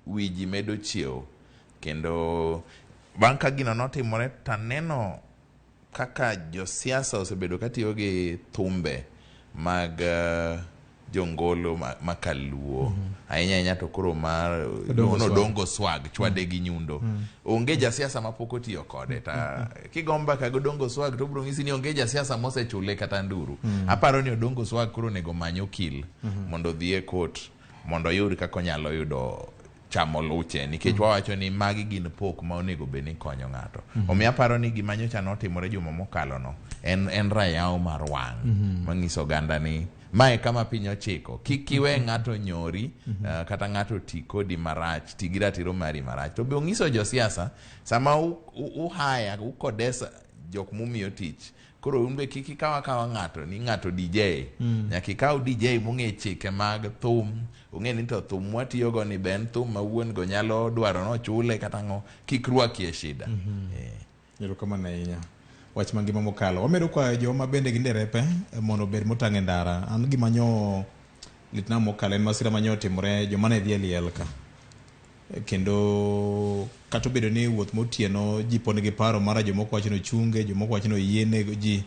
wi ji medo chiewo kendo bang' ka gino notimore taneno kaka josiasa osebedo katiyo gi thumbe mag jongolo ma kaluo ahinya ahinya to koro mar Odongo Swag. Odongo Swag chwade gi nyundo. Onge jasiasa mapok otiyo kode ta kigo mbaka gi Odongo Swag to obiro ng'isi ni onge jasiasa mosechule kata nduru. Aparo ni Odongo Swag koro onego omany okil mondo odhi e court mondo oyud kaka onyalo yudo chamo luche nikech wawacho ni magi gin pok ma onego bed ni konyo ng'ato. Omiyo aparo ni gima nyocha notimore juma mokalo no en rayaw mar wang' manyiso oganda ni mae kama piny ochiko. Kik iwe ng'ato nyori kata ng'ato ti kodi marach, ti gi ratiro mari marach. To be onyiso josiasa sama uhaya ukodesa jok mumiyo tich, koro un be kik ikaw akawa ng'ato ni ng'ato DJ. Nyaka ikaw DJ mong'e chike mag thum, ong'e ni to thum mwatiyogo ni be en thum ma wuon go nyalo dwaro nochule kata ang'o, kik rwaki e shida. Erokamano ahinya. Wach mangima mokalo. Wamedo kwayo joma bende gin derepe mondo obed motang' e ndara. An gima nyo litna mokalo en masira manyo otimore joma ne dhi e liel ka. Kendo kata obedo ni wuoth motieno ji pod nigi paro mara jomoko wacho ni ochunge, jomoko wacho ni oyiene ji.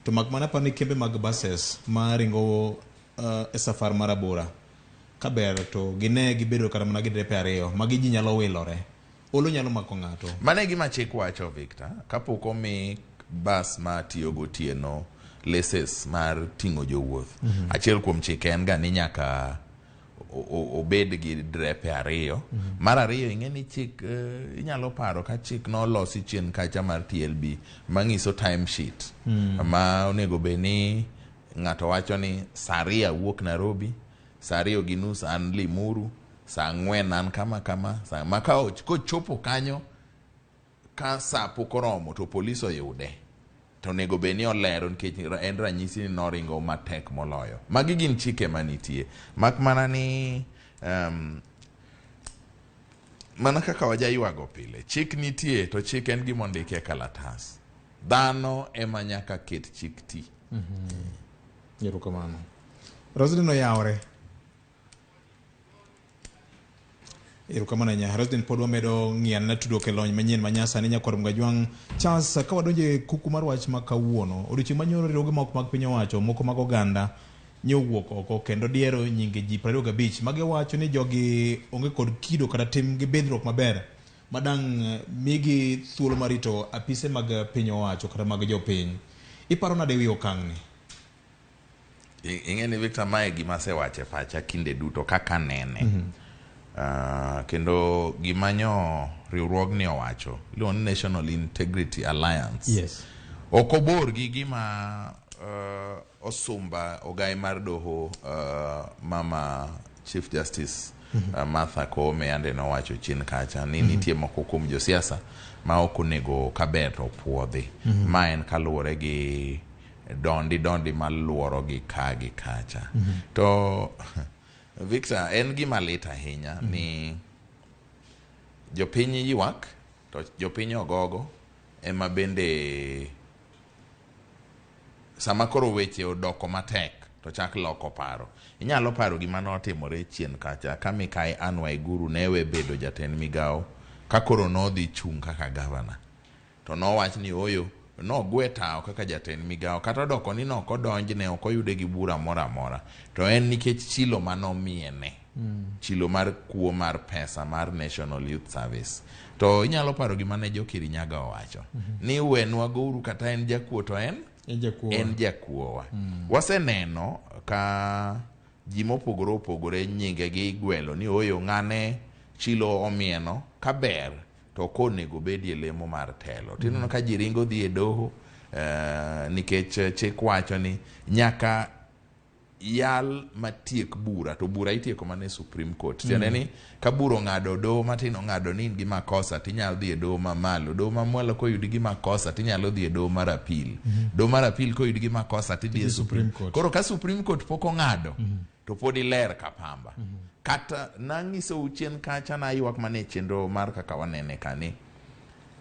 To mak mana aparo ni kembe mag buses maringo e safar marabora kaber to gine gibedo kata mana gi derepe ariyo magi ji nyalo wilore. Olo nyalo mako ng'ato. Mano e gima chik wacho Victor, kapok omi bas ma tiyo gotieno leses mar ting'o jowuoth. Achiel kuom chike en ga ni nyaka obed gi drepe ariyo. Mar ariyo ing'e ni chik inyalo paro ka chik nolosi chien kacha mar TLB manyiso time sheet ma onego bed ni ng'ato wacho ni saa ariyo awuok Nairobi, saa 2:30 an Limuru, saa 4 an kama kama, saa ma ka kochopo kanyo ka saa pok oromo to polis oyude to onego bed ni olero nikech en ranyisi ni noringo matek moloyo. Magi gin chike manitie mak mana ni mana kaka wajaywago pile, chik nitie to chik en gima ondiki e kalatas. Dhano ema nyaka ket chik ti. Erokamano. Roslyn oyawre. Erokamano ahinya. Roslyn pod wamedo ng'iyo anena tudruok e lony manyien ma nyasani nyakwar Mgajwang'. Charles, ka wadonjo e kuku mar wach ma kawuono, odiochieng' manyoro riwruoge moko mag piny owacho, moko mag oganda nyowuok oko kendo diero nyinge ji 25 magiwacho ni jogi onge kod kido kata tim gi bidhruok maber madang' migi thuolo mar rito apise mag piny owacho kata mag jopiny. Iparo nade wi okang'ni? Ing'e ni Victor, mae gima asewacho e pacha kinde duto kaka nene. Kendo gima nyo riwruogni owacho iluongo ni National Integrity Alliance. Ok obor gi gima osumba ogai mar doho mama Chief Justice Martha Koome yande nowacho chien kacha ni nitie moko kuom josiasa ma ok onego kaber to opuodhi. Ma en kaluwore gi dondi dondi maluoro gi ka gi kacha. To Victor, en gima lit ahinya ni jopiny ywak to jopiny ogogo ema bende sama koro weche odoko matek to chak loko paro. Inyalo paro gima notimore chien kacha ka Mikai Anne Waiguru ne we bedo jatend migawo ka koro nodhi chung' kaka gavana. To nowach ni oyo nogwe tawo kaka jatend migawo kata odoko ni nok odonjne ok oyude gi bura moro amora to en nikech chilo manomiene. Chilo mar kuo mar pesa mar National Youth Service. To inyalo paro gima ne jo Kirinyaga owacho ni wenwa gouru kata en jakuo to en en jakuowa. Waseneno ka ji mopogore opogore nyinge gi igwelo ni oyo ng'ane chilo omieno kaber to ok onego bedie lemo mar telo. Tineno ka ji ringo dhi e doho nikech chik wacho ni nyaka yal matiek bura to bura itieko mana e Supreme Court. Tiende ni ka bura ong'ado doho matin ong'ado ni in gi makosa tinyalo dhi e doho mamalo. Doho mamalo koyudi gi makosa tinyalo dhi e doho mar appeal. Doho mar appeal koyudi gi makosa tidhi e Supreme Court. Koro ka Supreme Court pok ong'ado to pod iler ka pamba. Kata nang'isou chien kacha naywak mana e chenro mar kaka wanene ka ni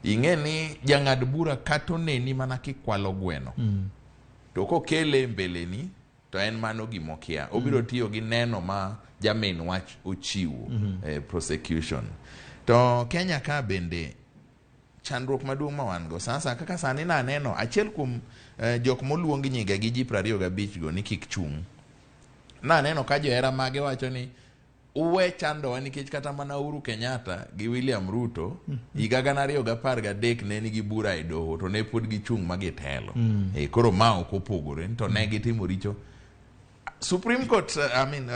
ing'e ni jang'ad bura kata oneni mana kikwalo gweno to kokele e mbeleni To en mano gimokia. Obiro tiyo gi neno ma jamin wach ochiwo e prosecution. To Kenya ka bende chandruok maduong' ma wan go sasa kaka sani naneno achiel kuom jok moluong nyinge gi ji 25 go ni kik chung'. Naneno ka johera mage wacho ni uwe chandowa nikech kata mana Uhuru Kenyatta gi William Ruto higa 2013 ne nigi bura e doho to ne pod gichung' ma gitelo. Koro ma ok opogore to ne gitimo richo. Supreme Court, I mean,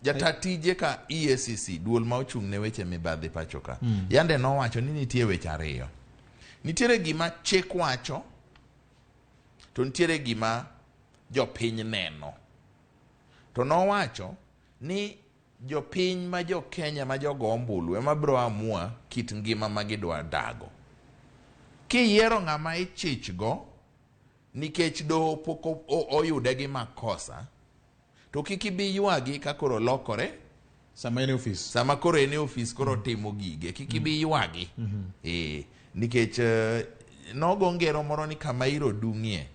jata tije ka EACC, duol ma ochung' ne weche mibadhi pacho ka, yande nowacho ni nitie weche ariyo. Nitiere gima chik wacho to nitiere gima jopiny neno. To nowacho ni jopiny ma jo Kenya ma jogo ombulu ema biro amua kit ngima ma gidwa dago. Kiyiero ng'ama ichich go nikech doho pok oyude gi makosa, to kik ibi ywagi ka koro lokore sama en e ofis. Sama koro en e ofis koro timo gige, kik ibi ywagi. Nikech nogo ngero moro ni kama iro dung'ie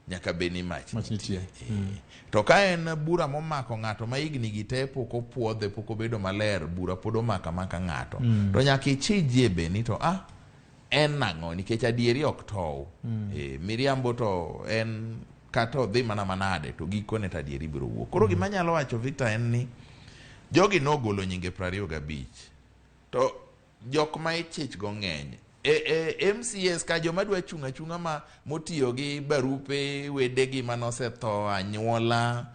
nyaka bed ni mach Mach nitie. To ka en bura momako ng'ato ma higni gi te pok opuodhe, pok obedo maler, bura pod omako amaka ng'ato. To nyaka ichijie be ni to en nang'o, nikech adieri ok tow. Miriambo to en kata odhi mana manade to gikone to adieri biro wuok. Koro gima anyalo wacho Victor en ni jogi nogolo nyinge 25 to jok ma ichich go ng'eny. MCS ka joma dwa chung' achung'a ma motiyo gi barupe wedegi manosetho anyuola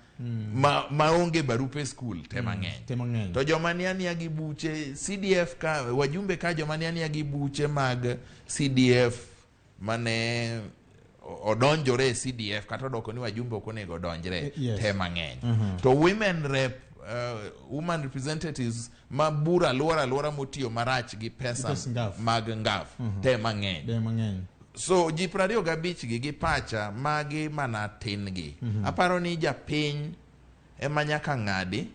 ma onge barupe skul te mang'eny. Te mang'eny. To joma ni ania gi buche CDF ka wajumbe ka joma ni ania gi buche mag CDF mane odonjore e CDF kata odoko ni wajumbe ok onego odonjre te mang'eny. To women rep, woman representatives ma bura aluora motiyo marach gi pesa mag ngaf te mang'eny. Te mang'eny. So ji 25 gi pacha magi mana tin gi. Aparo ni japiny ema nyaka ng'adi.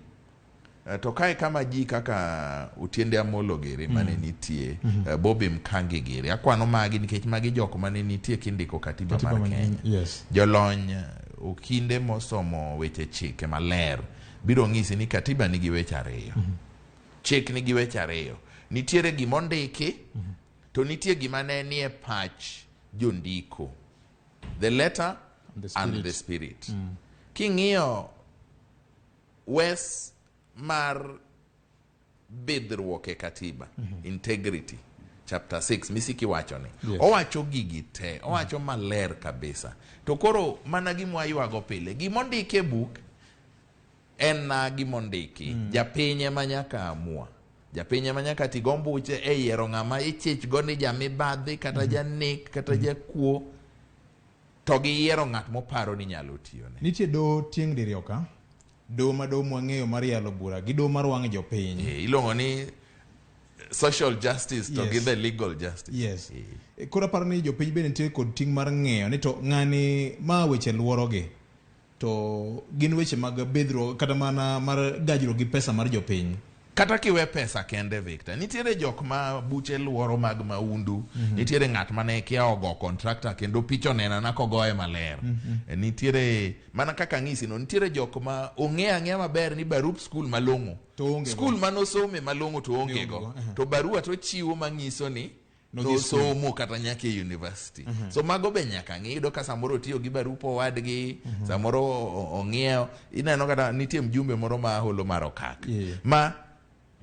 To kae kama ji kaka Otiende Amolo giri mane nitie, Bobby Mkangi giri. Akwano magi nikech magi jok mane nitie kindiko katiba mar Kenya. Yes. Jolony okinde mosomo weche chike maler biro ng'isi ni katiba nigi weche ariyo. Chik nigi weche ariyo. Nitiere gima ondiki to nitie gima ne nie pach jondiko. The letter and the spirit. King'iyo wes mar bidhruok e katiba, integrity, chapter 6 misiki wacho ni. Owacho gigi te, owacho maler kabisa. To koro mana gima waywago pile, gima ondiki e buk en na gima ondiki. Japiny ema nyaka amua. Japiny ema nyaka ti gombuche e yiero ng'ama ichich go ni jamibadhi kata janek kata jakuo, to giyiero ng'at moparo ni nyalo tiyone. Nitie doho tieng' diriyo ka. Doho ma doho mwang'eyo mar yalo bura gi doho mar wang' jopiny. Iluongo ni social justice to gi the legal justice. Yes. Koro aparo ni jopiny bende nitie kod ting' mar ng'eyo ni to ng'ani ma weche luorogi to gin weche mag bidhruok kata mana mar gajruok gi pesa mar jopiny. Kata kiwe pesa kende Victor, nitiere jok ma buche luoro mag maundu, nitiere ng'at mane kia ogo contractor kendo picha onena na kogoye maler. Nitiere mana kaka ng'isi no, nitiere jok ma ong'e ang'eya maber ni barup skul malong'o. Skul manosome malong'o to onge go. To barua to chiwo mang'iso ni nosomo kata nyaka e university. So mago be nyaka ng'i, iyudo ka samoro otiyo gi barup owadgi, samoro ong'iewo. Ineno kata nitie mjumbe moro ma holo mar okak. Ma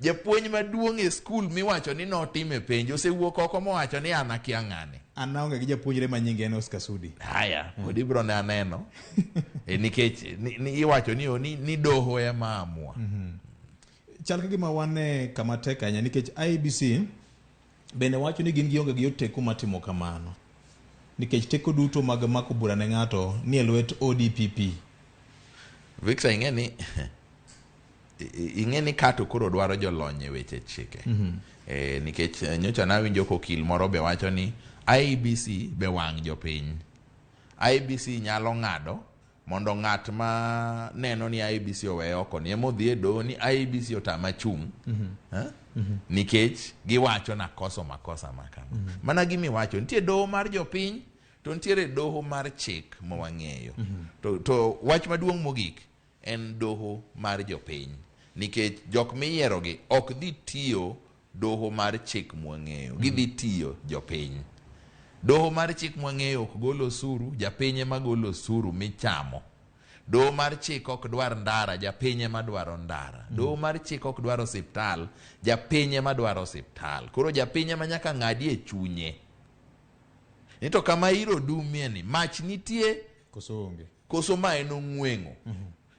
japuonj maduong' e skul miwacho ni notime penj osewuok oko mowacho ni an akia ng'ane. An aonge gi japuonjre ma nyinge en Oscar Sudi. Haya, pod ibiro ne aneno. Nikech iwacho ni doho ema amua. Chal ka gima wan e kama tek ahinya nikech IEBC bende wacho ni gin gionge gi oteku matimo kamano. Nikech teko duto mag mako bura ne ng'ato ni e lwet ODPP. Victor, ing'e ni kato koro dwaro jolony e weche chike. Nikech nyocha nawinjo kokil moro be wacho ni IEBC be wang' jopiny. IEBC nyalo ng'ado mondo ng'at ma neno ni IEBC oweye oko ni ema odhi e doho ni IEBC otama chung'. Nikech giwacho nakoso makosa makama. Mana gimiwacho nitie doho mar jopiny To nitiere doho mar chik ma wang'eyo. To wach maduong' mogik en doho mar jopiny. Nikech jok miyierogi ok dhi tiyo doho mar chik mwang'eyo. Gidhi tiyo jopiny. Doho mar chik mwang'eyo ok gol osuru, japiny ema golo osuru michamo. Doho mar chik ok dwar ndara, japiny ema dwaro ndara. Doho mar chik ok dwar osiptal, japiny ema dwaro osiptal. Koro japiny ema nyaka ng'adi e chunye. Ni to kama iro dumie ni, mach nitie Koso onge. koso ma en ong'weng'o.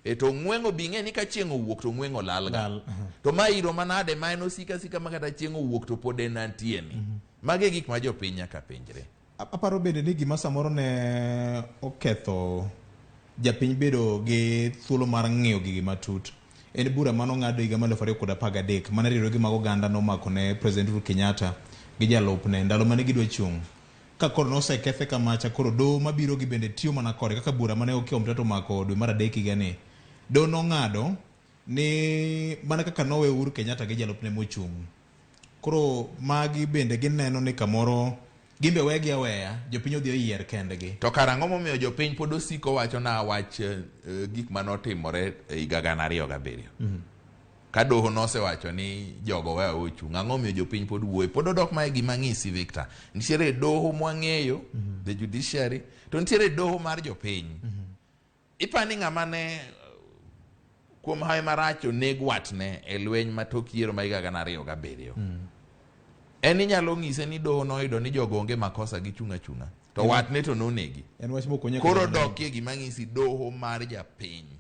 E to ong'weng'o bi ing'e ni ka chieng' owuok to ong'weng'o lal ga. Lal. To ma iro manade ma en osika asika ma kata chieng' owuok to pod en antie ni. Magi e gik ma jopiny nyaka penjre. Aparo bende ni gima samoro ne oketho japiny bedo gi thuolo mar ng'iyo gigi matut en bura mane ong'ad higa mar 2013 mane riwruoge mag oganda nomako ne President Uhuru Kenyatta gi jalupne ndalo mane gidwa chung'. Ka koro nosekethe kamacha, koro doho mabiro gi bende tiyo mana kode kaka bura mane Okiya Omtatah omako dwe mar adek higa ni. Doho nong'ado ni mana kaka nowe Uhuru Kenyatta gi jalupne mochung'. Koro magi bende gineno ni kamoro gimbe wegi aweya, jopiny odhi oyier kendgi. To kar ang'o momiyo jopiny pod osiko wacho na wach gik manotimore e higa 2007? Ka doho nosewacho ni jogo weya ochung', ang'o momiyo jopiny pod wuoyo? Pod odok mae gima ng'isi Victor. Nitiere doho mwang'eyo, the judiciary, to nitiere doho mar jopiny. Ipani ng'ama ne kuom hawi marach oneg watne e lweny ma tok yiero ma higa 2007. En inyalo ng'ise ni doho noyudo ni jogo onge makosa gichung' achung'a. To watne to nonegi. En wach mok onyaka Koro dokie gima ng'isi doho mar japiny.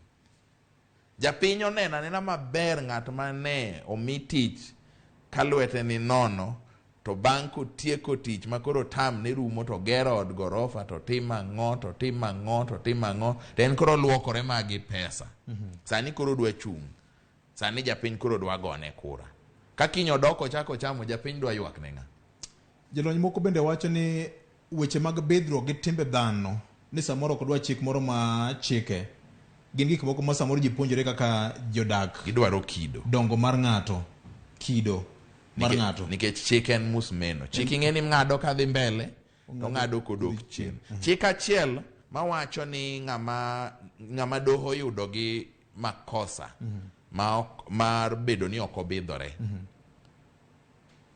Japiny oneno anena maber ng'at mane omi tich ka lwete ni nono, to bang' kotieko tich ma koro tam ne rumo to gero od gorofa to timo ang'o to timo ang'o to timo ang'o to en koro luokore ma gi pesa. Sani koro dwa chung'. Sani japiny koro dwa gone kura. Ka kiny odok ochako chamo japiny dwa ywak ne ng'a? Jolony moko bende wacho ni weche mag bidhruok gi timbe dhano ni samoro ok dwa chik moro ma chike. Gin gik moko ma samoro ji puonjore kaka jodak. Gidwaro kido. Dongo mar ng'ato, kido mar ng'ato. Nikech chik en musmeno. Chik ing'e ni ng'ado kadhi mbele, to ng'ado kodok chien. Chik achiel mawacho ni ng'ama doho yudo gi makosa ma ok, mar bedo ni ok obidhore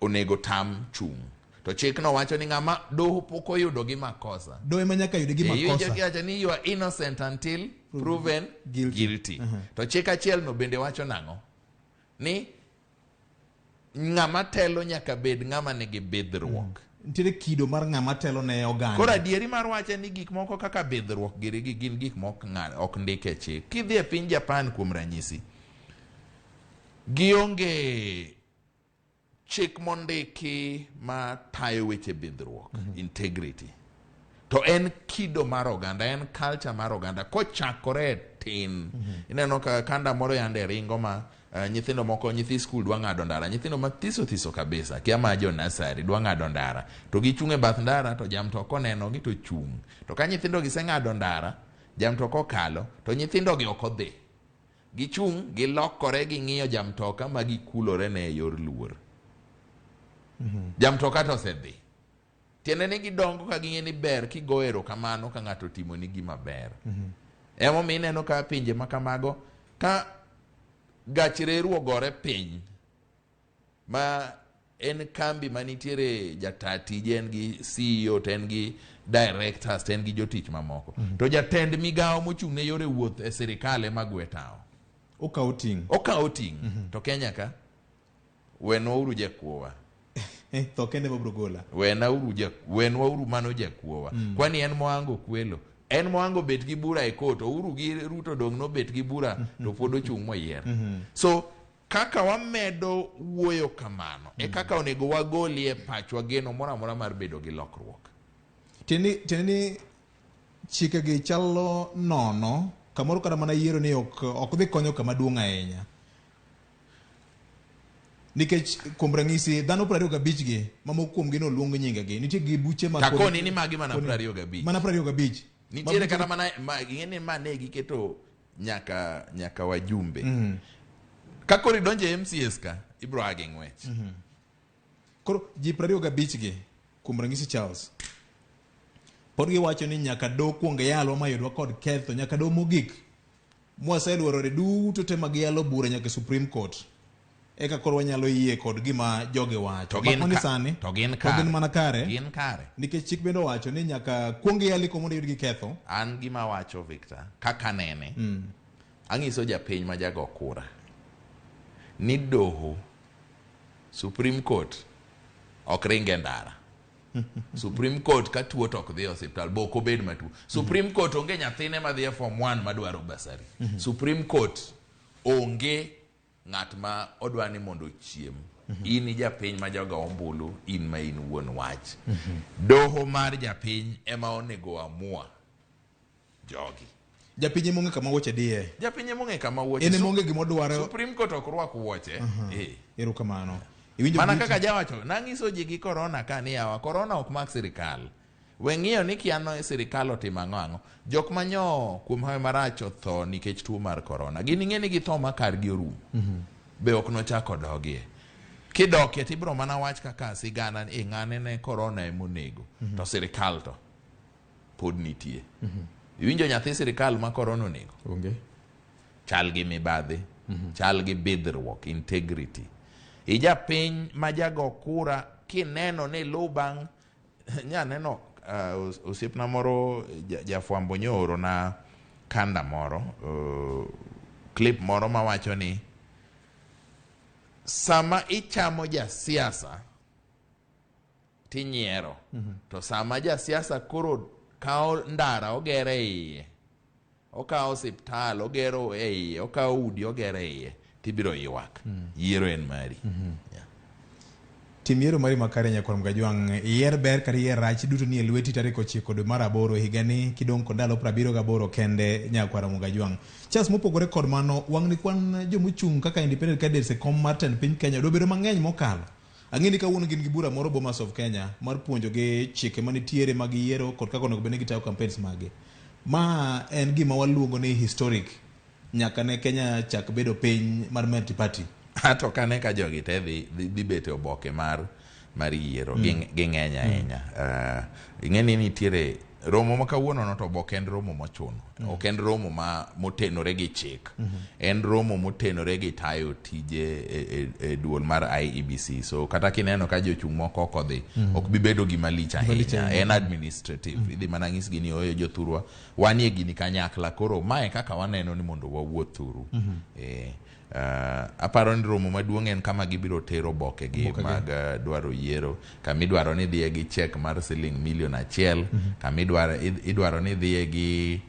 onego tam chung'. To chikno wacho ni ng'ama doho pok oyudo gi makosa. Doho ema nyaka yude gi makosa. Iwacho ni you are innocent until proven guilty. guilty. To chik achiel no bende wacho nang'o? Ni ng'ama telo nyaka bed ng'ama nigi bidhruok. Nitiere kido mar ng'ama telo ne oganda. Koro adieri mar wache ni gik moko kaka bidhruok giri gi gin gik mok ok ndik e chik. Kidhi e piny Japan kuom ranyisi, gionge chik mondiki ma tayo weche bidhruok, integrity. To en kido mar oganda, en culture mar oganda kochakore tin. Ineno ka kanda moro yande ringo ma nyithindo moko, nyithi skul dwa ng'ado ndara, nyithindo mathiso thiso kabisa, kia ma jo nursery dwa ng'ado ndara, to gichung' e bath ndara to jamtoka onenogi to chung'. To ka nyithindo giseng'ado ndara, jamtoka okalo, to nyithindo gi ok odhi. Gichung', gilokore, ging'iyo jamtoka ma gikulore ne e yor luor. Jamtoka to osedhi. Tiende ni gidongo ka ging'e ni ber kigo erokamano ka ng'ato otimoni gima ber. Emomiyo ineno ka pinje ma kamago, ka gach reru ogore piny, ma en kambi manitiere jata tije, en gi CEO to en gi directors to en gi jotich mamoko. To jatend migawo mochung' ne yore wuoth e sirikal ema gwe tawo. Okawo ting'. Okawo ting'. To Kenya ka, wenwauru jakuowa. Tho kende mabiro gola. Wenwauru mano jakuowa. Kwani en moango kwelo. En moango bet gi bura e kot, Uhuru gi Ruto dong' nobet gi bura to pod ochung' moyier. So kaka wamedo wuoyo kamano, e kaka onego wagolie pachwa geno moro amora mar bedo gi lokruok. Tiende ni chike gi chalo nono, kamoro kata mana yiero ni ok dhi konyo kama duong' ahinya. Nikech kuom ranyisi dhano 25 gi, ma moko kuomgi noluong nyingegi, nitie gi buche ma Takoni ni magi mana 25. Mana 25. Nitiere kata mana ma, ing'e ni ma ne giketo nyaka wajumbe. Ka koro idonjo e MCS ka, ibro a gi ng'wech. Koro ji 25 gi, kuom ranyisi Charles, Pod giwacho ni nyaka doho kuong yalwa mayudwa kod ketho, nyaka doho mogik mwaseluorore duto te mag yalo bura nyaka e Supreme Court. Eka koro wanyalo yie kod gima jogi wacho. To gin Mak mana ka- sani, to gin to kare. gin mana kare. Gin kare. Nikech chik bende owacho ni nyaka kuong yali ko mondo yudgi ketho. An gima wacho Victor, kaka nene, ang'iso japiny ma jago kura ni doho Supreme Court ok ring e ndara. Supreme Court ka tuo to ok dhi e osiptal, bo ok obed matuo. Supreme Court onge nyathine madhi e form 1 madwaro basari. Supreme Court onge ng'at ma odwa ni mondo ochiem. In japiny ma jogo ombulu, in ma in wuon wach. Doho mar japiny ema onego amua jogi. Japiny ema ong'e kama wuoche diye. Japiny ema ong'e kama wuoche. En ema ong'e gima odwaro. Supreme Court ok rwak wuoche. Eh. Erokamano. Iwinjo Mana beauty? kaka jawacho, nang'iso ji gi korona ka ni yawa, korona ok mak sirikal. We ng'iyo ni kia no sirikal otimo ang'o ang'o. Jok manyo kuom hawi marach otho nikech tuo mar korona. Gin ing'e ni githo ma kargi orumo. Be ok nochak odogie. Kidokie tibiro mana wach kaka sigana ni "Eh, ng'ane ne korona emonego. To sirikal to pod nitie. Iwinjo nyathi sirikal ma korona onego? Onge. Chal gi mibadhi, chal gi bidhruok, integrity. Ijapiny ma jago kura kineno ni lu bang' nya neno osiepna moro jafwambo nyooro na kanda moro clip moro mawacho ni sama ichamo jasiasa tinyiero to sama jasiasa koro kawo ndara ogere iye okawo osiptal ogero e iye okawo udi ogero e iye tibiro ywak yiero en mari. Yeah. Tim yiero mari makare nyakwar Mgajwang'. Yier ber kata yier rach duto nie lweti tarik 9 dwe mar 8 higani kidong' kod ndalo 78 kende nyakwar Mgajwang'. Charles, mopogore kod mano, wang'ni kwan jomochung' kaka independent candidates e kom mar tend piny Kenya dobedo mang'eny mokalo. Ang'e ni kawuono gin gi bura moro Bomas of Kenya mar puonjogi chike manitiere mag yiero kod kaka onego bed ni gitayo campaigns mage. Ma en gima waluongo ni historic nyaka ne Kenya chak bedo piny mar multi party. Ato kane ka jogi te dhi bet e oboke mar yiero ging'eny ahinya. Ing'e ni nitiere romo ma kawuono no to oboke en romo mochuno. Ok en romo ma motenore gi chik. En romo motenore gi tayo tije e duol mar IEBC. So kata kineno ka jochung' moko ok odhi, ok bi bedo gima lich ahinya. En administrative. Idhi mana nyisgi ni oyo jothurwa wanie gini kanyakla koro mae kaka waneno ni mondo wawuoth thuru. Aparo ni romo maduong' en kama gibiro tero oboke gi mag dwaro yiero, kama idwaro ni dhiye gi chek mar siling milion 1, kama idwaro ni dhiye gi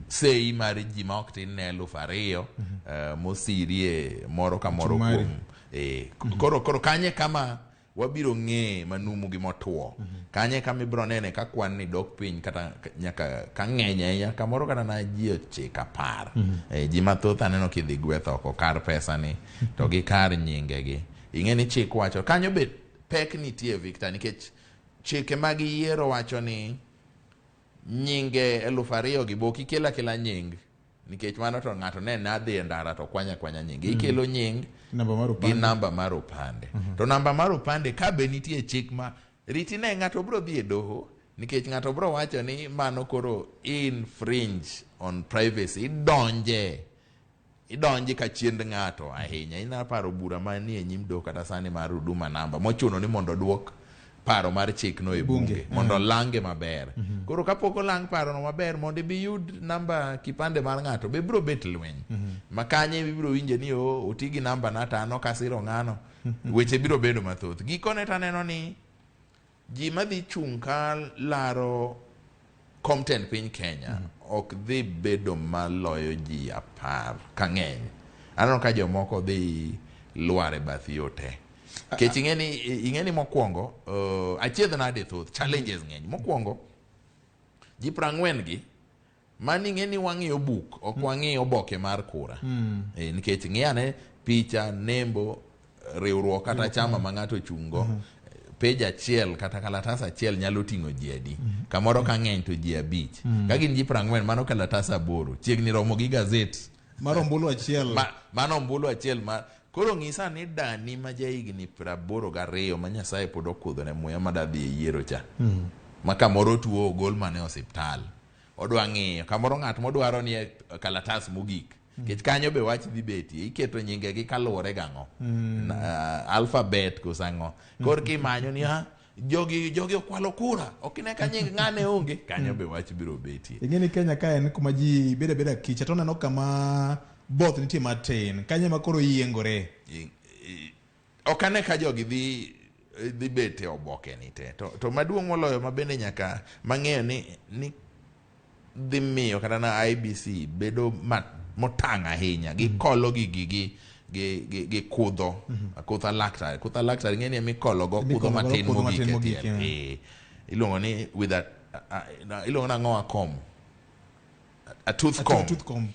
sei mar ji ma ok tin ne 2000 mosirie moro ka moro kuom koro kanye kama wabiro ng'e manumu gi motuo. Kanye kama ibiro nene ka kwan ni dok piny kata nyaka ka ng'eny ahinya kamoro kata na ji 9 10. Ji mathoth aneno kidhi gweth oko kar pesa ni to gi kar nyinge gi. Ing'e ni chik wacho kanyo be pek nitie Victor nikech chike mag yiero wacho ni nyinge 2000 gi bok ikelo akela nying nikech mano to ng'ato ne nadhi e ndara to kwanya kwanya nying. Ikelo nying gi namba mar opande. To namba mar opande ka be nitie chik ma riti ne ng'ato biro dhi e doho nikech ng'ato biro wacho ni mano koro infringe on privacy, idonje ka chiend ng'ato ahinya. Inyalo paro bura manie nyim doho kata sani mar Huduma Namba mochuno ni mondo duok paro mar chikno e bunge mondo olange maber. Koro kapok olang parono maber mondo ibi yud namba kipande mar ng'ato be biro bet lweny. Ma kanye ibiro winje ni oti gi namba na to an ok asiro ng'ano. Weche biro bedo mathoth. Gikone to aneno ni ji madhi chung' ka laro kom tend piny Kenya ok dhi bedo maloyo ji 10 ka ng'eny. Aneno ka jomoko dhi lwar e bath yo te. Kech ing'e ni mokwongo achiedh nade thoth challenges ng'eny. Mokwongo ji 40 gi mani ing'e ni wang'iyo buk ok wang'iyo oboke mar kura. Nikech ng'iyane picha, nembo, riwruok kata chama ma ng'ato ochung'go. Page 1 kata kalatas 1 nyalo ting'o ji adi. Kamoro ka ng'eny to ji 5. Ka gin ji 40 mano kalatas 8 chiegni romo gi gazet mar ombulu 1. Mano ombulu 1 ma koro ng'isa ni dani ma jahigni 82 ma Nyasaye pod okudho ne muya madadhi e yiero cha. Ma kamoro tuo ogol mana e osiptal. Odwa ng'iyo kamoro ng'at modwaro ni e kalatas mogik. Nikech kanyo be wach dhi betie, iketo nyingegi kaluwore gang'o? Alphabet koso ang'o? Koro kimanyo ni ah, jogi jogi okwalo kura, ok ine ka nying ng'ane onge, kanyo be wach biro betie. Ing'e ni Kenya ka en kuma ji bedo abeda kicha to oneno kama both nitie matin. Kanyo ema koro yiengore. Ok ane ka jogi dhi bet e oboke ni te. To maduong' moloyo ma bende nyaka mang'eyo ni dhi miyo kata na IEBC bedo motang' ahinya. Gikolo gigi gi kudho. Kutha laktar. Kutha laktar ing'e ni emikolo go kudho matin mogik e tiel. Iluongo ni with a iluongo nang'o a comb? A tooth comb. Tooth comb.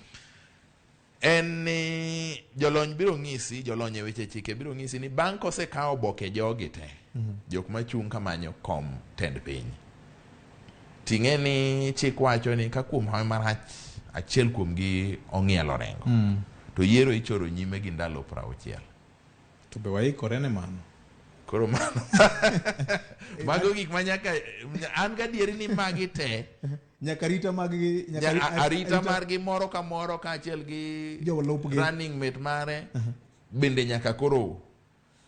En ni jolony biro ng'isi, jolony e weche chike biro ng'isi ni bang' kosekawo oboke jogi te, jok machung' kamanyo kom tend piny. Ting'e ni chik wacho ni ka kuom hawi marach achiel kuomgi ong'ielo orengo, to yiero ichoro nyime gi ndalo 60. To be waikore ne mano? Koro mano mago gik ma nyaka an gadieri ni magi te Nyaka arita mag-gi, nyaka arita margi moro ka moro kaachiel gi jolupgi, running mate mare bende nyaka koro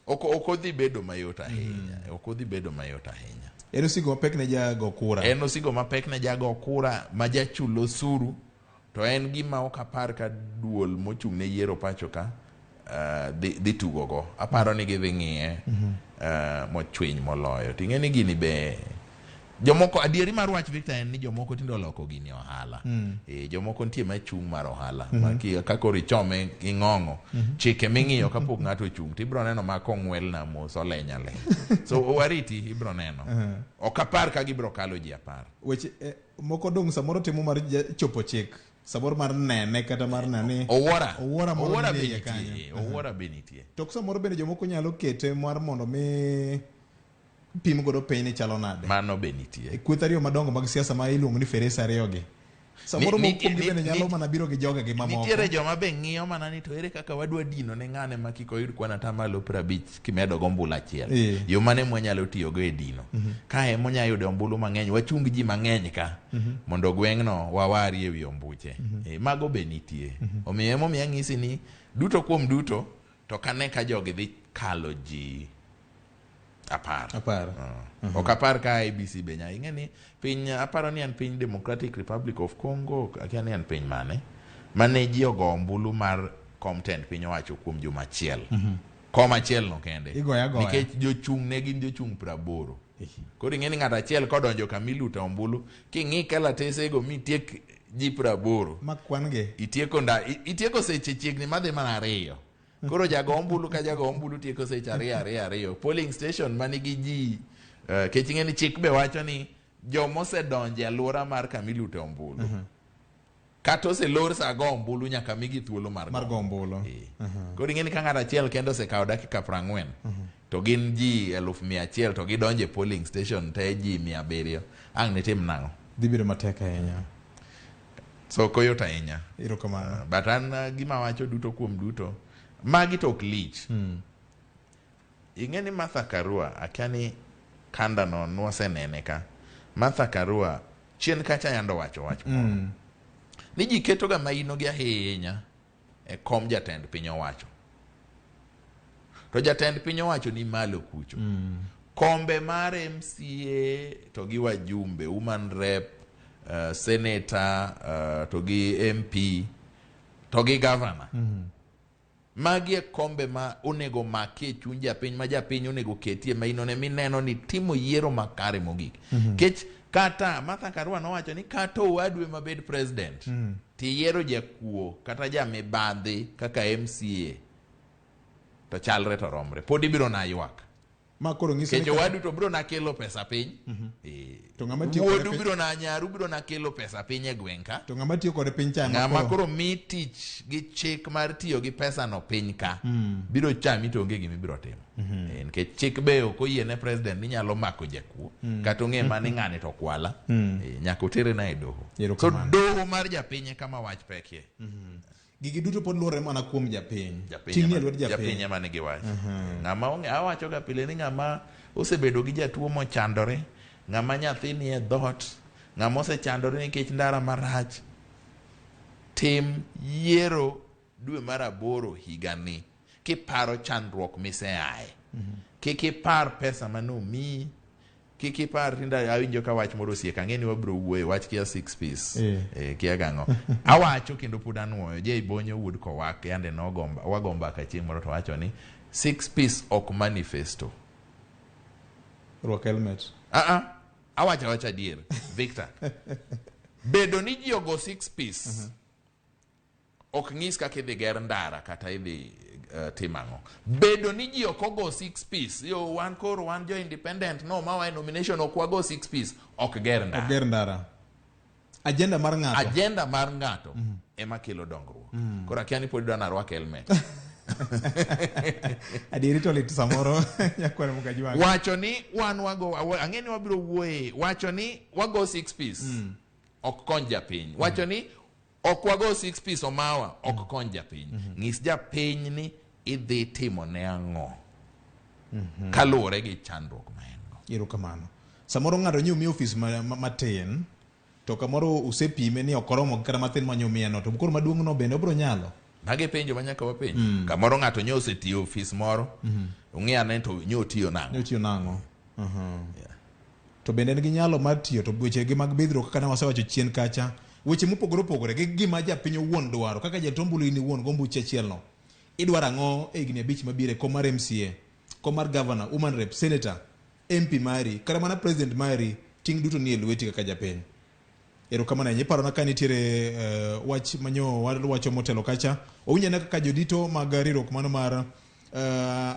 ok odhi bedo mayot ahinya. Ok odhi bedo mayot ahinya. En osigo mapek ne jago kura. En osigo mapek ne jago kura ma jachul osuru, to en gima ok apar ka duol mochung' ne yiero pacho ka dhi tugo go. Aparo ni gidhi ng'iye mochwiny moloyo. Ting'e ni gini be jomoko adieri mar wach Victor en ni jomoko tinde oloko gini ohala. Jomoko nitie machung' mar ohala. Ka koro ichome gi ng'ong'o, chike ming'iyo kapok ng'ato ochung' tibiro neno ma kong'welna mos oleny alenya. So wariti ibiro neno. Ok apar ka gibiro kalo ji 10. Weche moko dong' samoro timo mar chopo chik. Samoro mar nene kata mar nene. Owuora. Owuora moro Owuora nie be iye nitie. kanyo. Owuora be nitie. To samoro bende jomoko nyalo kete mar mondo mi pim godo piny ni chalo nade. Mano be nitie. Kweth ariyo madongo mag siasa ma iluongo ni farese ariyo gi. Samoro moko kuomgi bende nyalo mana biro gi jogegi mamoko. Nitiere joma be ng'iyo mana ni to ere kaka wadwa dino ne ng'ane ma kik oyud kwan atamalo 50 kimedo go ombulu achiel. Yo mane mwanyalo tiyogo e dino. Kae monya yudo ombulu mang'eny, wachung ji mang'eny ka mondo gweng'no wawarie wi ombuche. Mago be nitie. Omiyo emomiyo anyisi ni duto kuom duto to kane ka jogi dhi kalo ji 10. 10. Ok apar ka IEBC be nya. Ing'e ni piny, aparo ni en piny Democratic Republic of Congo, akia ni en piny mane, mane ji ogo ombulu mar kom tend piny owacho kuom juma achiel. Kom achiel no kende. Igoyo agoya. Nikech jochung' ne gin jochung' 80. Koro ing'e ni ng'ato achiel kodonjo kama ilute ombulu, king'i kalatesego mitiek ji 80. Ma kwan gi. Itieko seche chiegni madhi mana 2. Koro jago ombulu ka jago ombulu tieko seche 2 2 2. Polling station manigi ji, kech ing'e ni chik be wacho ni jomosedonjo e alwora mar kama ilute ombulu. Kata oselor sa go ombulu nyaka migi thuolo mar go ombulu. Koro ing'e ni ka ng'ato achiel kende osekawo dakika 40, to gin ji 100,000 to gidonjo e polling station te ji 700. Ang' nitim nang'o? Dhi bedo matek ahinya. So ok oyot ahinya. Erokamano. But an gima wacho duto kuom duto, magi to ok lich. Ing'e ni Martha Karua, akia ni kanda no nwasenene ka. Martha Karua chien kacha yando wacho wach moro. Ni ji ketoga maino gi ahinya e kom jatend piny owacho. To jatend piny owacho ni malo kucho. Kombe mar MCA to gi wajumbe, woman rep, senator, to gi MP, to gi governor. Magi e kombe ma onego maki e chuny japiny, ma japiny onego ketie maino ne mineno ni timo yiero makare mogik. Kech kata Martha Karua nowacho ni kata owadwe mabed president, tiyiero jakuo kata jamibadhi kaka MCA, to chalre to romre. Pod ibiro na ywak. Ma koro nyiso Kech ni owadu to biro na kelo pesa piny. To ng'ama tiyo kode Wuodu piny- biro na nyaru biro na kelo pesa piny e gweng' ka. To ng'ama tiyo kode piny cha ema Ng'ama koro mi tich gi chik mar tiyo gi pesa no piny ka, biro chami to onge gima ibiro timo. Nikech chik be ok oyie ne president ni nyalo mako jakuo, kata ong'e mana ni ng'ani to kwala. Nyaka otere na e doho. So doho mar japiny e kama wach pekie. Gigi duto pod luwore mana kuom japiny. Japiny Ting'ni e lwet japiny. Japiny ema nigi wach. Ng'ama onge, awacho ga pile ni ng'ama osebedo gi jatuo mochandore, ng'ama nyathi nie dhoot, ng'ama osechandore nikech ndara marach. Tim yiero dwe mar aboro higani kiparo chandruok miseaye. Kik ipar pesa manomiyi, kik ipar tinda awinjo ka wach moro osiek ang'e ni wabiro wuoye wach kia six piece kia gang'o awacho kendo pod anuoyo Jay Bonyo wuod Kowak yande nogomba wago mbaka chieng' moro to wacho ni six piece ok manifesto. Rwak helmet. Awacho awacha adier Victor, bedo ni ji ogo six piece ok nyis kaka idhi ger ndara kata idhi timo ang'o. Bedo ni ji ok ogo six piece, yo wan koro wan jo independent no ma wa e nomination ok wago six piece, ok ger ndara. Ok ger ndara. Agenda mar ng'ato. Agenda mar ng'ato ema kelo dongruok. Koro akia ni pod idwa narwak helmet. Adieri to lit samoro nyakwar Mukajwang'. Wacho ni wan wago, ang'e ni wabiro wuoye, wacho ni wago six piece ok kony japiny. Wacho ni ok wago six piece omawa ok kony japiny. Nyis japiny ni idhi timo ne ang'o kaluwore gi chandruok ma en go. Erokamano. Samoro ng'ato nyo mi ofis matin to kamoro usepime ni ok oromo kata matin ma nyo miye no, to koro maduong' no bende obiro nyalo. Magi penjo ma nyaka wapenj. Kamoro ng'ato nyo osetiyo ofis moro, ung'i ane to nyo otiyo nang'o. Nyo otiyo nang'o. To bende en gi nyalo mar tiyo to weche gi mag bidhruok kaka ne wasewacho chien kacha, weche mopogore opogore gi gima japiny owuon dwaro kaka jatend ombulu in iwuon gombuchi achiel no. Idwaro ang'o e higni 5 mabiro e kom mar MCA, kom mar governor, woman rep, senator, MP mari, kata mana president mari, ting' duto nie lweti kaka japiny. Erokamano ahinya. Iparona ka nitiere wach manyo wacho motelo kacha. Owinjo ane kaka jodito mag riwruok mano mar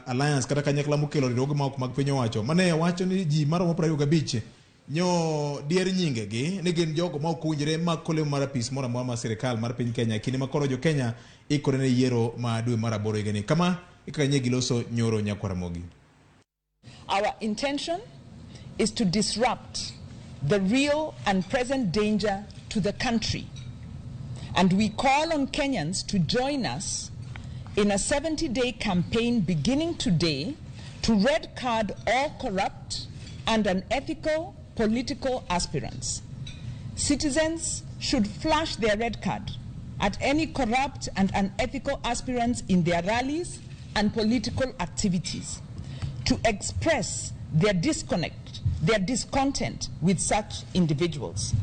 Alliance kata kanyakla mokelo riwruoge ma ok mag piny owacho mane wacho ni ji maromo 25 nyo dier nyingegi ni gin jogo ma ok owinjore mako lemo mar apis moro amora mar sirikal mar piny Kenya e kinde ma koro jo Kenya ikore ne yiero ma dwe mar aboro higani. Kama e kaka nye giloso nyoro nyakwar Ramogi. Our intention is to disrupt the real and present danger to the country. And we call on Kenyans to join us in a 70-day campaign beginning today to red card all corrupt and unethical political aspirants. Citizens should flash their red card at any corrupt and unethical aspirants in their rallies and political activities to express their disconnect, their discontent with such individuals.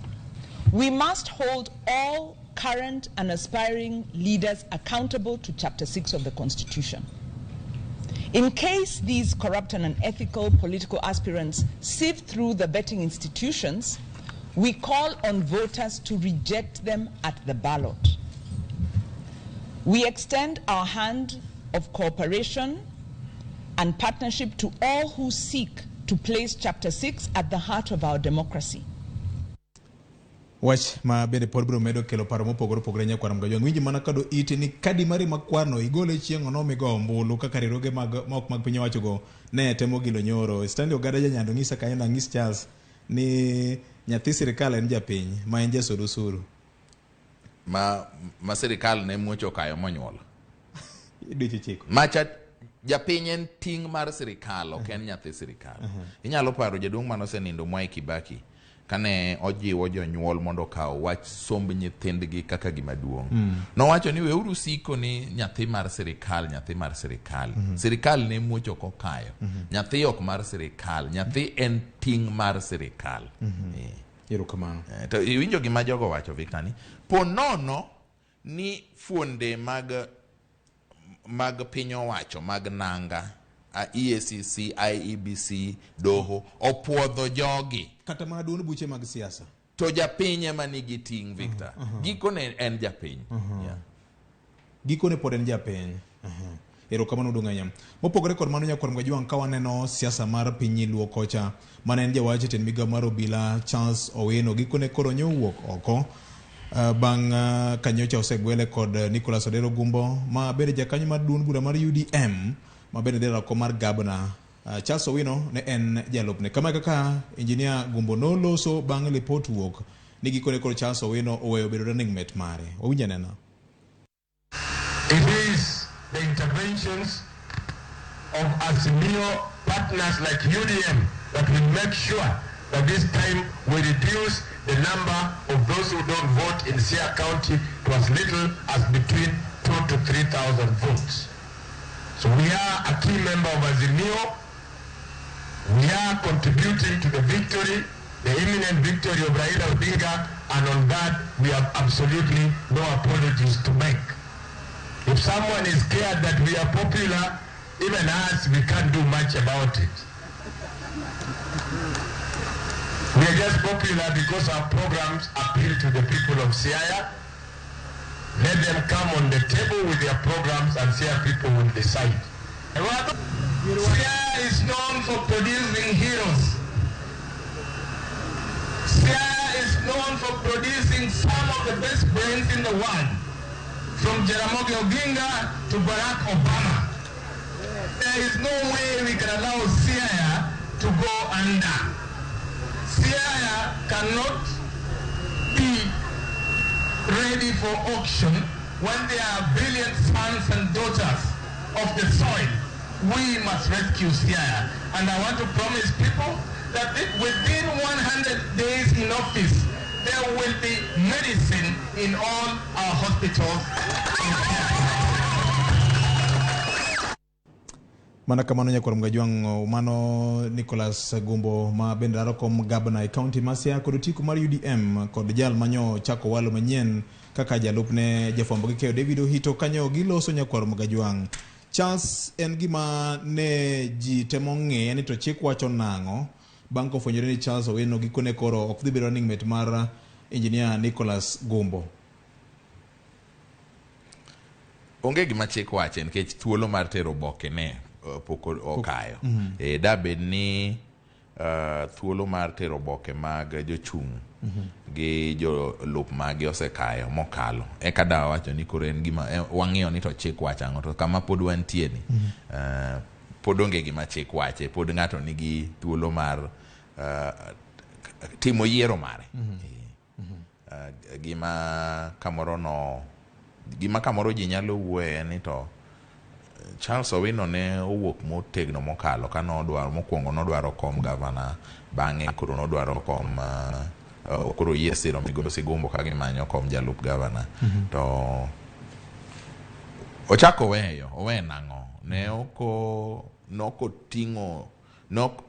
We must hold all current and aspiring leaders accountable to Chapter 6 of the Constitution. In case these corrupt and unethical political aspirants sift through the vetting institutions, we call on voters to reject them at the ballot. We extend our hand of cooperation and partnership to all who seek to place Chapter 6 at the heart of our democracy. Wach ma bende pod biro medo kelo paro mopogore opogore nyakwar Mgajwang'. Winji mana kado iti ni kadi mari makwarno igole chieng' ono migo ombulu kaka riwruoge mag ma ok mag piny owachogo ne temo gilo nyoro. Stanley Ogada Janyando ng'isa kanyo nang'is Charles ni nyathi sirikal en japiny ma en jasol osuru. Ma sirikal ne muocho kayo monyuolo. Dweche 9. Macha japiny en ting' mar sirikal, ok en nyathi sirikal. Inyalo paro jaduong' manosenindo Mwai Kibaki kane ojiwo jonyuol mondo okaw wach somb nyithindgi kaka gima duong'. Nowacho ni weuru siko ni nyathi mar sirikal, nyathi mar sirikal. Sirikal ne muocho kokayo. Nyathi ok mar sirikal, nyathi en ting' mar sirikal. Erokamano. To iwinjo gima jogo wacho Victor ni po nono ni fuonde mag piny owacho mag nanga EACC, IEBC, doho opuodho jogi kata mana duond buche mag siasa, to japiny ema nigi ting' Victor. Gikone en japiny. Gikone pod en japiny. Erokamano duong' ahinya. Mopogore kod mano nyakwar Mgajwang' ka waneno siasa mar piny Luo kocha mane en jawach e tend migao mar obila Charles Owino gikone koro nyowuok oko bang' ka nyocha osegwele kod Nicholas Odero Gumbo ma bende jakanyo mar duond bura mar UDM ma bende dhi laro kom mar gavana. Charles Owino ne en jalupne. Kama kaka engineer Gumbo noloso bang' lipot wuok ni gikone koro Charles Owino oweyo bedo running mate mare. Wawinj anena. It is the interventions of Azimio partners like UDM that will make sure that this time we reduce the number of those who don't vote in Siaya County to as little as between 2,000 to 3,000 votes. So we are a key member of Azimio. We are contributing to the victory, the imminent victory of Raila Odinga, and on that we have absolutely no apologies to make. If someone is scared that we are popular, even us, we can't do much about it. We are just popular because our programs appeal to the people of Siaya. Let them come on the table with their programs and Siaya people will decide. Siaya is known for producing heroes. Siaya is known for producing some of the best brains in the world, from Jaramogi Oginga to Barack Obama. There is no way we can allow Siaya to go under. Siaya cannot be ready for auction when there are brilliant sons and daughters of the soil. We must rescue Siaya. And I want to promise people that within 100 days in office, there will be medicine in all our hospitals in Siaya. Mana kamano nyakwar Mgajwang' mano Nicholas Gumbo ma bende laro kom gabna e kaunti ma Siaya kod otiko mar UDM kod jal manyo chako walo manyien kaka jalupne jafwambo gi keyo David Ohito kanyo giloso nyakwar Mgajwang'. Charles, en gima ne ji temo ng'eya ni to chik wacho nang'o bang' kofwenyore ni Charles Owino gikone koro ok dhi bedo running mate mar engineer Nicholas Gumbo. Onge gima chik wache nikech thuolo mar tero oboke ne pok okayo. Da bed ni thuolo mar tero oboke mag jochung' gi jolup magi osekayo mokalo, eka da wacho ni koro en gima wang'iyo ni to chik wacho ang'o, to kama pod wantie ni pod onge gima chik wache, pod ng'ato nigi thuolo mar timo yiero mare. Gima kamoro no, gima kamoro ji nyalo wuoye ni to Charles Owino ne owuok motegno mokalo ka nodwaro mokwongo nodwaro kom gavana, bang'e koro nodwaro kom koro yie siro migosi Gumbo ka gimanyo kom jalup gavana. To ochako weyo, owe nang'o? Ne nokoting'o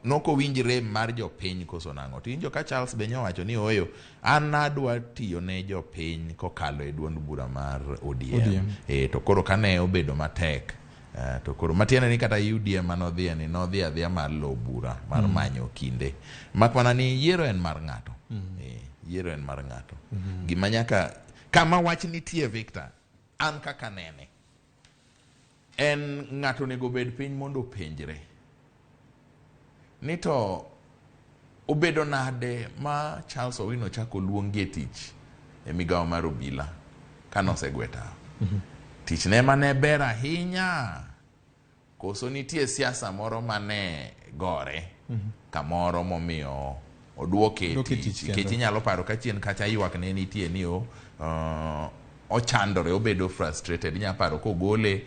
nokowinj rem mar jopiny koso nang'o? Tiwinjo ka Charles be nyowacho ni oyo, an adwa tiyo ne jopiny kokalo e duond bura mar ODM. To koro kane obedo matek, to koro matiende ni kata UDM manodhiye ni nodhi adhiya mar lo bura mar manyo kinde. Mak mana ni yiero en mar ng'ato. Yiero en mar ng'ato. Gima nyaka kama wach nitie Victor, an kaka nene, en ng'ato onego bed piny mondo openjre ni to obedo nade ma Charles Owino chako luongi e tich e migawo mar obila kanosegwe tawo. Tich ne mane ber ahinya, koso nitie siasa moro mane gore kamoro momiyo oduoke tich. Nikech inyalo paro ka chien kacha ywak ne nitie ni ochandore, obedo frustrated. Inyalo paro kogole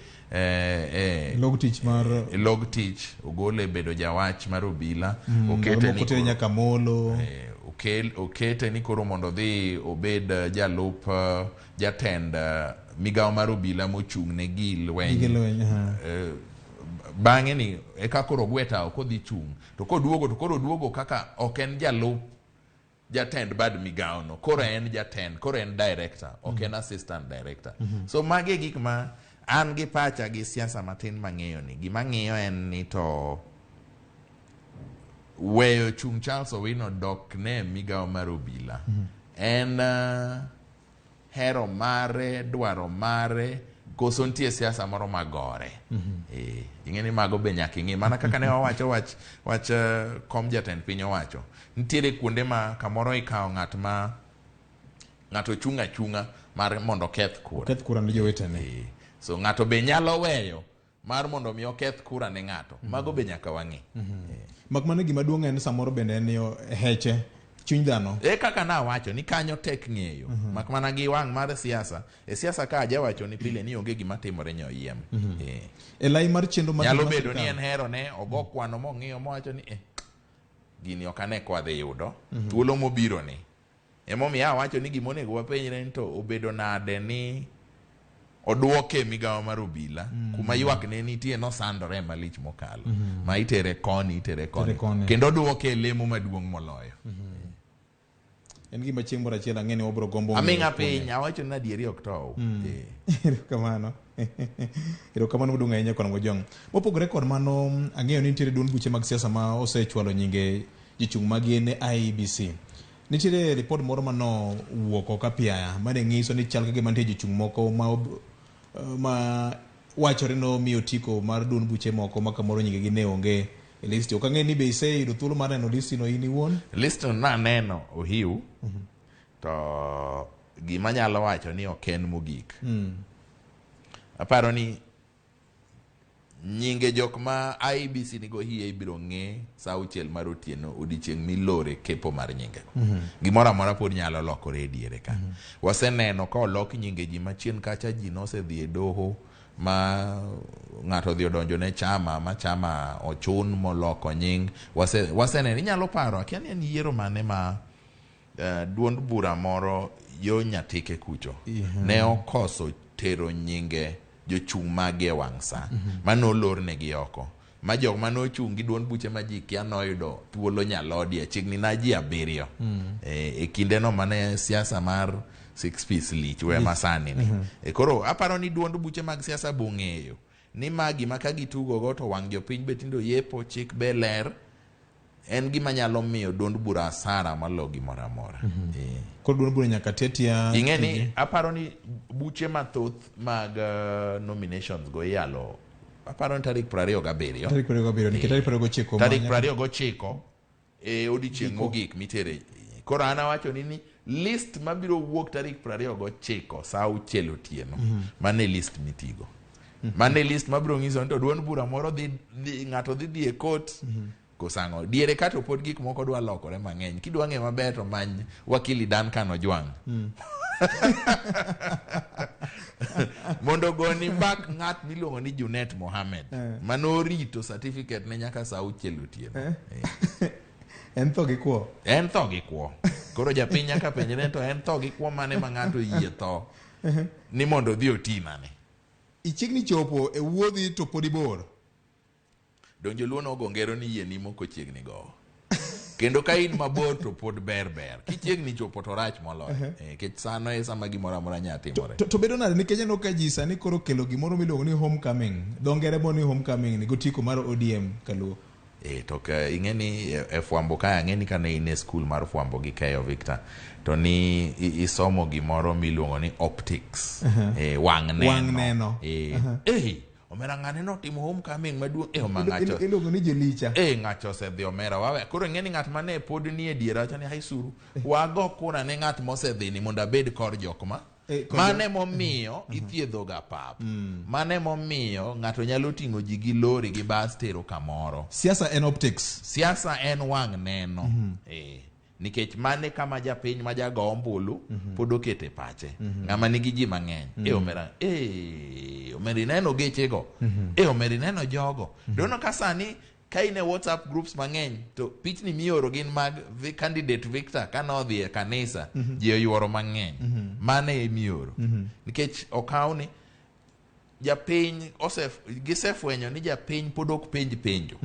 log tich mar log tich, ogole bedo jawach mar obila, okete ni nyaka Molo, okete ni koro mondo odhi obed jalup jatend migawo mar obila mochung' ne gi lweny. Bang'e ni eka koro ogwe tawo kodhi chung', to koduogo to koro oduogo kaka ok en jalup jatend bad migawo no, koro en jatend, koro en director, ok en assistant director. So magi e gik ma an gi pacha gi siasa matin mang'eyo ni gima ng'iyo en ni to weyo chung' Charles Owino dok ne migawo mar obila en hero mare, dwaro mare, koso nitie siasa moro magore. Ing'e ni mago be nyaka ing'i. Mana kaka ne wawacho wach kom jatend piny owacho, nitiere kuonde ma kamoro ikawo ng'at ma ng'ato chung' achung'a mar mondo oketh kura. Oketh kura ne jowetene. So ng'ato be nyalo weyo mar mondo mi oketh kura ne ng'ato. Mago be nyaka wang'i. Mak mana gima duong' en samoro bende en ni heche chuny dhano. E kaka nawacho ni kanyo tek ng'eyo. Mak mana gi wang' mar siasa. E siasa ka ajawacho ni pile ni onge gima timore nyoyiem. E lai mar chenro mar nyalo bedo ni en hero ne ogo kwano mong'iyo mowacho ni Gini ok ane kwadhi yudo thuolo mobiro ni. Emomiyo awacho ni gima onego wapenjre ni to obedo nade ni oduoke e migawo mar obila kuma ywak ne nitie nosandore malich mokalo ma itere koni itere koni koni. kendo oduoke e lemo maduong' moloyo. En gima chieng' moro achiel ang'e ni wabiro gombo ng'eyo Aming'a kuome. piny awacho ni adieri ok tow. Erokamano. Erokamano maduong' ahinya Kwan Mojong. Mopogore kod mano, ang'eyo ni nitiere duond buche mag siasa ma osechwalo nyinge jochung' maggi ne IEBC. Nitiere ripot moro mano wuok oko apiaya mane nyiso ni chal ka gima nitie jochung' moko ma wachore no miyo otiko mar duond buche moko ma kamoro nyingegi ne onge e listi. Ok ang'e ni be iseyudo thuolo mar neno listi no in iwuon? List no naneno ohiu to gima nyalo wacho ni ok en mogik. Aparo ni nyinge jok ma IEBC nigo hie ibiro ng'e sa 6 mar otieno odiochieng' milore kepo mar nyingego. Gimoro amora pod nyalo lokore e diere ka. Waseneno ka olok nyinge ji machien kacha ji nosedhi e doho ma ng'ato odhi odonjo ne chama ma chama ochun moloko nying. Waseneno inyalo paro akia ni en yiero mane ma duond bura moro yo Nyatike kucho ne okoso tero nyinge jochung' mage e wang' sa manolornegi oko ma jok manochung' gi duond buche ma ji kia noyudo thuolo nyalodi chiegni na ji 7 e kindeno mane siasa mar six piece lich we masani ni. Koro aparo ni duond buche mag siasa bong'eyo ni magi ma ka gitugo go to wang' jopiny be tindo yepo chik be ler en gima nyalo miyo duond bura asara malo gimoro amora. Koro duond bura nyaka tetia Ing'e ni aparo ni buche mathoth mag nominations go iyalo aparo ni tarik 27. Tarik 27 nikech tarik 29 Tarik 29 e odiochieng' mogik mitere. Koro an awacho ni list mabiro wuok tarik 29 sa 6 otieno. Mano e list mitigo. Mano e list mabiro nyiso ni to duond bura moro dhi ng'ato dhi e court kosang'o. Diere ka to pod gik moko dwa lokore mang'eny. Kidwa ng'eyo maber to many wakili Duncan Ojwang'. Mondo ogoni mbak ng'at miluongo ni Junet Mohammed manorito certificate ne nyaka sa 6 otieno. En tho gi kwo. En tho gi kwo. Koro japiny nyaka penjre to en tho gi kwo mane ma ng'ato oyie tho ni mondo odhi oti nane. Ichiegni chopo e wuodhi to pod ibor. Donjo joluo nogo ngero ni yie nimo kochiegni gowo. Kendo ka in mabor to pod ber ber. Kichiegni chopo to rach moloyo. Nikech sano e sama gimoro amora nyalo timore. To bedo nade nikech aneno ka ji sani koro kelo gimoro miluongo ni homecoming. Dho ngere mo ni homecoming ni gotiko mar ODM kaluo. To ka ing'e ni e fwambo kae ang'e ni kane in e skul mar fwambo gi keyo Victor to ni isomo gimoro miluongo ni optics. Wang' neno. Wang' neno. Omera ng'ane notimo homecoming maduong' ng'acho. Iluongo ni jelicha. Ng'acho osedhi omera wawe. Koro ing'e ni ng'at mane pod ni e dier wacho ni haisuru. Wago kura ne ng'at mosedhi ni mondo abed kor jok ma. Mane momiyo ithiedho ga pap. Mane momiyo ng'ato nyalo ting'o ji gi lori gi bas tero kamoro. Siasa en optics. Siasa en wang' neno. Nikech mane kama japiny ma jago ombulu pod okete pache. Ng'ama nigi ji mang'eny. Omera, omera ineno gechego. Omera ineno jogo. Dono ka sani ka in e WhatsApp groups mang'eny to pichni mioro gin mag candidate Victor kanodhi e kanisa ji oyuoro mang'eny. Mane emioro. Nikech okaw ni japiny gisefwenyo ni japiny pod ok penj penjo.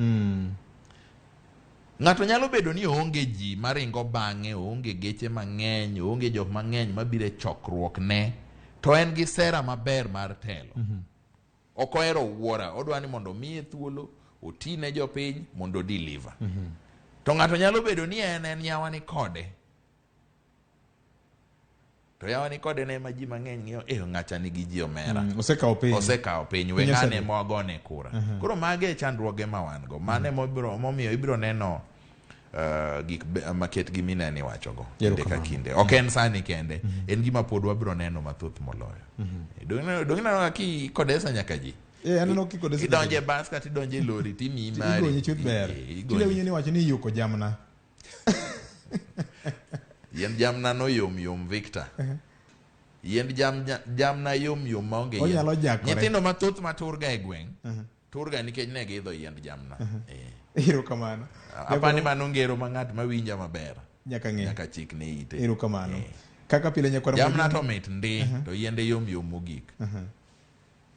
Ng'ato nyalo bedo ni oonge ji maringo bang'e, oonge geche mang'eny, oonge jok mang'eny mabiro e chokruok ne, to en gi sera maber mar telo. Ok ohero wuora, odwa ni mondo omiye thuolo, oti ne jopiny mondo deliver. To ng'ato nyalo bedo ni en yawa ni kode. To yawa ni kode ne ma ji mang'eny ng'iyo, ng'acha nigi ji omera. Osekawo piny. Osekawo piny, we ng'ane mogone kura. Koro mage e chandruoge ma wan go. Mane momiyo ibiro neno gik maket gi minene iwachogo kinde ka kinde. Ok en sani kende, en gima pod wabiro neno mathoth moloyo. Dong' ineno ki kodesa nyaka ji. Aneno ki kodesa. Idonje bas kata idonje lori timiyi mari. Igonyi chuth ber. Tinde winjo ni wacho ni iyuko jamna. Yiend jamna no yom yom Victor. Yiend jamna yom yom maonge yien. Onyalo jakore. Nyithindo mathoth maturga e gweng'. Turga nikech ne giidho yiend jamna. Eh. Erokamano. Apani mano ngero ma ng'at ma winja maber. Nyaka ng'e. Nyaka chik ne ite. Erokamano. Kaka pile nyakwar Jamna to mit ndi to yiende yom yom mogik.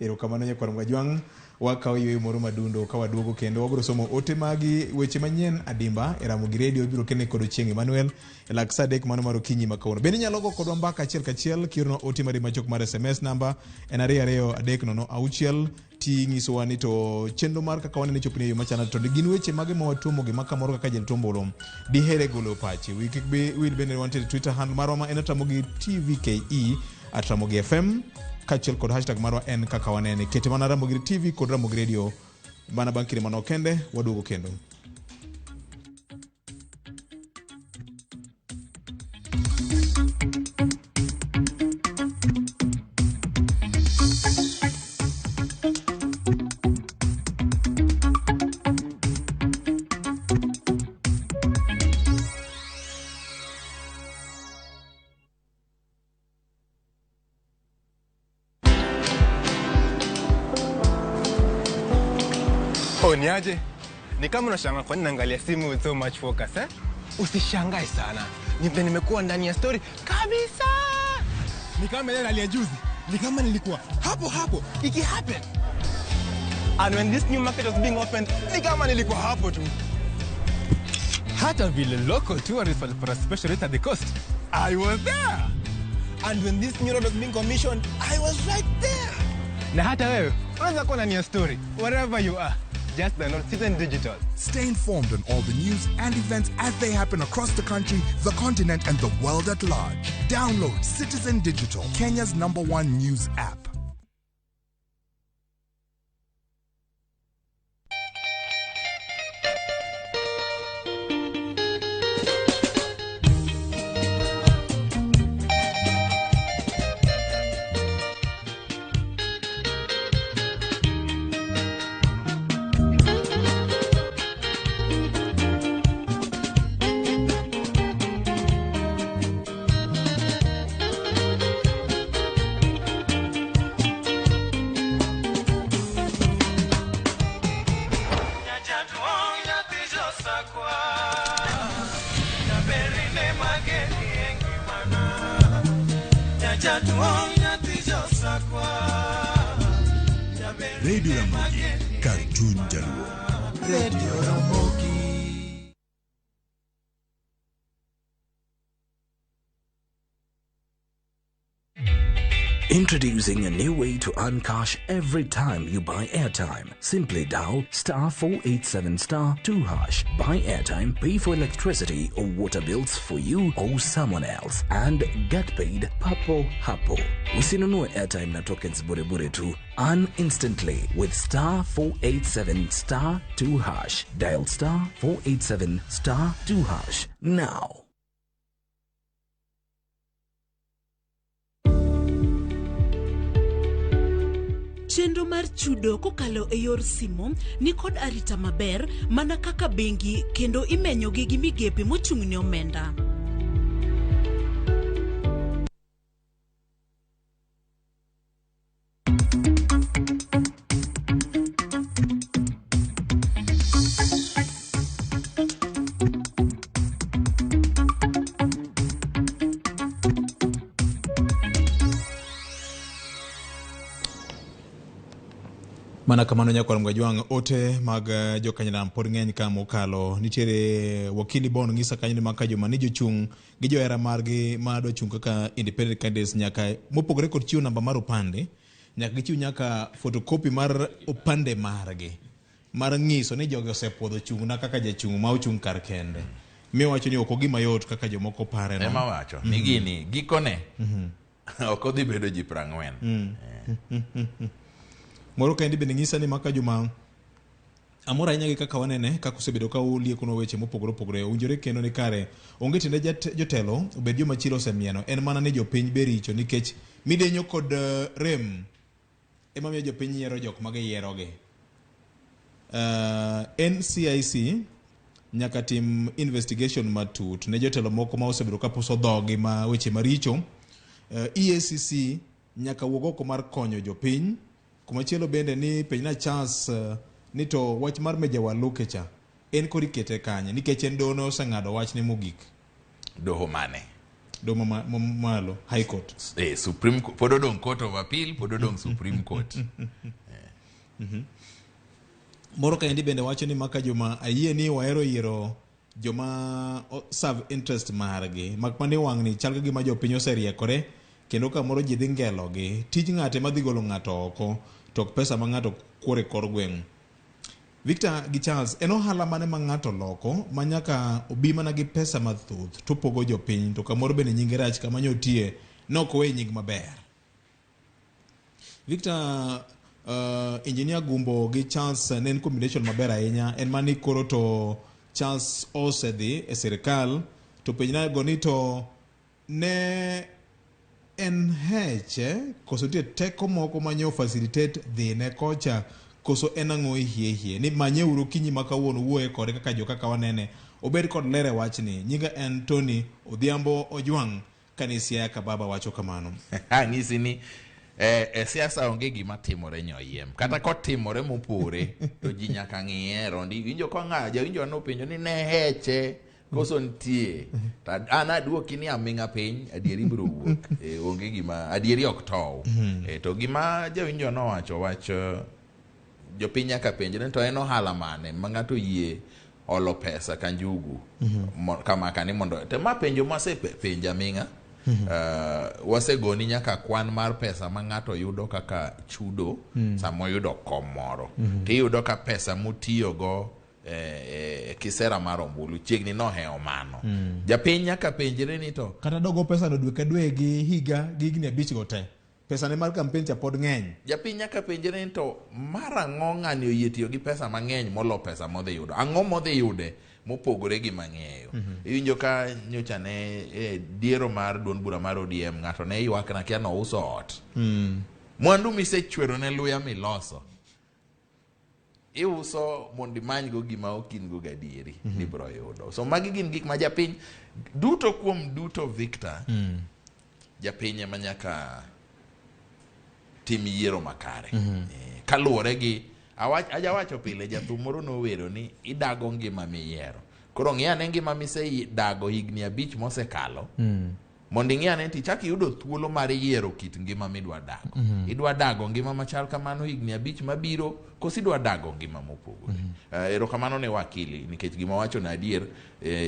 Erokamano nyakwar Mgajwang'. Wakawo yueyo moro madundo ka waduogo kendo wabiro somo ote magi weche manyien adimba e Ramogi Radio ibiro kene kod Ochieng' Emmanuel e lak saa adek mano mar okinyi ma kawuono. Bende inyalo go kodwa mbaka achiel kachiel kiorona ote mari machuok mar SMS namba en 22306 tinyisowa ni to chenro mar kaka wanene chopni e yo machalnade to gin weche mage ma watuomo gi ma kamoro kaka jarit ombulu dihere golo pachi. Wi kik bi wil bende wantiere Twitter handle marwa ma en @ramogi tvke @ramogi fm kaachiel kod hashtag marwa en kaka wanene. Kete mana Ramogi TV kod Ramogi Radio mana bang' kinde manok kende waduogo kendo. Oh, ni aje? Ni kama unashangaa kwa nini naangalia simu with so much focus, eh? Usishangae sana. Ni vile nimekuwa ndani ya story kabisa. Ni kama ile rally ya juzi. Ni kama nilikuwa hapo hapo iki happen. And when this new market was being opened, ni kama nilikuwa hapo tu. Hata vile local tourists walipata special rate at the coast, I was there. And when this new road was being commissioned, I was right there. Na hata wewe unaweza kuwa ndani ya story wherever you are. Just download Citizen Digital. Stay informed on all the news and events as they happen across the country, the continent, and the world at large. Download Citizen Digital, Kenya's number one news app. Radio Ramogi, kar chuny jaluo. Radio Ramogi. Introducing a new way to earn cash every time you buy airtime. Simply dial star 487 star 2 hash. Buy airtime, pay for electricity or water bills for you or someone else, and get paid papo hapo. Usinunue airtime na tokens bure bure tu. Earn instantly with star 487 star 2 hash. Dial star 487 star 2 hash now. Chenro mar chudo kokalo e yor simo ni kod arita maber mana kaka bengi kendo imenyogi gi migepe mochung' ne omenda. Mana kamano nyakwar Mgajwang' ote mag jokanyanam pod ng'eny ka mokalo. Nitiere wakili Bon ng'isa kanyo ni maka juma ni jochung' gi johera margi ma dwa chung' kaka independent candidates nyaka mopogore kod chiwo namba mar opande, nyaka gichiw nyaka photocopy mar opande margi mar ng'iso ni jogi osepuodho chung'na kaka jachung' ma ochung' kar kende. Mi wacho ni ok ogima yot kaka jomoko pare no. Ema wacho ni gini gikone ok odhi bedo ji 40. Moro kaendi bende ng'isa ni maka juma amor ahinya gi kaka wanene kaka osebedo ka uliekonwa weche mopogore opogore. Owinjore kendo ni kare onge tiende jotelo obed joma chilo osemieno, en mana ni jopiny be richo nikech midenyo kod rem ema miyo jopiny yiero jok ma giyierogi. NCIC nyaka tim investigation matut ne jotelo moko ma osebedo ka puso dhogi ma weche maricho. EACC nyaka wuog oko mar konyo jopiny. Kumachielo bende ni penjna Charles ni to wach mar Meja Waluke cha en koro ikete kanye nikech en doho ne oseng'ado wachne mogik. Doho mane? Doho malo, High Court. Supreme Court, pod odong' Court of Appeal, pod odong' Supreme Court. Moro kaendi bende wacho ni maka joma ayie ni wahero yiero joma serve interest margi mak mana ni wang'ni chal ka gima jopiny oseriekore kendo kamoro ji dhi ngelogi. Tij ng'ate madhi golo ng'ato oko to ok pesa ma ng'ato kuore kor gweng'. Victor gi Charles, en ohala mane ma ng'ato loko ma nyaka obi mana gi pesa mathoth to pogo jopiny to kamoro bende nyinge rach kama nyotie ne ok owe nying maber? Victor, Engineer Gumbo gi Charles ne en combination maber ahinya. En mani koro to Charles osedhi e sirikal to penjna go ni to ne en heche koso nitie teko moko manyo facilitate dhi ne kocha koso en ang'o hie hie ni manyeuru kinyi ma kawuono wuoye kode kaka jo kaka wanene obed kod ler e wachni. Nyinga en Tony Odhiambo Ojwang' kane Siaya ka baba wacho kamano. Ang'isi ni e siasa onge gima timore nyoyiem. Kata kotimore mopore to ji nyaka ng'iye rondi. Winjo ka ng'a jawinjo nopenjo ni ne heche koso nitie. To an aduoki ni aming'a piny adieri biro wuok. Onge gima adieri ok tow. To gima jawinjo nowacho wach jopiny nyaka penjre to en ohala mane ma ng'ato yie olo pesa ka njugu kama kani mondo te ma penjo mwasepenjo aming'a. Wasegoni nyaka kwan mar pesa ma ng'ato yudo kaka chudo sama oyudo kom moro. Tiyudo ka pesa motiyogo kisera mar ombulu chiegni nohewo mano. Japiny nyaka penjre ni to kata dogo pesa no dwe ka dwe gi higa gi higni 5 go te pesa ne mar campaign cha pod ng'eny. Japiny nyaka penjre ni to mar ang'o ng'ani oyie tiyo gi pesa mang'eny molo pesa modhi yudo? Ang'o modhi yude mopogore gi mang'eyo? Iwinjo ka nyocha ne diero mar duond bura mar ODM ng'ato ne ywak na kia nouso ot. Mwandu misechwero ne luya miloso iuso mondo imanygo gima ok in go gadieri ni biro yudo. So magi gin gik ma japiny duto kuom duto Victor. Japiny ema nyaka tim yiero makare. Kaluwore gi ajawacho pile jathum moro nowero ni idago ngima miyiero. Koro ng'i ane ngima misedago higni 5 mosekalo. Mondo ing'i ane tichak iyudo thuolo mar yiero kit ngima midwa dago. Idwa dago ngima machal kamano higni 5 mabiro koso idwa dago ngima mopogore. Erokamano ne wakili nikech gima wacho na adier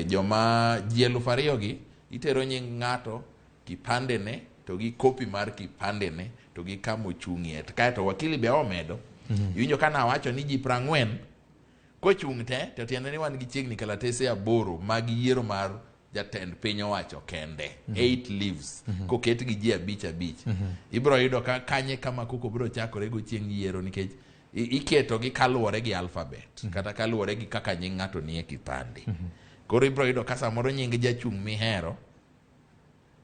joma ji 2000 gi itero nying ng'ato kipandene to gi kopi mar kipandene to gi kama ochung'ie. Kaeto wakili be omedo. Iwinjo ka nawacho ni ji 40 kochung' te to tiende ni wan gi chiegni kalatese 8 mag yiero mar jatend piny owacho kende. 8 leaves koket gi ji 5 5. Ibiro yudo ka kanye kama koko biro chakore go chieng' yiero nikech iketo gi kaluwore gi alphabet kata kaluwore gi kaka nying ng'ato nie kipande. Koro ibiro yudo ka samoro nying jachung' mihero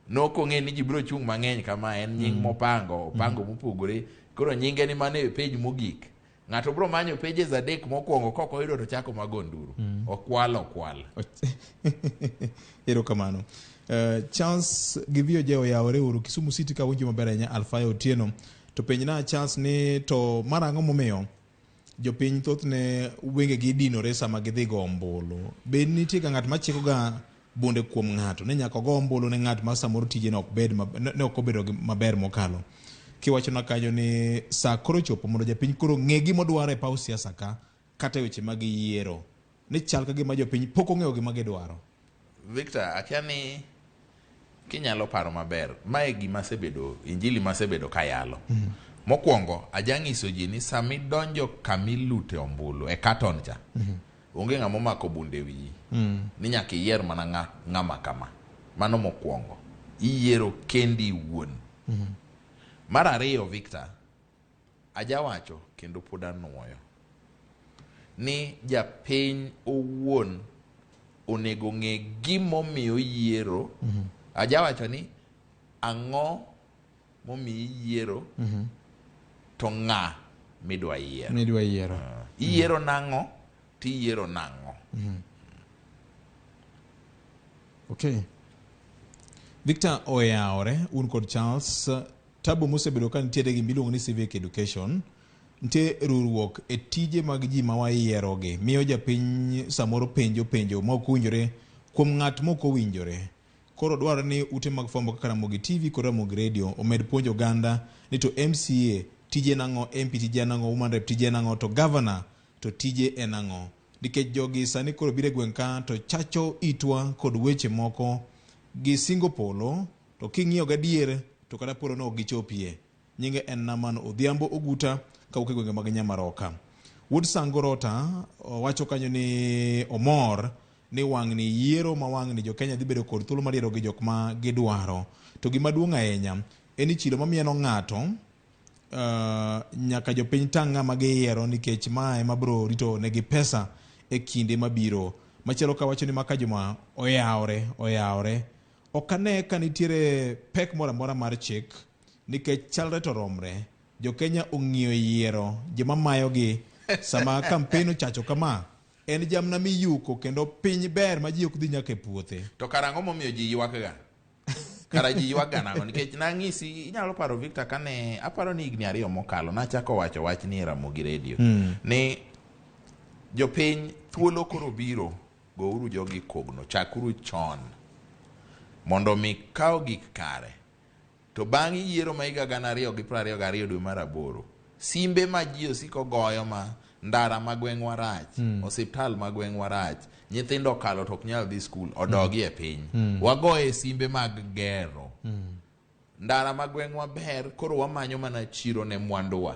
nokong'e ni ji biro chung' mang'eny kama en nying mopango opango mopogore. Koro nyinge ni mane e page mogik. Ng'ato biro manyo pages 3 mokwongo kok oyudo to chako mago nduru. Okwal okwal. Erokamano. Charles gi VOJ oyawore uru Kisumu City ka winjo maber ahinya Alfayo Otieno. To penjna Charles ni to mar ang'o momiyo jopiny thothne wengegi dinore sama gidhi go ombulu? Be nitie ga ng'at machiko ga bunde kuom ng'ato ni nyaka ogo ombulu ne ng'at ma samoro tije ne ok bed ne ok obedo maber mokalo? Kiwachona kanyo ni saa koro chopo mondo japiny koro ng'e gima odwaro e paw siasa ka kata e weche mag yiero ni chal ka gima jopiny pok ong'eyo gima gidwaro. Victor, akia ni kinyalo paro maber, mae gima asebedo, injili masebedo kayalo. Mokwongo, ajang'iso ji ni sama idonjo kamilute ombulu e katon cha, onge ng'ama omako bunde wiyi. Ni nyaka iyier mana ng'ama kama. Mano mokwongo. Iyiero kendi iwuon. Mar ariyo, Victor, ajawacho kendo pod anuoyo ni japiny owuon onego ng'e gimomiyo yiero. Ajawacho ni ang'o momiyo yiero to ng'a midwa yiero. Midwa yiero. Iyiero nang'o tiyiero nang'o. Okay. Victor oyawore un kod Charles tabu mosebedo ka nitiere gi miluongo ni civic education. Nitie ruruok e tije mag ji ma wayierogi. Miyo japiny samoro penjo penjo ma ok owinjore kuom ng'at ma ok owinjore. Koro dwarore ni ute mag fwambo kaka Ramogi TV kod Ramogi Radio omed puonjo oganda ni to MCA tije en ang'o, MP tije en ang'o, Woman Rep tije en ang'o, to Governor to tije en ang'o. Nikech jogi sani koro biro e gweng' ka to chacho itwa kod weche moko gi singo polo to king'iyo gadier to kata polo no ok gichopie. Nyinge en Naman Odhiambo Oguta kawuok e gwenge mag Nyamaroka. Wuod Sango Rota owacho kanyo ni omor ni wang'ni yiero ma wang'ni jo-Kenya dhi bedo kod thuolo mar yiero gi jok ma gidwaro. To gima duong' ahinya en ni chilo mamieno ng'ato uh, nyaka jopiny tang' ng'ama giyiero nikech ma ema bro rito negi pesa e kinde mabiro. Machielo ka wacho ni maka juma oyawre oyawre ok ane ka nitiere pek moro amora mar chik nikech chalre to romre. Jo-Kenya ong'iyo yiero joma mayogi sama kampen ochacho kama en jamna miyuko kendo piny ber ma ji ok dhi nyaka e puothe. To kara ang'o momiyo ji ywak ga? Kara ji ywak ga nang'o? Nikech nang'isi, inyalo paro Victor kane aparo ni higni ariyo mokalo nachako wacho wach ni e Ramogi Radio ni jopiny thuolo koro biro gouru jogi kogno chakuru chon mondo mi ka ogik kare To bang' yiero ma higa 2022 dwe mar aboro, simbe ma ji osiko goyo ma ndara ma gweng'wa rach, osiptal ma gweng'wa rach, nyithindo okalo to ok nyal dhi skul, odogi e piny. Wagoye simbe mag gero. Ndara ma gweng'wa ber, koro wamanyo mana chiro ne mwanduwa.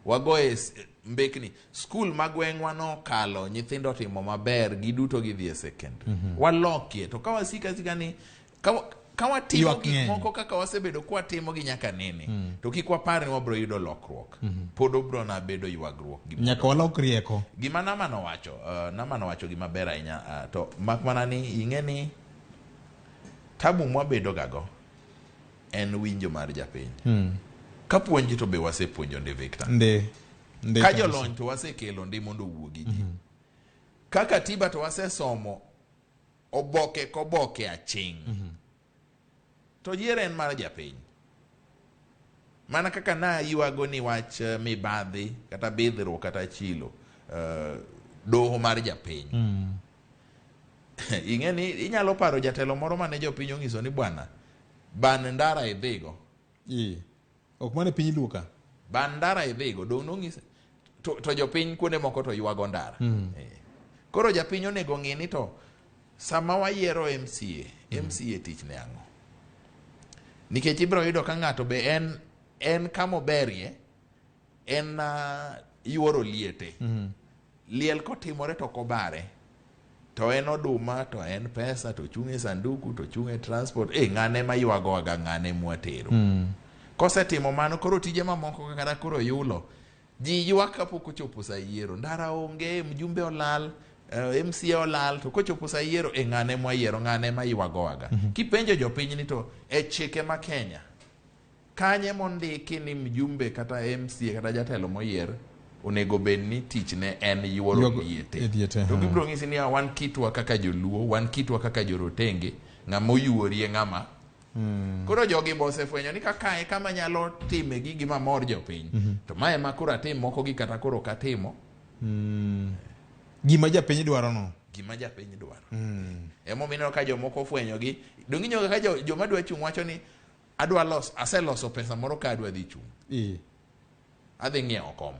Wagoye mbekni. Skul ma gweng'wa nokalo, nyithindo otimo maber, giduto gidhi e secondary. Walokie. To ka wasiko asika ni ka, ka watimo Ywak gik ng'eny. moko kaka wasebedo kwatimo gi nyaka nene to kik wapar ni wabro yudo lokruok pod obro na bedo ywagruok gi Nyaka walok rieko. gima Naman owacho Naman owacho gima ber ahinya to mak mana ni ing'e ni tabu mwabedo ga go en winjo mar japiny ka puonj to be wasepuonjo ndi Victor Nde. Nde ka kabisa. jolony to wasekelo ndi mondo owuo gi ji ka katiba to wasesomo oboke koboke aching' to yiero en mar japiny mana kaka naywago ni wach mibadhi kata bidhruok kata chilo doho mar japiny ing'e ni inyalo paro jatelo moro mane jopiny onyiso ni bwana ban ndara idhigo Ok mane piny Luo ka. Ban ndara idhigo dong' nong'ise to jopiny kuonde moko to ywago ndara. Koro japiny onego ng'i ni to sama wayiero MCA, MCA tich ne ang'o? Nikech ibiro yudo ka ng'ato be en kamoberie, en yuoro liete. Liel kotimore to ok obare. To en oduma, to en pesa, to chung' e sanduku, to chung' e transport. Ng'ane ma ywagowaga, ng'ane mwatero. Kosetimo mano, koro tije mamoko kata koro yulo. Ji ywak kapok ochopo sa yiero. Ndara onge, mjumbe olal, MCA olal, to kochopo sa yiero, ng'ane mwayiero, ng'ane ma ywagowaga. Kipenjo jopiny ni to e chike ma Kenya, kanye mondiki ni mjumbe kata MCA kata jatelo moyier onego bed ni tichne en yuoro liete. To gibiro ng'isi ni wan kitwa kaka joluo, wan kitwa kaka jorotenge, ng'ama oyuorie ng'ama. Koro jogi bo osefwenyo ni kaka e kama nyalo time gigi mamor jopiny. To mae ma koro atim moko gi kata koro ok atimo. Gima japiny dwaro no. Gima japiny dwaro. Emomiyo ineno ka jomoko ofwenyo gi. Donge ineno ka joma dwa chung' wacho ni adwa los, aseloso pesa moro ka adwa dhi chung'. Adhi ng'iewo kom.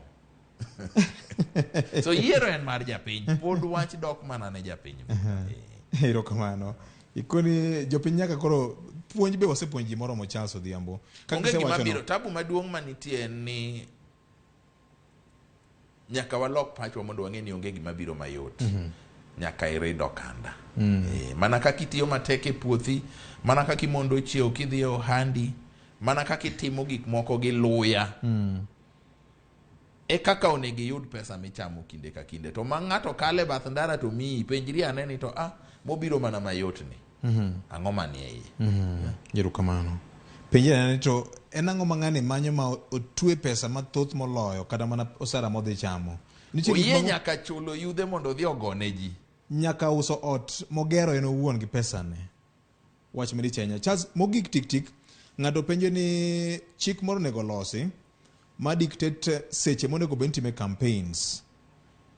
So yiero en mar japiny. Pod wach dok mana ne japiny. Erokamano. Ikoni jopiny nyaka koro puonj be wasepuonj ji moromo Charles Odhiambo. Kaka Onge gima isewacho no- biro. Tabu maduong' manitie en ni nyaka walok pachwa mondo wang'e ni onge gima biro mayot. Nyaka irid okanda. Mana kaka itiyo matek e puothi, mana kaka imondo chiew kidhi e ohandi, mana kaka itimo gik moko gi luya. E kaka onego iyud pesa michamo kinde ka kinde. To ma ng'ato kale bath ndara to miyi, penjri ane ni to mobiro mana mayot ni. Ang'o manie iye? Erokamano. Penjri ane ni to en ang'o ma ng'ani manyo ma otwe pesa mathoth moloyo kata mana osara modhi chamo. Nitie gik Oyie moko- nyaka chulo yudhe mondo odhi ogone ji. Nyaka uso ot mogero en owuon gi pesane. Wach malich ahinya. Charles, mogik tik tik, ng'ato penjo ni chik moro onego losi Ma dictate seche monego bed ni itime campaigns.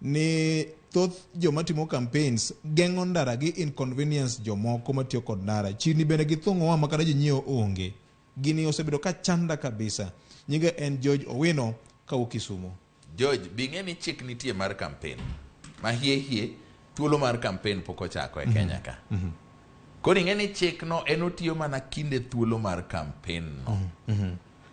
Ni thoth joma timo campaigns geng'o ndara gi inconvenience jomoko matiyo kod ndara. Chirni bende githung'owa ma kata jonyiewo onge. Gini osebedo ka chanda kabisa. Nyinga en George Owino kawuok Kisumu. George, bing'e ni chik nitie mar campaign. Ma hie hie, thuolo mar campaign pok ochako e Kenya ka. Koro ing'e ni chikno en otiyo mana kinde thuolo mar campaign no.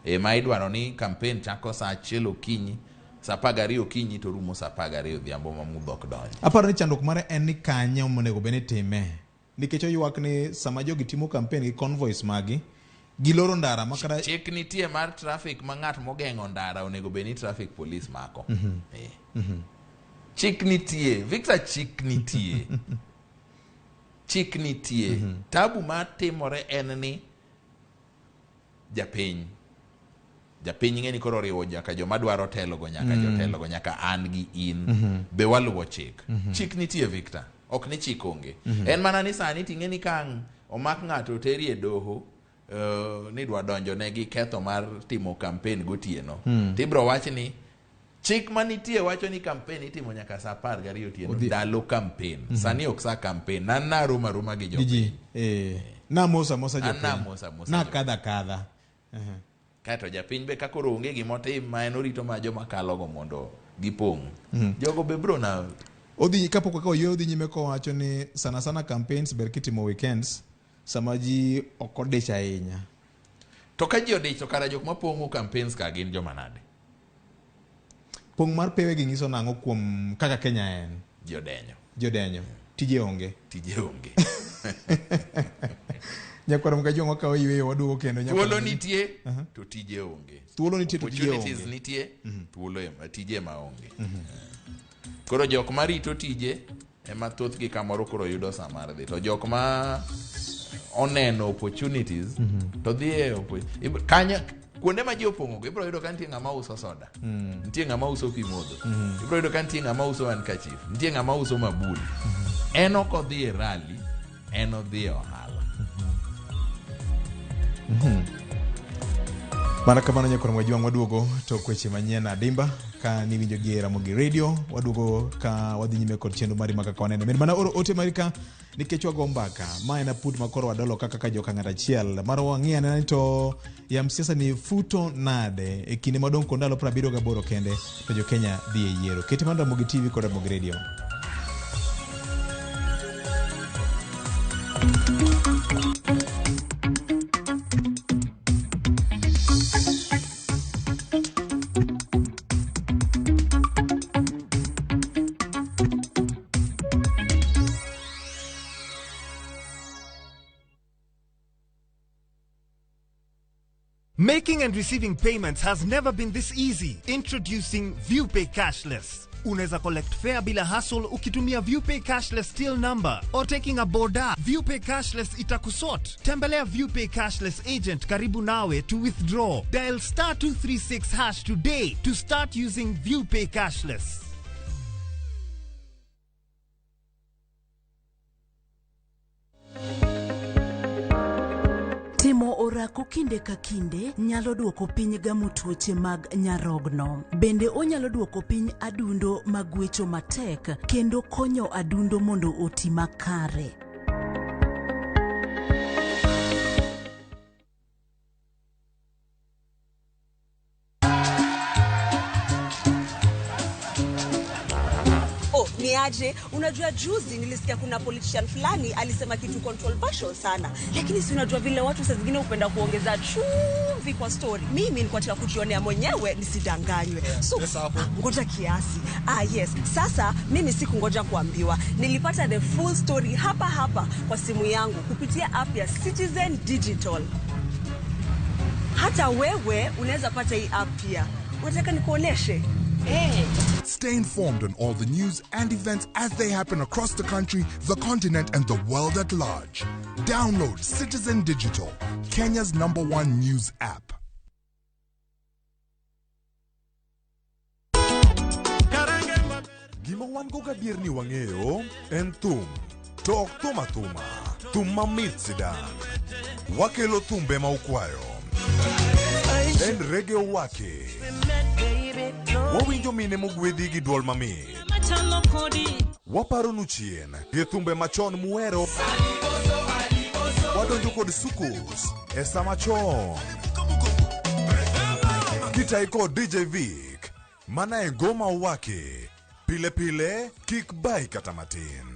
E ma idwaro ni campaign chako saa 1 okinyi, saa 12 okinyi to rumo saa 12 odhiambo ma mudho ok donji. Aparo ni chandruok mare en ni kanye monego bed ni itime. Nikech oywak ni sama jogi timo campaign gi convoys magi, giloro ndara ma kata Chik nitie mar traffic ma ng'at mogeng'o ndara onego bed ni traffic police mako. Chik nitie, Victor, chik nitie. Chik nitie. Tabu matimore en ni japiny. Japiny ng'e ni koro oriwo nyaka joma dwaro telogo, nyaka jotelogo, nyaka an gi in. Be waluwo chik. Chik nitie, Victor. Ok ni chik onge. En mana ni sani ting'e ni ka ang' omak ng'ato oteri e doho, ni dwa donjo ne gi ketho mar timo campaign gotieno. Tibro wach ni chik manitie wacho ni campaign itimo nyaka saa 12 otieno ndalo campaign. Sani ok saa campaign. An naromo aroma gi jopiny. Ji. Namosa mosa An jopiny. namosa mosa Na jopiny. kadha kadha. Kaeto japiny be ka koro onge gimotim ma en orito ma joma kalogo mondo gipong'. Jogo be bro na Odhi kapok wakawo yweyo odhi nyime kowacho ni sana sana campaigns ber kitimo weekends sama ji ok odich ahinya. To ka ji odich to kara jok mapong'o campaigns ka gin joma nade? Pong' mar pewe gi nyiso nang'o kuom kaka Kenya en? Ji odenyo. Ji odenyo. Tije onge. Tije onge. Nyakwar Mkajwang' wakawo yweyo waduogo kendo. Thuolo nitie to tije onge. Thuolo nitie to tije Opportunities onge. nitie, thuolo ema tije ema onge. Koro jok marito tije ema thothgi kamoro koro yudo saa mar dhi. To jok ma oneno opportunities to dhi e kanya kuonde ma ji opong'ogo ibiro yudo ka nitie ng'ama uso soda. Nitie ng'ama uso pi modho. Ibiro yudo ka nitie ng'ama uso handkerchief. Nitie ng'ama uso mabul. En ok odhi e rally, en odhi e ohala. Mana kamano nyakwar Mkajwang' waduogo tok weche manyien adimba ka niwinjo gi Ramogi Radio waduogo ka wadhi nyime kod chenro mari ma kaka wanene. Med mana oro ote mari ka nikech wago mbaka. Ma en aput ma koro wadolo kaka joka ng'at achiel. Mar wang'i anena ni to yam siasa ni futo nade e kinde madong' kod ndalo 78 kende to jo Kenya dhi e yiero. Kete mana Ramogi TV kod Ramogi Radio. Making and receiving payments has never been this easy. Introducing ViewPay Cashless. Unaweza collect fare bila hassle ukitumia ViewPay Cashless till number or taking a boda. ViewPay Cashless itakusort. Tembelea ViewPay Cashless agent karibu nawe to withdraw. Dial star 236 hash today to start using ViewPay Cashless. Timo orako kinde ka kinde nyalo duoko piny gamo tuoche mag nyarogno. Bende onyalo duoko piny adundo magwecho matek kendo konyo adundo mondo oti makare. Oh, ni aje? Unajua juzi nilisikia kuna politician fulani alisema kitu controversial sana. Lakini si unajua vile watu saa zingine hupenda kuongeza chumvi kwa story. Mimi nilikuwa nataka kujionea mwenyewe nisidanganywe. So, ngoja kiasi. Yes. Sasa mimi sikungoja kuambiwa. Nilipata the full story hapa hapa kwa simu yangu kupitia app ya Citizen Digital. Hata wewe unaweza pata hii app pia. Unataka nikuoneshe? Hey. Stay informed on all the news and events as they happen across the country, the continent, and the world at large. Download Citizen Digital, Kenya's #1 news app. Gima wan go gadier ni wang'eyo en thum, to ok thum athuma, thum mamit sidang'. Wakelo thumbe ma ukwayo. En reggae wake. Wawinjo mine mogwedhi gi duol mamit. Waparonu chien gi thumbe machon muhero. Wadonjo kod soukous e sama chon. Kitai kod DJ Vic, mana e Ngoma Owaki. Pile pile, kik bai kata matin.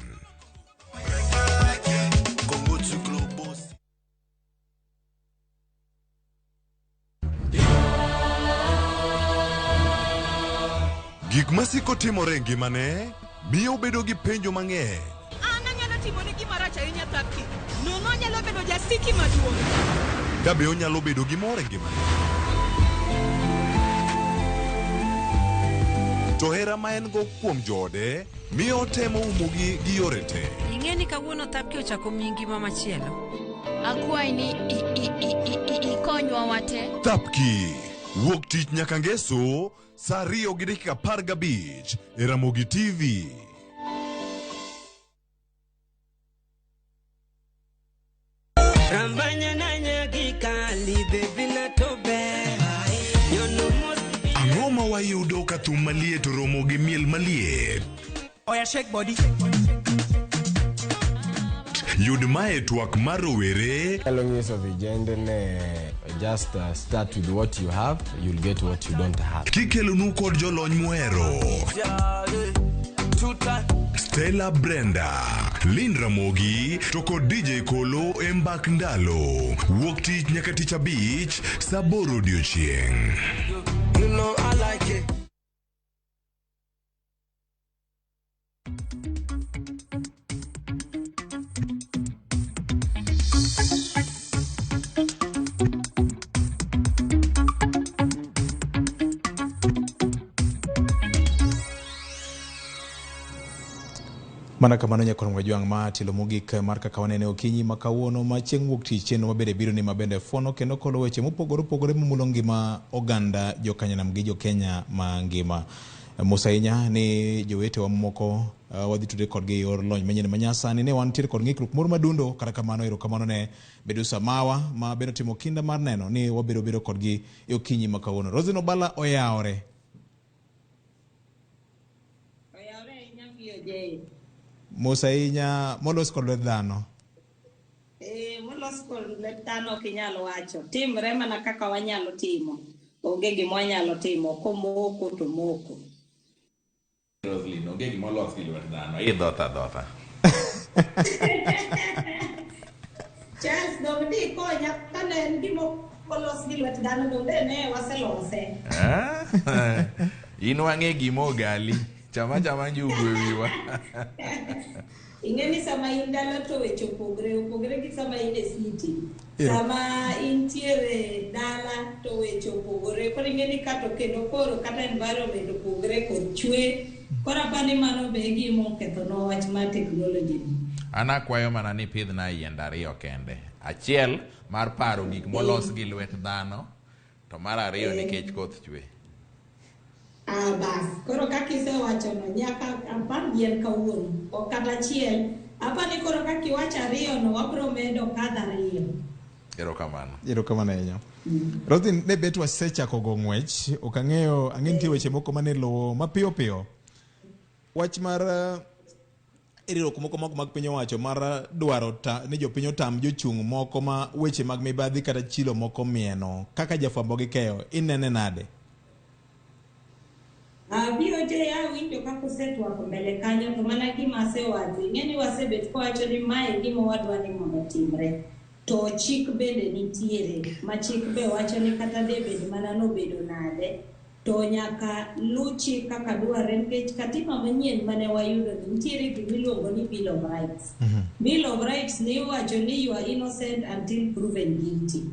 Gik masiko timore e ngimane miyo obedo gi penjo mang'eny. An anyalo timone gima rach ahinya Thapki. Nono anyalo bedo jasiki maduong'. Ka be onyalo bedo gi mor e ngimane. To hera ma en go kuom joode miyo otemo umogi gi yore te. Ing'e ni kawuono Thapki ochako miyi ngima machielo. Akwayi ni ikonywa wate. Thapki wuok tich nyaka ngeso saa 2:15 e Ramogi TV. Ang'o ma wayudo ka thum maliet oromo gi miel maliet? Oya shake body. Yud mae twak mar rowere. Anyalo nyiso vijende ne just start with what you have, you'll get what you don't have. Kikelonu kod jolony muhero. Stella Brenda, Lynn Ramogi to kod DJ Kolo e mbak ndalo. Wuok tich nyaka tich abich saa 8 odiochieng'. You know I like it. Mana kamano nyakwar Mwajwang' ma tielo mogik mar kaka wanene okinyi ma kawuono ma chieng' wuok tich chenro mabende biro ni mabende fuono kendo kolo weche mopogore opogore momulo ngima oganda jokanyanam gi jokenya mangima. Mos ahinya ni jowetewa moko wadhi tudre kodgi e yor lony manyien manyasani ne wantiere kod ng'ikruok moro madundo kata kamano erokamano ne Medusa Mawa ma bende otimo kinda mar neno ni wabedo bedo kodgi e okinyi ma kawuono. Roslyn Obala oyawore. Oyawore ahinya VOJ. Mos ahinya molos kod lwet dhano. Molos kod lwet dhano ok inyal wacho. Timre mana kaka wanyalo timo. Onge gima wanyalo timo. Komoko to moko. Roslyn, onge gima olos gi lwet dhano. Idhotha dhotha. Charles, dong di konya kane en gima olos gi lwet dhano dong de ne waselose. In wang'e gima ogali. Chama chama njugu e wiwa. Ing'e ni sama in dala to weche opogre, opogre gi sama in e city. Sama intiere dala to weche opogore. Koro ing'e ni kato kendo koro kata environment opogre kod chwe. Koro apani mano be e gima okethonwa wach mar technology. An akwayo mana ni pidhna yiende ariyo kende. Achiel mar paro gik molos gi lwet dhano, to mar ariyo nikech koth chwe. Bas, koro kaka isewachono nyaka apand yien kawuono, ok kata achiel. Apani koro kaka iwacho ariyo no wabro medo kadho ariyo. Erokamano. Erokamano ahinya. Roslyn, ne bet wasechako go ng'wech, ok ang'eyo, ang'e nitie weche moko mane luwo mapiyo piyo. Wach mar riwruok moko mag piny owacho mar dwaro ni jopiny otam jochung' moko ma weche mag mibadhi kata chilo moko mieno, kaka jafwambo gi keyo, inene nade? VOJ awinjo kaka osetwako mbele kanyo to mana gima asewacho, ing'e ni wasebet kawacho ni mae gima wadwa ni mondo otimre. To chik bende nitiere, ma chik be wacho ni kata de bed mana nobedo nade, to nyaka lu chik kaka dwarre nikech katiba manyien mane wayudo ni nitiere gimiluongo ni Bill of Rights. Bill of Rights ni iwacho ni you are innocent until proven guilty.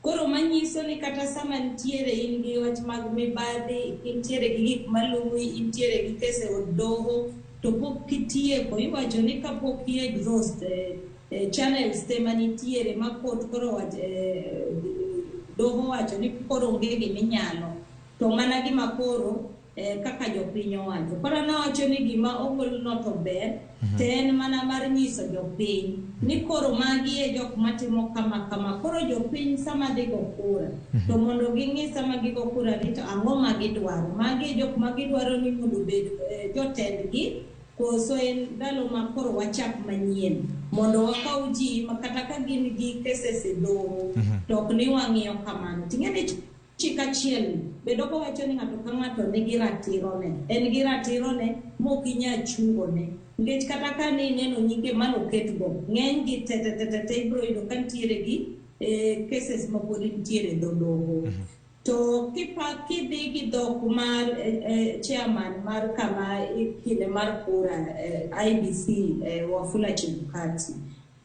Koro manyiso ni kata sama nitiere in gi wach mag mibadhi, intiere gi gik maluwi, intiere gi kes e od doho, to pok kitieko, iwacho ni kapok i exhaust channels te manitiere ma court koro doho wacho ni koro onge giminyalo, to mana gima koro kaka jopiny owacho. Koro nawacho ni gima ogolno to ber, to en mana mar nyiso jopiny ni koro magi e jok matimo kama kama. Koro jopiny sama dhi go kura, to mondo ging'i sama gigo kura ni to ang'o ma gidwaro. Magi e jok ma gidwaro ni mondo obed jotendgi, koso en ndalo ma koro wachak manyien mondo wakaw ji ma kata ka gin gi cases e doho to ok ni wang'iyo kamano. Ting'e ni chik achiel bende ok owacho ni ng'ato ka ng'ato nigi ratirone. En gi ratirone mok inyal chungone. Nikech kata ka ne ineno nyinge manoketgo, ng'eny gi te te te te te ibiro yudo ka nitiere gi cases ma pod nitiere e dho doho. To kidhi gi dhok mar chairman mar kama kinde mar kura IEBC Wafula Chebukati,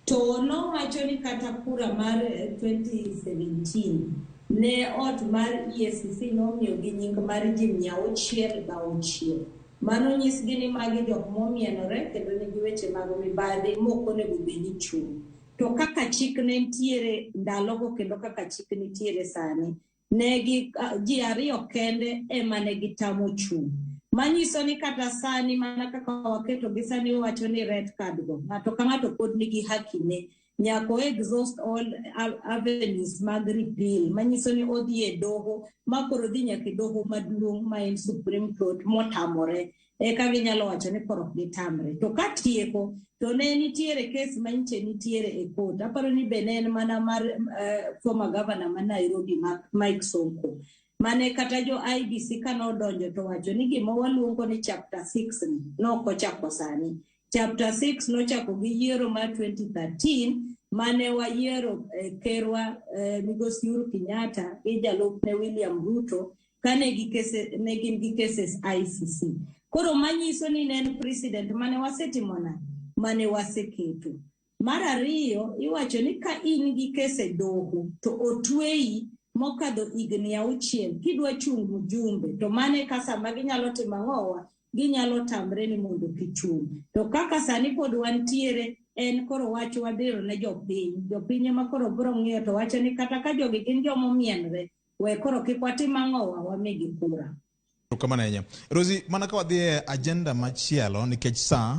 to nowacho ni kata kura mar 2017 ne ot mar EACC nomiyogi nying mar ji 606. Mano nyisgi ni magi jok momienore kendo nigi weche mag mibadhi mok onego bed ni chung'. To kaka chik ne nitiere ndalogo kendo kaka chik nitiere sani, ne gi ji ariyo kende ema ne gitamo chung'. Manyiso ni kata sani mana kaka waketo gi sani wacho ni red card go, ng'ato ka ng'ato pod nigi haki ne. Nyaka o exhaust all avenues mag repeal, manyiso ni odhi e doho, ma koro dhi nyaka e doho maduong' ma en Supreme Court motamore. Eka ginyalo wacho ni koro ok gitamre. To ka tieko, to ne nitiere kes ma nyiche nitiere e court. Aparo ni be ne en mana mar former governor ma Nairobi Mike Sonko. Mane kata jo IEBC kanodonjo to wacho ni gima waluongo ni chapter 6 ni nokochako sani. Chapter 6 nochako gi yiero mar 2013 mane wayiero kerwa migosi Uhuru Kenyatta gi jalupne William Ruto kane ne gin gi cases ICC. Koro manyiso ni ne en president mane wasetimo nade? Mane waseketo. Mar ariyo, iwacho ni ka in gi kes e doho to otweyi mokadho higni 6 kidwa chung' mjumbe to mane ka sama ginyalo timo ang'owa? Ginyalo tamre ni mondo kichung'. To kaka sani pod wantiere, en koro wach wadhiro ne jopiny. Jopiny ema koro biro ng'iyo to wacho ni kata ka jogi gin joma omienre, we koro kik watim ang'owa, wamigi kura. Erokamano ahinya. Rosie, mana ka wadhi e agenda machielo nikech sa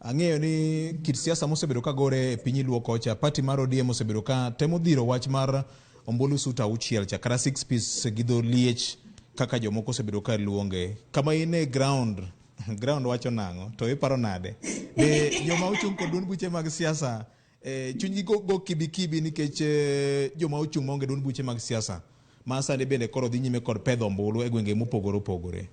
ang'eyo ni kit siasa mosebedo ka gore e piny Luo kocha, party mar ODM osebedo ka temo dhiro wach mar ombulu suta 6 cha kata 6 piece gi dho liech kaka jomoko osebedo ka luonge. Kama in e ground, ground wacho nang'o? To iparo nade? Be joma ochung' kod duond buche mag siasa chunygi go kibi kibi nikech joma ochung' maonge duond buche mag siasa ma sani bende koro dhi nyime kod pedho ombulu e gwenge mopogore opogore.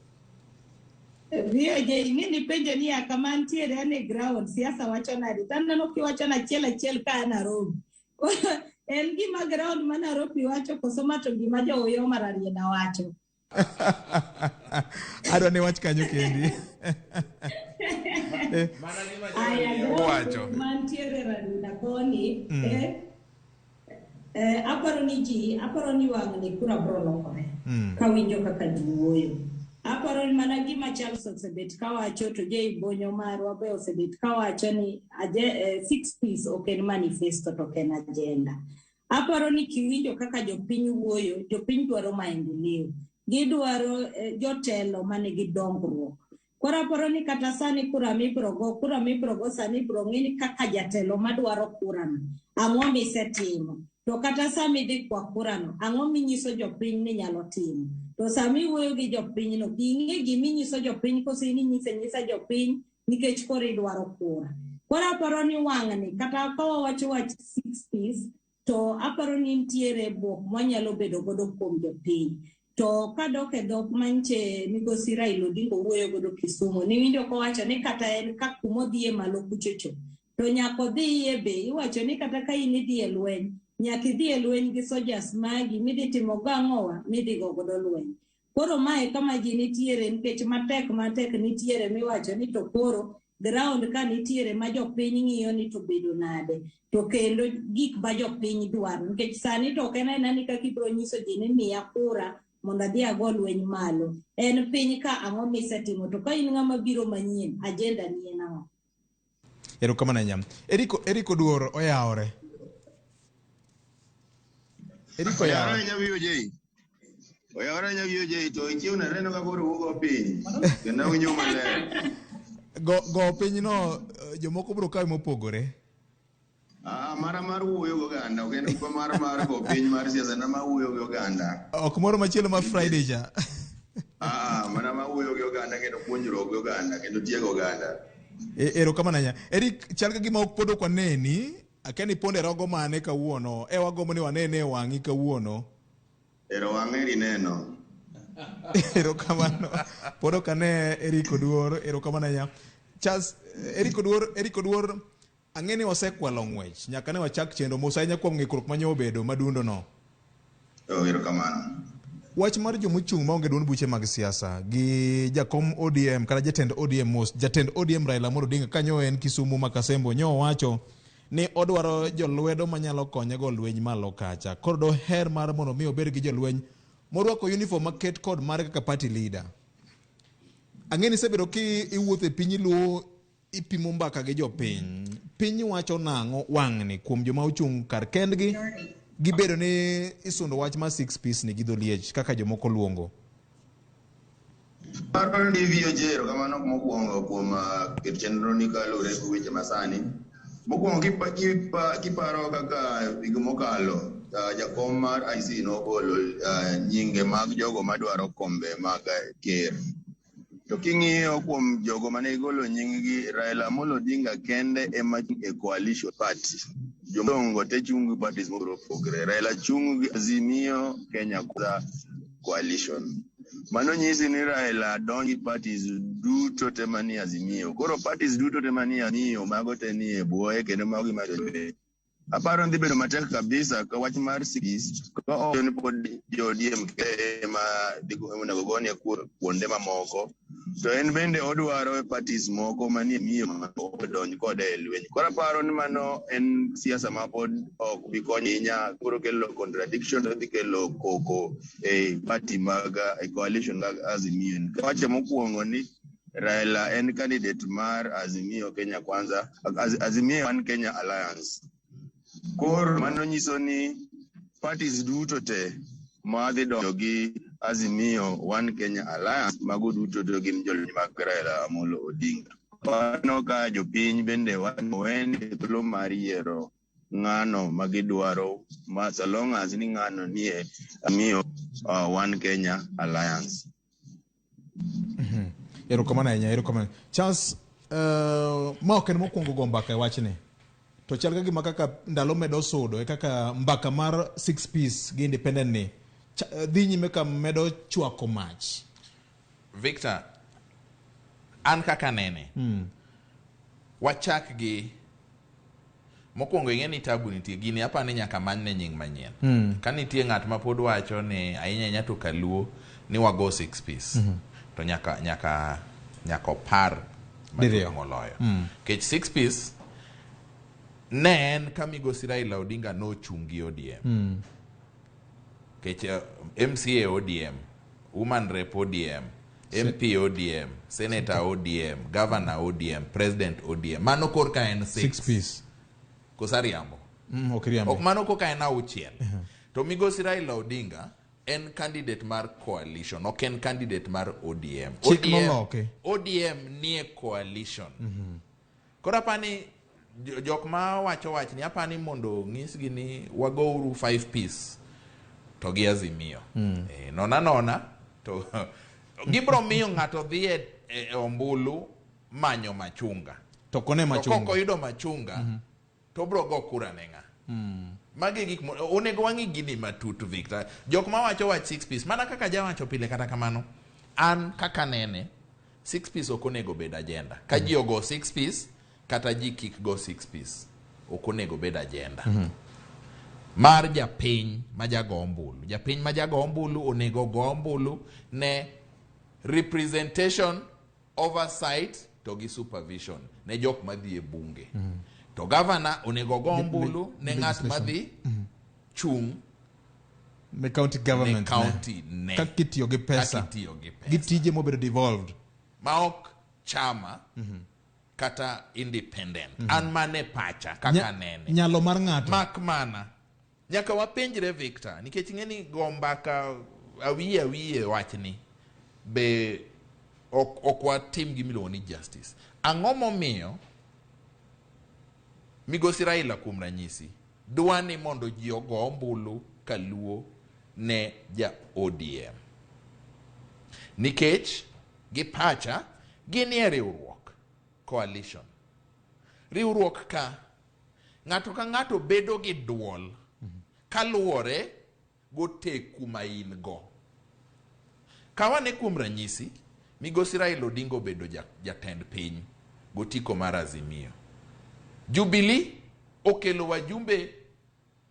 VOJ, ing'e ni penjo ni ya kama ntiere an e ground, siasa wacho nade? To aneno kiwacho na achiel achiel ka an Nairobi. En gima ground ma Nairobi wacho koso ma to gima jo Oyo mar Rarieda wacho? Adwa ni wach kanyo kendi. Aya, ground Wacho. mantiere Rarieda koni, aparo ni ji, aparo ni wang' ni kura biro lokore. Kawinjo kaka ji wuoyo. Aparo ni mana gima Charles osebet kawacho to Jay Bonyo marwa be osebet kawacho ni 6 piece ok en manifesto to ok en agenda. Aparo ni kiwinjo kaka jopiny wuoyo, jopiny dwaro maendeleo. Gidwaro jotelo manigi dongruok. Koro aparo ni kata sani kura mibiro go, kura mibiro go sani ibiro ng'i ni kaka jatelo madwaro kurano, ang'o misetimo? To kata sama idhi kwa kurano, ang'o minyiso jopiny ni nyalo timo? To sama iwuoyo gi jopinyno, ing'e giminyiso jopiny koso in inyiso anyisa jopiny nikech koro idwaro kura. Koro aparo ni wang'ni, kata ka wawacho wach 6 piece, to aparo ni nitiere bwok mwanyalo bedo godo kuom jopiny. To kadok e dhok manche migosi Raila Odinga owuoyo godo Kisumu, niwinjo kowacho ni kata en ka kumodhiye malo kuchocho, to nyaka odhiye be, iwacho ni kata ka in idhi e lweny, nyaka idhi e lweny gi soldiers magi midhi timo gang'owa, midhi go godo lweny. Koro mae kama ji nitiere nikech matek matek nitiere miwacho ni to koro ground ka nitiere ma jopiny ng'iyo ni to bedo nade, to kendo gik ma jopiny dwaro, nikech sani to ok en aena ni kaka ibiro nyiso ji ni miya kura mondo adhi ago lweny malo. En piny ka ang'o misetimo, to ka in ng'ama biro manyien, agenda ni en ang'o? Erokamano ahinya. Eriko Duor oyawore. Eriko Oyawore oyawore. ahinya VOJ. Oyawore nyawioje to ichiew neno ka koro ugo piny. Kendo awinjo maler. Go piny no jomoko biro kawe mopogore. Mara mar wuoyo gi oganda, ok en mar go piny mar siasa na ma wuoyo gi oganda. Ok moro machielo ma Friday cha. Mana ma wuoyo gi oganda kendo puonjruok gi oganda kendo tiego oganda. Erokamano ahinya. Eric, chal ka gima ok pod ok waneni, akia ni ponde rogo mane kawuono. E wagombo ni wanene e wang'i kawuono. Ero wang' eri neno. Erokamano. Pod ok ane Eric Oduor, erokamano ahinya. Charles, Eric Oduor, ang'e ni wasekwalo ng'wech nyaka ne wachak chenro mos ahinya kuom ng'ikruok manyo obedo madundo no. Erokamano. Wach mar jomochung' maonge duond buche mag siasa gi jakom ODM kata jatend ODM mos, jatend ODM Raila Amolo Odinga kanyo en Kisumu Makasembo nyo owacho ni odwaro jolwedo manyalo konye go lweny malo kacha. Koro doher mar mondo mi obed gi jolweny morwako uniform maket kod mare kaka party leader. Ang'e ni isebedo ki iwuotho e piny Luo ipimo mbaka gi jopiny. Piny wacho nang'o wang'ni kuom joma ochung' kar kendgi gibedo ni isundo wach mar six piece ni gi dholiech kaka jomoko luongo. Paro ni VOJ erokamano mokwongo kuom keto chenro ni kaluwore gi weche masani. Mokwongo kiparo kaka higa mokalo jakom mar IC nogolo nyinge mag jogo madwaro kombe mag ker. To king'iyo kuom jogo mane gigolo nying-gi, Raila Amolo Odinga kende ema chung' e coalition party. Jodongo te chung' gi parties mopogore opogore. Raila chung' gi Azimio Kenya Kwanza coalition. Mano nyisi ni Raila donjo gi parties duto te manie Azimio. Koro parties duto te manie Azimio mago te nie bwoye kendo mago gima aparo ni dhi bedo matek kabisa ka wach mar CPs ka owacho ni pod jo ODM ema onego gone kuonde mamoko to en bende odwaro parties moko manie miyo odonj kode e lweny. Koro aparo ni mano en siasa ma pod ok bi konyo ahinya, koro kelo contradiction to dhi kelo koko e party mag e coalition mag Azimio. Wacho mokwongo ni Raila en candidate mar Azimio Kenya Kwanza, Azimio One Kenya Alliance. Koro mano nyiso ni parties duto te madhi donjo gi Azimio One Kenya Alliance mago duto to gin jolweny mag Raila Amolo Odinga. Mano ka jopiny bende owene thuolo mar yiero ng'ano ma gidwaro ma so long as ni ng'ano nie Azimio One Kenya Alliance. Erokamano ahinya, erokamano. Charles, ma ok en mokwongo go mbaka e wachni. To chal ka gima kaka ndalo medo sudo e kaka mbaka mar six piece gi independent ni dhi nyime ka medo chwako mach. Victor, an kaka nene. Wachak gi mokwongo ing'e ni tabu nitie gini apa ni nyaka manyne nying manyien. Ka nitie ng'at ma pod wacho ni ahinya ahinya to kaluo ni wago six piece. To nyaka opar Diriyo. moloyo. Kech six piece ne en ka migosi Raila Odinga nochung' gi ODM. Kech MCA ODM, Woman Rep ODM, MP ODM, Senator ODM, Governor ODM, President ODM. Mano korka en six piece. Kosariambo. Ok riambo. Ok mano koka en auchiel. To migosi Raila Odinga en candidate mar coalition, ok en candidate mar ODM. Chik noloke. ODM nie coalition. Koro apani jok ma wacho wachni apani mondo ng'isgi ni wagouru 5 piece to gi Azimio. Nona to gibro miyo ng'ato dhi e ombulu manyo machunga. To kone machunga. To koyudo machunga to bro go kura ne ng'a. Magi gik onego wang'i gini matut Victor. Jok ma wacho wach 6 piece mana kaka jawacho pile kata kamano an kaka nene 6 piece ok onego bed agenda. Ka ji ogo 6 piece kata ji kik go 6 piece ok onego bed agenda. Mar japiny ma jago ombulu. Japiny ma jago ombulu onego go ombulu ne representation, oversight to gi supervision ne jok madhi e bunge. To governor onego go ombulu ne ng'at madhi chung' ne county government, ne county ne kaka itiyo gi pesa, gi tije mobedo devolved ma ok chama kata independent. An mane pacha kaka nene nyalo mar ng'ato mak mana nyaka wapenjre Victor nikech ing'e ni go mbaka awiye awiye wachni be ok watim gimiluongo ni justice. Ang'o momiyo Migosi Raila kuom ranyisi dwa ni mondo ji ogo ombulu kaluo ne ja ODM? Nikech gi pacha ginie riwruok, coalition. Riwruok ka ng'ato ka ng'ato bedo gi duol kaluwore goteku ma in go. Kawane kuom ranyisi, Migosi Raila Odinga obedo jatend piny gotiko mar Azimio. Jubilee okelo wajumbe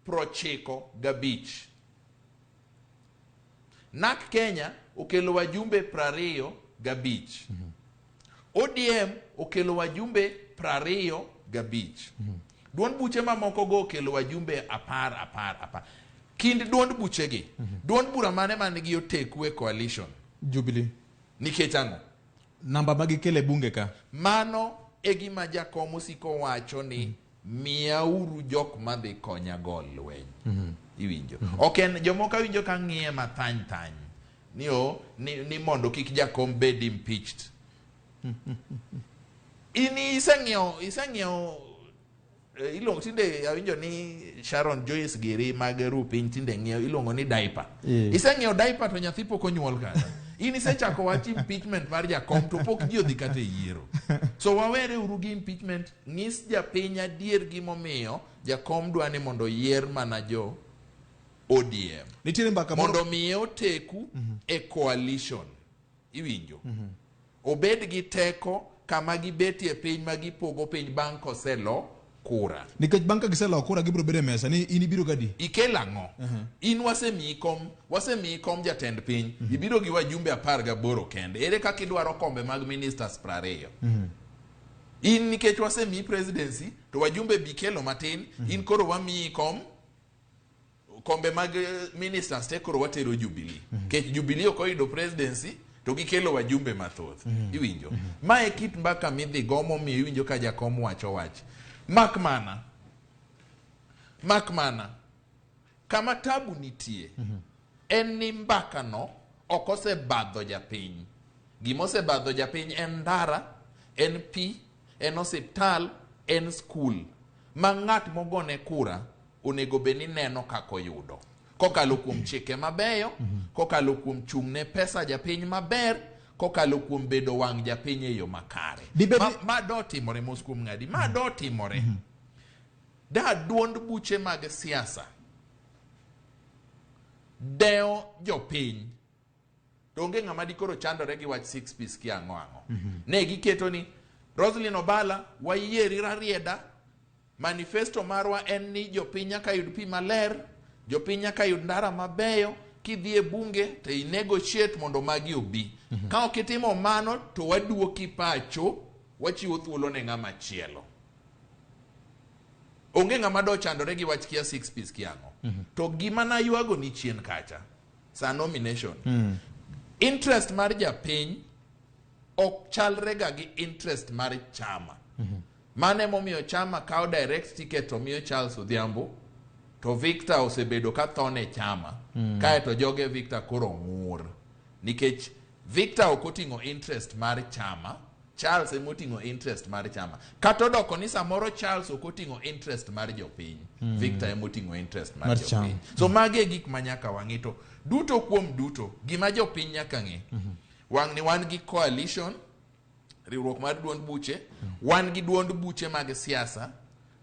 95. NARC Kenya okelo wajumbe 25. ODM okelo wajumbe 25. Duond buche mamoko go okelo wajumbe 10 10 10. Kind duond buchegi, duond bura mane man gi oteku e coalition? Jubilee. Nikech ang'o? Namba ma gikelo e bunge ka. Mano e gima jakom osiko wacho ni miyauru jok madhi konya go lweny. Iwinjo? Ok en jomoko awinjo ka ng'iye mathany thany ni o ni mondo kik jakom bed impeached. In iseng'iewo iluongo tinde awinjo ni Sharon Joyce giri mag ru piny tinde ng'iewo iluongo ni diaper. Iseng'iewo diaper to nyathi pok onyuol kata. In isechako wach impeachment mar jakom to pok ji odhi kata e yiero. So wawere uru gi impeachment, nyis japiny adier gimomiyo jakom dwa ni mondo oyier mana jo ODM. Nitiere mbaka moro mondo miye oteku e coalition. Iwinjo? Obed gi teko kama gibetie piny ma gipogo piny bang' koselo kura. Nikech bang' ka giselo kura gibiro bedo e mesa ni in ibiro gadi. Ikelo ang'o? In wasemiyi kom jatend piny, ibiro gi wajumbe 18 kende. Ere kaka idwaro kombe mag ministers 20? In nikech wasemiyi presidency to wajumbe bikelo matin, in koro wamiyi kombe mag ministers te koro watero Jubilee. Kech Jubilee ok oyudo presidency to gikelo wajumbe mathoth. Iwinjo? Ma e kit mbaka midhi go momiyo iwinjo ka jakom wacho wach. Mak mana kama tabu nitie en ni mbaka no ok osebadho japiny. Gima osebadho japiny en ndara, en pi, en osiptal, en skul ma ng'at mogone kura onego bed ni neno kaka oyudo kokalo kuom chike mabeyo, kokalo kuom chung' ne pesa japiny maber, kokalo kuom bedo wang' japiny e yo makare. Ma do timore mos kuom ng'adi, ma do timore. Da duond buche mag siasa dewo jopiny to onge ng'ama dikoro chandore gi wach 6 piece ki ang'o ang'o. Ne giketo ni Roslyn Obala wayieri Rarieda, manifesto marwa en ni jopiny nyaka yud pi maler, jopiny nyaka yud ndara mabeyo, kidhi e bunge to i negotiate mondo magi obi. Ka ok itimo mano to waduoki pacho, wachiwo thuolo ne ng'ama chielo. Onge ng'ama do chandore gi wach kia 6 piece ki ang'o. To gima naywago ni chien kacha, sa nomination, interest mar japiny ok chalre ga gi interest mar chama. Mane momiyo chama kawo direct ticket to miyo Charles Odhiambo, to Victor osebedo ka thone chama. Kaeto joge Victor koro ng'ur. Nikech Victor ok oting'o interest mar chama, Charles ema oting'o interest mar chama. Kata odoko ni samoro Charles ok oting'o interest mar jopiny, Victor ema oting'o interest mar jopiny. So magi e gik ma nyaka wang'i to duto kuom duto, gima jopiny nyaka ng'e. Wang' ni wan gi coalition, riwruok mar duond buche, wan gi duond buche mag siasa,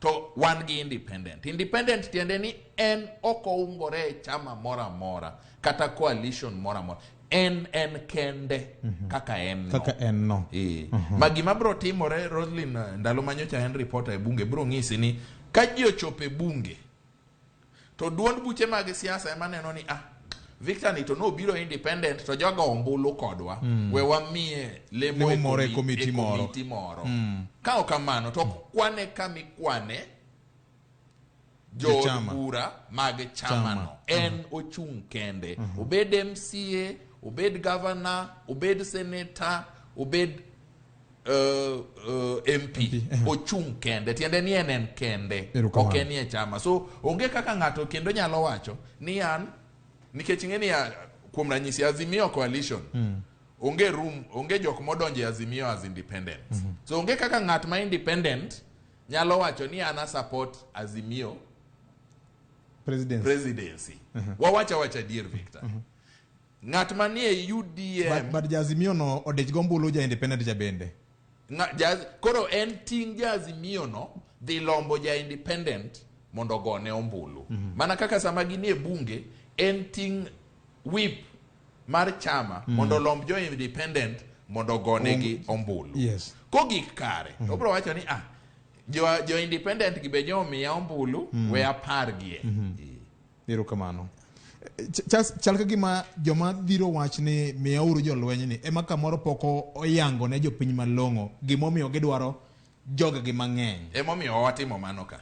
to wan gi independent. Independent tiende ni en ok oungore e chama moro amora, kata coalition moro amora. En kende kaka en no. Kaka en no. Ma gima biro timore, Roslyn, ndalo manyocha en reporter e bunge, biro ng'isi ni ka ji ochopo e bunge, to duond buche mag siasa ema neno ni Victor ni to nobiro independent to jogo ombulu kodwa. We wamiye lemo moro e komiti moro. Ka ok kamano to kwane kama ikwane jood bura mag chamano. En ochung' kende. Obed MCA, obed governor, obed senator, obed MP. Ochung' kende. Tiende ni en kende. Ok en e chama. So onge kaka ng'ato kendo nyalo wacho ni an nikech ing'e ni Kuom ranyisi Azimio coalition onge room, onge jok modonjo e Azimio as independent. So onge kaka ng'at ma independent nyalo wacho ni an a support Azimio Presidency. presidency. Wawacha wacha adier Victor. Ng'at manie UDM But Jaazimio no odich gombulu ja independent ja bende. Koro en ting' ja Azimio no dhi lombo ja independent mondo ogone ombulu. Mana kaka sama ginie bunge en ting' whip mar chama mondo olomb jo independent mondo ogonegi ombulu. Kogik kare, to obiro wacho ni ah jo independent gi be nyomiya ombulu we apargie. Erokamano. Chal ka gima joma dhiro wach ni miyauru jolweny ni ema kamoro pok oyango ne jopiny malong'o gimomiyo gidwaro jogegi mang'eny. Emomiyo watimo mano ka.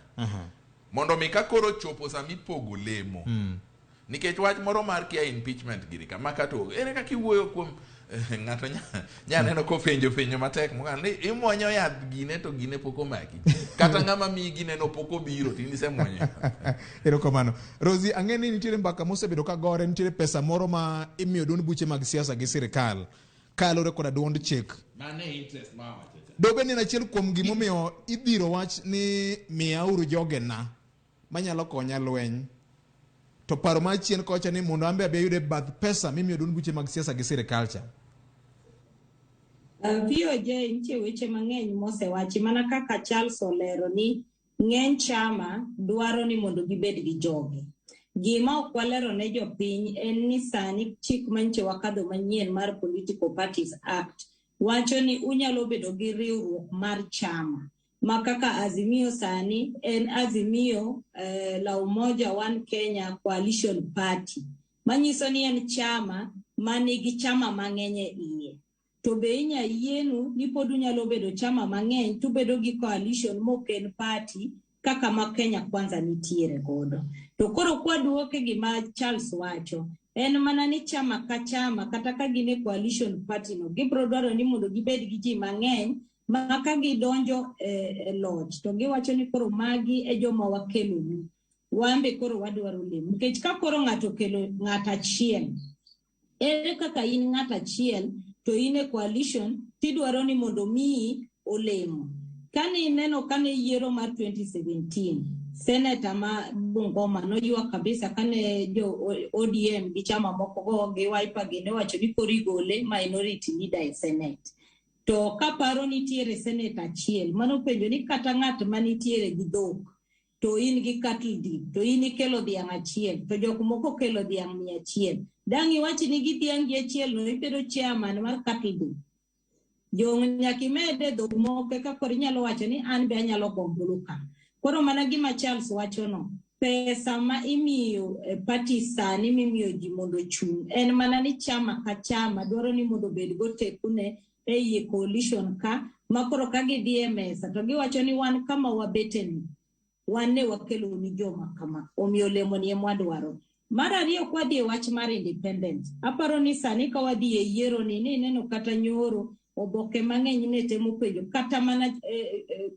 Mondo mi ka koro chopo sama ipogo lemo. Nikech wach moro mar kia impeachment giri kama kato ere kaka iwuoyo kuom ng'ato nya neno kopenjo penjo matek mokalo ni imuonyo yath gine to gine pok omaki kata ng'ama miyi gine no pok obiro to in isemuonyo. Erokamano. Rosie, ang'e ni nitiere mbaka mosebedo ka gore, nitiere pesa moro ma imiyo duond buche mag siasa gi sirikal kaluwore koda duond chik. Mano e interest ma awacho cha. Dobe ni en achiel kuom gimomiyo idhiro wach ni miyauru jogena manyalo konya lweny. To paro ma chien kocha ni mondo ambe abi ayude bath pesa mimiyo duond buche mag siasa gi sirikal cha. VOJ nitie weche mang'eny mosewachi mana kaka Charles olero ni ng'eny chama dwaro ni mondo gibed gi jogi. Gima ok walero ne jopiny en ni sani chik manyiche wakadho manyien mar Political Parties Act wacho ni unyalo bedo gi riwruok mar chama ma kaka Azimio sani en Azimio la Umoja One Kenya Coalition Party manyiso ni en chama manigi chama mang'eny e iye. To be inya yienu ni pod unyalo bedo chama mang'eny to ubedo gi coalition mok en party kaka ma Kenya Kwanza nitiere godo. To koro kwaduoke gima Charles wacho, en mana ni chama ka chama kata ka gin e coalition party no, gibiro dwaro ni mondo gibed gi ji mang'eny ma ka gidonjo e loch to giwacho ni koro magi e joma wakelonu, wan be koro wadwaro lemo. Nikech ka koro ng'ato okelo ng'at achiel, ere kaka in ng'at achiel to in e coalition tidwaro ni mondo miyi olemo. Kane ineno kane yiero mar 2017, seneta ma Bungoma noywak kabisa kane jo ODM gi chama moko go gi Wiper gi nowacho ni koro igole minority leader e Senate. To kaparo nitiere seneta achiel, mano penjo ni kata ng'at manitiere gi dhok to in gi cattle dip, to in ikelo dhiang' achiel, to jok moko okelo dhiang' 100. Dang' iwach ni gi dhiang' gi achiel no ibedo chairman mar cattle dip. Jong nyaka imede dhok moko eka koro inyalo wacho ni an be anyalo go ombulu ka. Koro mana gima Charles wacho no, pesa ma imiyo party sani mimiyo ji mondo ochung' en mana ni chama ka chama dwaro ni mondo obed gotekune e iye coalition ka ma koro ka gidhi e mesa to giwacho ni wan kama wabete ni wan ne wakelo ni joma kama omiyo olemo ni ema wadwaro. Mar ariyo kwadhi e wach mar independent, aparo ni sani ka wadhi e yiero ni ineno kata nyoro oboke mang'eny ne temo penjo kata mana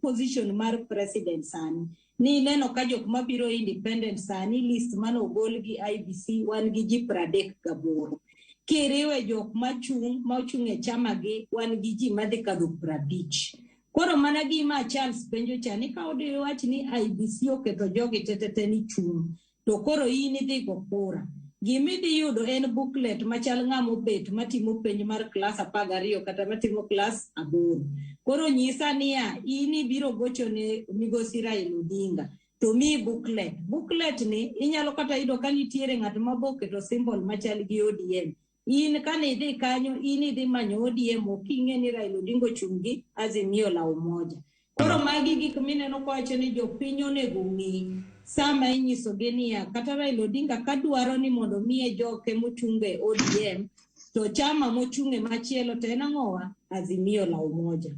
position mar president sani ni ineno ka jok mabiro independent sani list mane ogol gi IBC wan gi ji 38. Kiriwe jok machung' e chama gi wan gi ji madhi kadho 50. Koro mana gima Charles penjo cha ni ka odiwach ni IBC oketo jogi tetete ni chung' to koro in idhi go kura. Gima idhi yudo en booklet machal ng'ama obet matimo penj mar klas 12 kata matimo klas 8. Koro nyisa niya, in ibiro gocho ne migosi Raila Odinga to miyi booklet. Booklet ni inyalo kata yudo ka nitiere ng'at ma bo oketo symbol machal gi ODM. In kane idhi kanyo, in idhi manyo ODM ok ing'e ni Raila Odinga ochung' gi Azimio la Umoja. Koro magi gik mineno kowacho ni jopiny onego ng'i sama inyisogi niya kata Raila Odinga ka dwaro ni mondo miye joke mochung' e ODM to chama mochung'e machielo to en ang'owa Azimio la Umoja.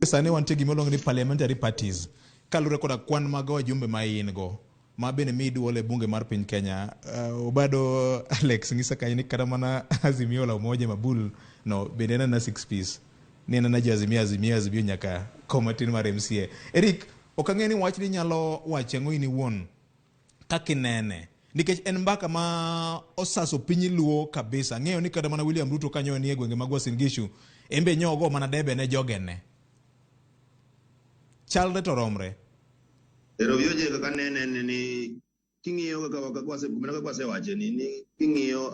Sani wantie gima iluongo ni parliamentary parties kaluwore koda kwan mag wajumbe ma in go ma bende miyi duol e bunge mar piny Kenya. Obado Alex ng'isa kanyo ni kata mana Azimio la Umoja mabul no bende en ana 6 piece ni en ana jo Azimio Azimio Azimio nyaka koma tin mar MCA. Eric, ok ang'e ni wachni nyalo wacho ang'o in iwuon kaka inene. Nikech en mbaka ma osaso piny Luo kabisa. Ang'eyo ni kata mana William Ruto kanyo nie gwenge mag Uasin Gishu, en be nyogo mana debe ne jogene. Chalre to romre. Ero vyoje kaka nene en ni king'iyo kaka kaka wase mana kaka wasewache ni ni king'iyo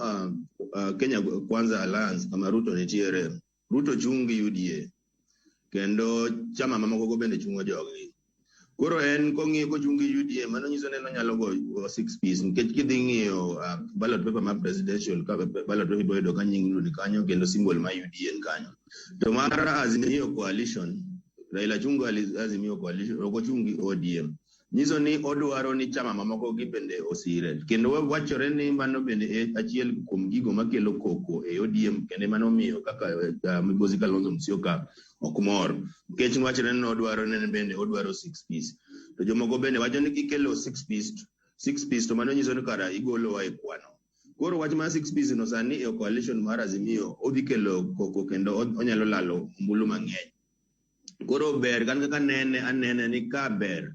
Kenya Kwanza Alliance kama Ruto nitiere, Ruto chung' gi UDA kendo chama mamoko go bende chungo joggi. Koro en kong'iyo kochung' gi UDA mano nyiso ni en onyalo go six piece nikech kidhi ng'iyo ballot paper mar presidential ka ballot paper ibiro yudo ka nying Ruto ni kanyo kendo symbol mar UDA ni kanyo. To mar Azimio coalition, Raila chung' go Azimio coalition ok ochung' gi ODM. Nyiso ni odwaro ni chama mamoko gi bende osire. Kendo wachore ni mano bende e achiel kuom gigo makelo koko e ODM kendo mano omiyo kaka Migosi Kalonzo Musyoka ok mor. Nikech wachore ni odwaro ni en bende odwaro six piece. To jomoko bende wacho ni kikelo six piece, six piece to mano nyiso ni kara igolowa e kwano. Koro wach mar six piece no sani e coalition mar Azimio odhi kelo koko kendo onyalo lalo ombulu mang'eny. Koro ber kan kaka nene anene ni ka ber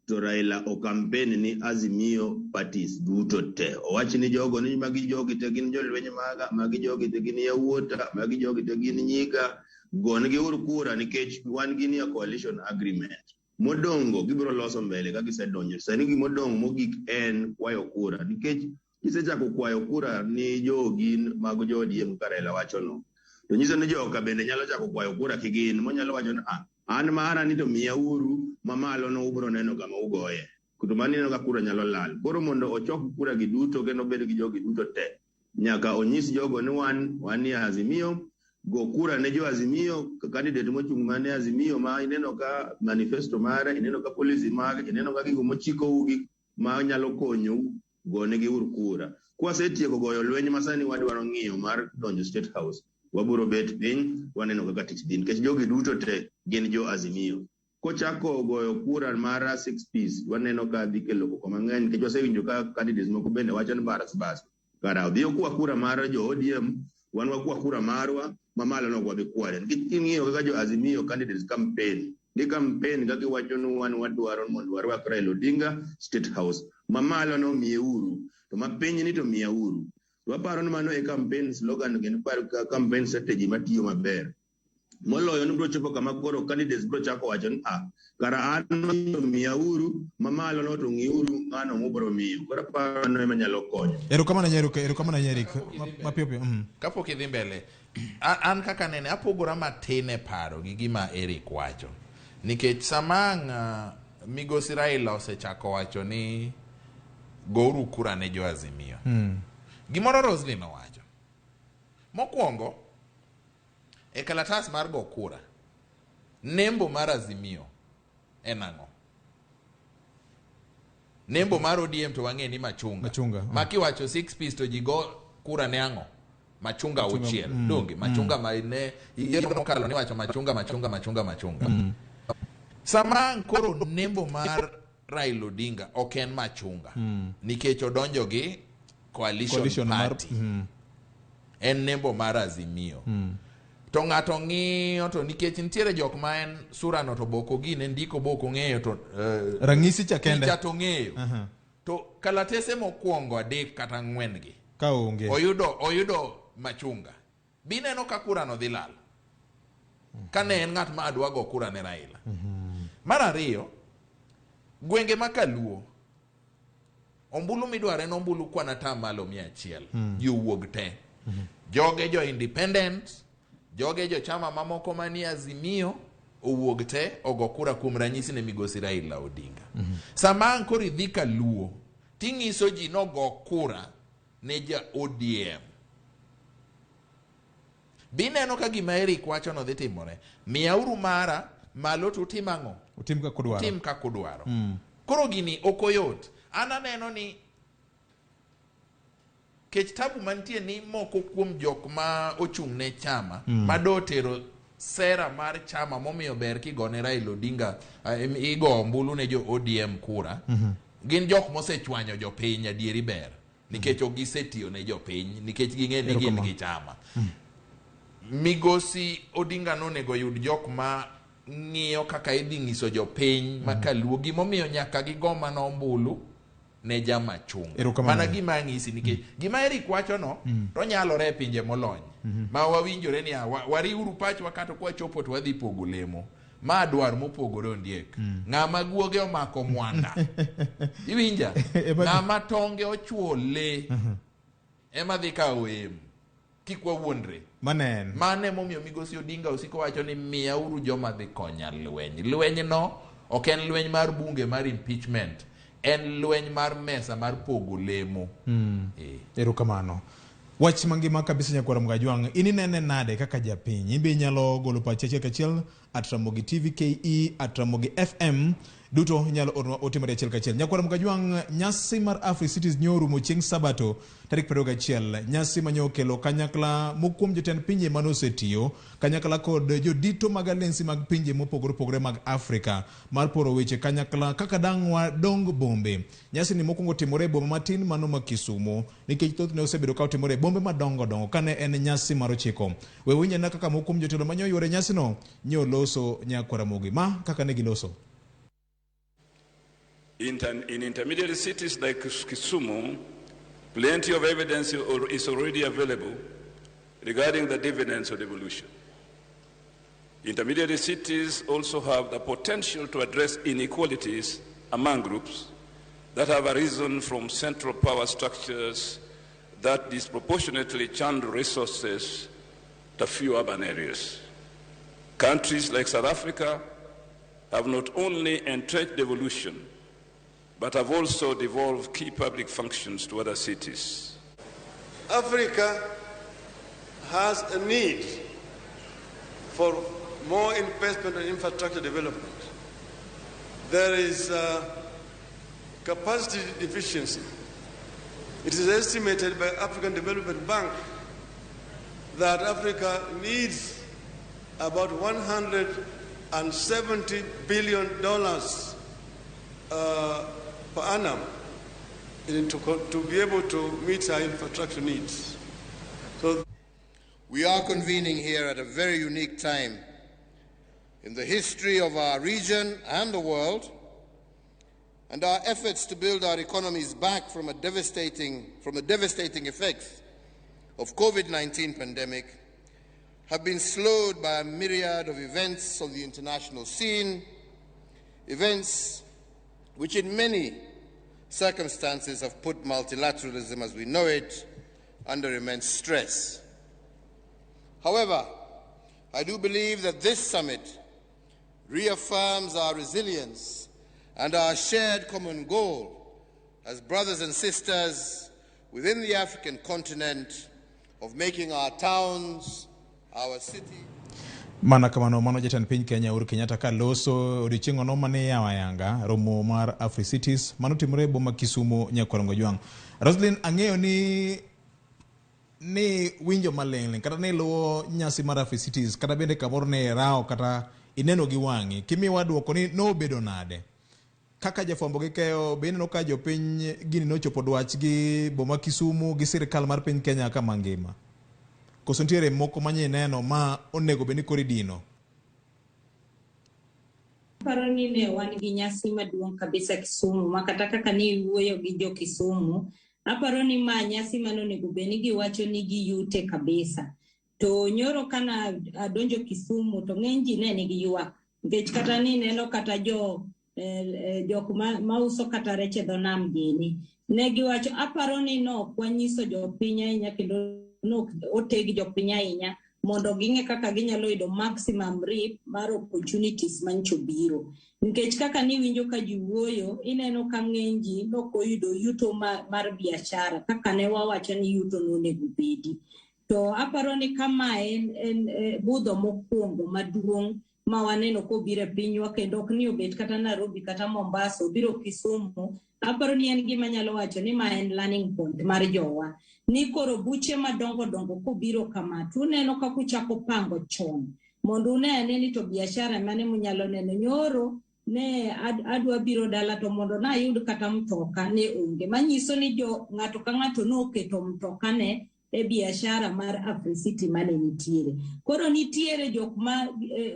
to Raila o campaign ni Azimio parties duto te. Owach ni jogo ni magi jogi te gin jolweny maga, magi jogi te gin yawuota, magi jogi te gin nyiga. Gonegi uru kura nikech wan gi nie coalition agreement. Modongo gibiro loso mbele ka gisedonjo. Sani gimodong' mogik en kwayo kura nikech kisechako kwayo kura ni jogi mag jo ODM ka Raila wacho no. To nyiso ni joka bende nyalo chako kwayo kura kigin monyalo wacho ni ah, an mara ni to miya uru mamalo no ubiro neno kama ugoye. To mano ineno ka kura nyalo lal. Koro mondo ochok kura gi duto kendo obed gi jogi duto te, nyaka onyis jogo ni wan wanie Azimio, go kura ne jo Azimio, candidate mochung' mane Azimio ma ineno ka manifesto mare, ineno ka policy mage, ineno ka gigo mochikou gi ma nyalo konyou, gonegi uru kura. Kwasetieko goyo lweny ma sani wadwaro ng'iyo mar donjo State House, wabiro bet piny waneno kaka tich dhi nikech jogi duto te gin jo Azimio. Kochako goyo kura mar six piece, waneno ka dhi kelo koko mang'eny nikech wasewinjo ka candidates moko bende wacho ni bas bas. Kara odhi okwa kura mar jo ODM, wan wakwa kura marwa mamalo no ok wabi kware. Nikech king'iyo kaka jo Azimio candidates campaign, gi campaign ka giwacho ni wan wadwaro mondo warwak Raila Odinga State House. Mamalo no miyeuru, to mapiny ni to miyauru. To waparo ni mano e campaign slogan kendo campaign strategy matiyo maber. Moloyo ni biro chopo kama koro candidates biro chako wacho ni ah, kara an to miyauru, mamalo no to ng'iuru ng'ano mubiro miyo. Koro aparo mano ema nyalo konyo. Erokamano ahinya, erokamano ahinya Eric. Mapiyo piyo. Kapok idhi mbele, an kaka nene apogora matin e paro gi gima Eric wacho. Nikech sama ang' migosi Raila osechako wacho ni gouru kura ne jo Azimio. Gimoro Roslyn owacho. Mokwongo, e kalatas mar go kura, nembo mar Azimio en ang'o? Nembo mar ODM to wang'e ni machunga. Machunga. Ma kiwacho six piece to ji go kura ne ang'o? Machunga auchiel. Donge? Machunga ma ne yiero mokalo ni wacho machunga, machunga, machunga, machunga. Sama koro nembo mar Raila Odinga ok en machunga. Nikech odonjo gi coalition, Coalition mar party. En nembo mar Azimio. To ng'ato ng'iyo to nikech nitiere jok ma en sura no to boko gine ndiko boko ng'eyo to Rang'isi cha kende. Picha to ng'eyo. To kalatese mokwongo 3 kata 4 gi Ka onge. Oyudo machunga. Bineno ka kura no dhi lal. Ka ne en ng'at ma adwa go kura ne Raila. Mar ariyo, gwenge ma Kaluo, ombulu midwaro en ombulu kwan atamalo 100. Ji owuog te. Joge jo independent, joge jo chama mamoko manie Azimio owuog te ogo kura kuom ranyisi ne migosi Raila Odinga. Sama ang' koro idhi Kaluo, ting'iso ji nogo kura ne ja ODM. Bineno ka gima Eric wacho no dhi timore. Miyauru mara, malo to utim ang'o? Utim kaka udwaro. Utim kaka udwaro. Koro gini ok oyot. An aneno ni kech tabu mantie ni moko kuom jok ma ochung' ne chama ma do tero sera mar chama momiyo ber kigone Raila Odinga, igo ombulu ne jo ODM kura. Gin jok mosechwanyo jopiny, adieri ber. Nikech ok gisetiyo ne jopiny, nikech ging'e ni gin gi chama. Migosi Odinga nonego yud jok ma ng'iyo kaka idhi nyiso jopiny ma Kaluo gimomiyo nyaka gigo mana ombulu ne jamachunga. Erokamano. Mana gima ang'isi nikech gima Eric wachono to nyalore e pinje molony ma wawinjore ni wariwuru pachwa kata kwachopo to wadhi pogo lemo. Ma dwar mopogore ondiek. Ng'ama guoge omako mwanda. Iwinja? Ng'ama tonge ochuo le ema dhi kawo em. Kik wawuondre. Manen. Mano emomiyo Migosi Odinga osiko wacho ni miyauru joma dhi konya lweny. Lweny no ok en lweny mar bunge mar impeachment. En lweny mar mesa mar pogo lemo. Erokamano. Wach mangima kabisa nyakwar Mgajwang', in inene nade kaka japiny? In be inyalo golo pachi achiel kachiel at Ramogi TV KE, at Ramogi FM, duto inyalo ornwa ote mari achiel kachiel. Nyakwar Mgajwang', nyasi mar Africities nyo orumo chieng' Sabato tarik 21, nyasi manyo okelo kanyakla mokuom jotend pinje mane osetiyo, kanyakla kod jodito mag alensi mag pinje mopogore opogore mag Afrika mar poro weche kanyakla kaka dang' wadong bombe. Nyasi ni mokwongo timore e boma matin mano ma Kisumu, nikech thothne osebedo ka otimore e bombe madongo dongo kane en nyasi mar 9. We winj anena kaka moko kuom jotelo manyo yuore nyasino nyo loso nyakwar Ramogi. Ma kaka ne giloso. In intermediate cities like Kisumu, plenty of evidence is already available regarding the dividends of devolution. Intermediate cities also have the potential to address inequalities among groups that have arisen from central power structures that disproportionately channel resources to few urban areas. Countries like South Africa have not only entrenched devolution, but have also devolved key public functions to other cities. Africa has a need for more investment and infrastructure development. There is capacity deficiency. It is estimated by African Development Bank that Africa needs about $170 billion per annum to be able to meet our infrastructure needs. So we are convening here at a very unique time in the history of our region and the world, and our efforts to build our economies back from the devastating effects of COVID-19 pandemic have been slowed by a myriad of events on the international scene, events which in many circumstances have put multilateralism as we know it under immense stress. However, I do believe that this summit reaffirms our resilience and our shared common goal as brothers and sisters within the African continent of making our towns, our city. Mana kamano mano jatend piny Kenya Uhuru Kenyatta ka loso odiochieng' no mane yawo ayanga romo mar Africities mano timore e boma Kisumu Nyakorongo Jwang'. Roslyn, ang'eyo ni winjo maling'ling kata ni luwo nyasi mar Africities kata bende kamoro ne rawo kata ineno gi wang'i kimiwa duoko ni nobedo nade? Kaka jafwambo gi keyo be ineno ka jopiny gini nochopo dwachgi boma Kisumu gi sirikal mar piny Kenya kama ngima? Koso nitiere moko manye neno ma onego bed ni koro idino? Aparo ni ne wan gi nyasi maduong' kabisa Kisumu ma kata kaka ni wuoyo gi jo Kisumu, aparo ni ma nyasi mane onego bed ni giwacho ni giyute kabisa. To nyoro kana adonjo Kisumu to ng'eny ji ne nigi ywak nikech kata ni neno kata jo jok mauso kata rech e dho nam gini ne giwacho, aparo ni nok wanyiso jopiny ahinya kendo nok oteg jopiny ahinya mondo ging'e kaka ginyalo yudo maximum reap mar opportunities manyicho biro. Nikech kaka niwinjo ka ji wuoyo, ineno ka ng'eny ji nok oyudo yuto mar biashara kaka ne wawacho ni yuto nonego bedi. To aparo ni kama en budho mokwongo maduong' ma waneno kobiro e pinywa kendo ok ni obet kata Nairobi kata Mombasa, obiro Kisumu. Aparo ni en gima nyalo wacho ni ma en learning point mar jowa. Ni koro buche madongo dongo kobiro kama, tuneno kaka uchako pango chon mondo une ane ni to biashara mane munyalo neno. Nyoro ne adwa biro dala to mondo nayud kata mtoka ne onge. Manyiso ni jo ng'ato ka ng'ato noketo mtoka ne e biashara mar Africity mane nitiere. Koro nitiere jok ma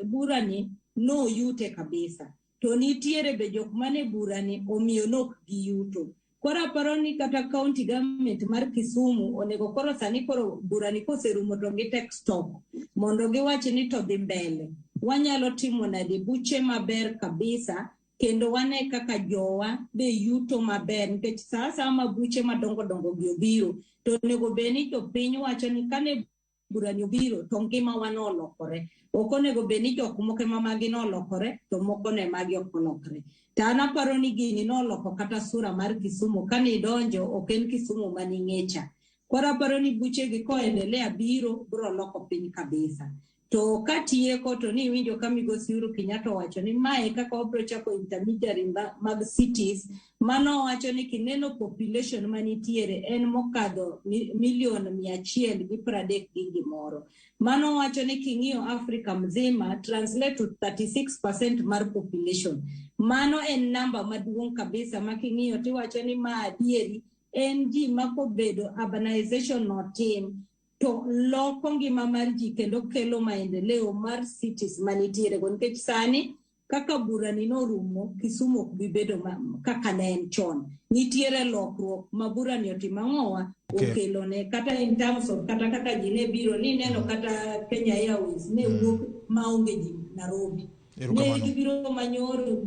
burani noyute kabisa. To nitiere be jok mane burani omiyo nok giyuto. Koro aparo ni kata county government mar Kisumu onego koro sani koro burani koserumo to gi take stock mondo giwach ni to dhi mbele. Wanyalo timo nade buche maber kabisa kendo wane kaka jowa be yuto maber nikech sa asaya ma buche madongo dongo gi obiro to onego bed ni jopiny wacho ni kane burani obiro to ngimawa nolokore. Ok onego bed ni jok moko ema magi nolokore to moko ne magi ok olokre. To an aparo ni gini noloko kata sura mar Kisumu kane idonjo ok en Kisumu maning'e cha. Koro aparo ni buchegi koendelea biro biro loko piny kabisa. To katieko to ni iwinjo ka migosi Uhuru Kenyatta owacho ni mae kaka wabiro chako intermediary mag cities mano owacho ni kineno population manitiere en mokadho milion 130 gi gimoro. Mano owacho ni king'iyo Africa mzima translate to 36% mar population. Mano en namba maduong' kabisa ma king'iyo tiwacho ni ma adieri en ji ma kobedo urbanization notim to loko ngima mar ji kendo kelo maendeleo mar cities manitiere go nikech sani kaka burani norumo Kisumu ok bi bedo kaka ne en chon. Nitiere lokruok ma burani otimo ang'owa okelone kata in terms of kata kaka ji ne biro ni neno kata Kenya Airways ne wuok maonge ji Nairobi. Ne gibiro manyoro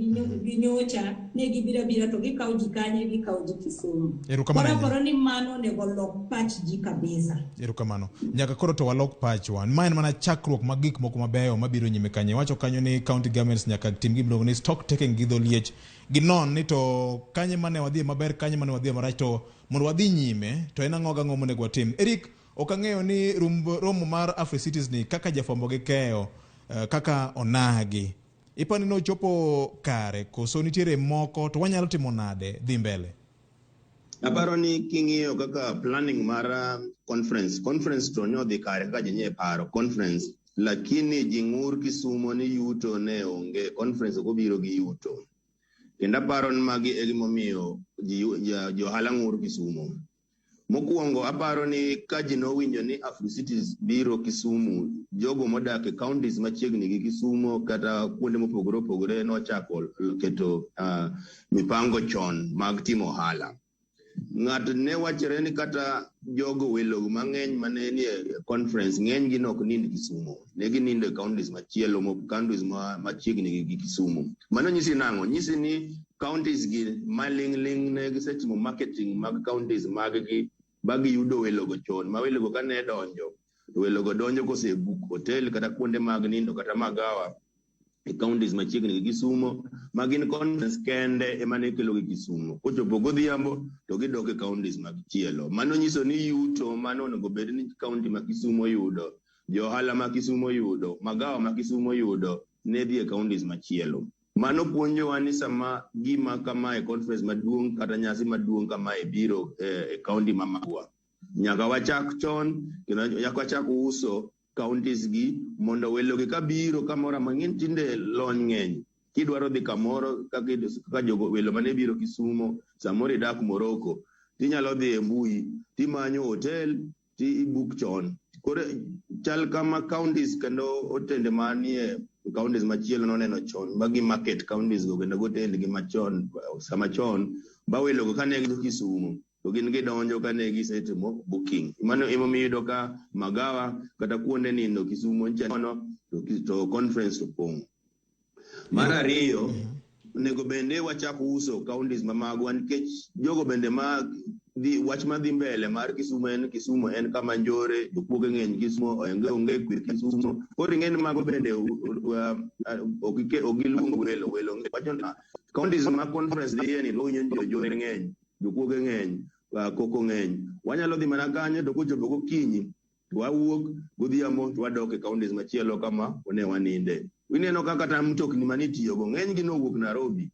gi nyocha ne gibiro abira to gikawo ji kanye gikawo ji Kisumu. Erokamano Koro ahinya. aparo ni mano onego lok pach ji kabisa. Erokamano. Nyaka koro to walok pachwa. Ma en mana chakruok mag gik moko mabeyo mabiro nyime kanyo. Iwacho kanyo ni county governments nyaka tim gima iluongo ni stock taking gi dho liech. Ginon ni to kanye mane wadhiye maber, kanye mane wadhiye marach to mondo wadhi nyime to en ang'o gang'o monego watim. Eric, ok ang'eyo ni romo mar Africities ni kaka jafwambo gi keyo kaka onagi. Ipani nochopo kare koso nitiere moko to wanyalo timo nade dhi mbele? Aparo ni king'iyo kaka planning mar conference to nyodhi kare kaka ji nye paro conference, lakini ji ng'ur Kisumo ni yuto ne onge, conference ok obiro gi yuto. Kendo aparo ni magi e gimomiyo johala ng'ur Kisumo. Mokwongo aparo ni ka ji nowinjo ni Africities biro Kisumu, jogo modak e counties machiegni gi Kisumo kata kuonde mopogore opogore nochako keto mipango chon mag timo ohala. Ng'ato ne wachore ni kata jogo welo mang'eny mane nie conference ng'eny gi nok nind Kisumo, ne ginindo e counties machielo, counties machiegni gi Kisumu. Mano nyisi nang'o? Nyisi ni counties gi maling'ling' ne gisetimo marketing mag counties mag gi ba giyudo welogo chon, ma welogo kane donjo, to welogo donjo kose book hotel kata kuonde mag nindo kata magawa e counties machiegni gi Kisumo, ma gin conference kende ema ne kelo gi Kisumo. Kochopo godhiambo to gidok e counties mag chielo. Mano nyiso ni yuto mano onego bed ni county ma Kisumo yudo, jo ohala ma Kisumo yudo, magawa ma Kisumo yudo ne dhi e counties machielo. Mano puonjowa ni sama gima kamae conference maduong' kata nyasi maduong' kamae biro e county ma magwa, nyaka wachak chon kendo nyaka wachak uso counties gi mondo welogi kabiro kamoro amora. Ng'eny tinde lony ng'eny, kidwaro dhi kamoro kaka jogo welo mane biro Kisumo, samoro idak Morocco, tinyalo dhi e mbui timanyo hotel ti book chon. Koro chal kama counties kendo otende manie counties machielo noneno chon ba gi market counties go kendo gotendgi machon sama chon ba welogo kane gidhi Kisumo to gin gidonjo kane gisetimo booking. Mano emomiyo iyudo ka magawa kata kuonde nindo Kisumo ncha nono to conference opong'. Mar ariyo, onego bende wachak uso counties ma magwa nikech jogo bende ma dhi wach madhi mbele mar Kisumo en Kisumo en kama njore, jokuoge ng'eny Kisumo, onge kwe Kisumo. Koro ing'e ni mago bende ok giluong welo, welo onge. Wacho ni counties ma conference dhiye ni winjo ni jonjore ng'eny, jokuoge ng'eny, koko ng'eny. Wanyalo dhi mana kanyo to kochopo gokinyi to wawuok godhiambo to wadok e counties machielo kama one waninde. Ineno ka kata mtokni manitiyogo ng'eny gi nowuok Nairobi.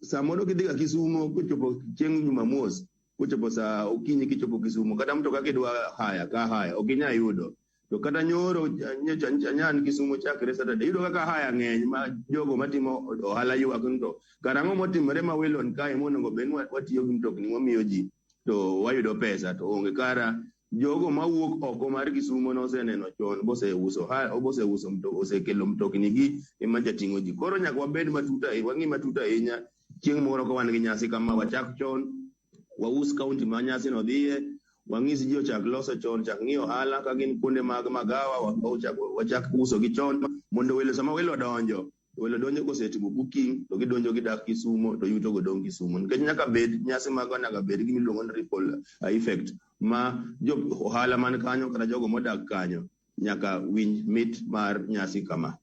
Samoro kidhiga Kisumo kochopo chieng' Jumamos, kochopo saa okinyi kichopo Kisumo, kata mtoka kidwa haya ka haya ok inyal yudo. To kata nyoro nyocha nyan Kisumo chakre Saturday, iyudo kaka haya ng'eny ma jogo matimo ohala ywak ni to karang'o motimore ma welo ni kae monego bed ni watiyo gi mtokni wamiyo ji to wayudo pesa to onge. Kara jogo mawuok oko mar Kisumo noseneno chon boseuso boseuso osekelo mtokni gi ema jating'o ji. Koro nyaka wabed matut ahinya, wang'i matut ahinya chieng' moro ka wan gi nyasi kama wachak chon Waus kaunti ma nyasi no dhiye, wang'is ji ochak loso chon, chak ng'iyo ohala ka gin kuonde mag magawa, wachak uso gi chon mondo welo sama welo donjo, welo donjo kosetimo booking to gidonjo gidak Kisumo to yuto go dong' Kisumo. Nikech nyaka bed nyasi mago nyaka bed gima iluongo ni ripple effect ma jo ohala man kanyo kata jogo modak kanyo nyaka winj mit mar nyasi kama.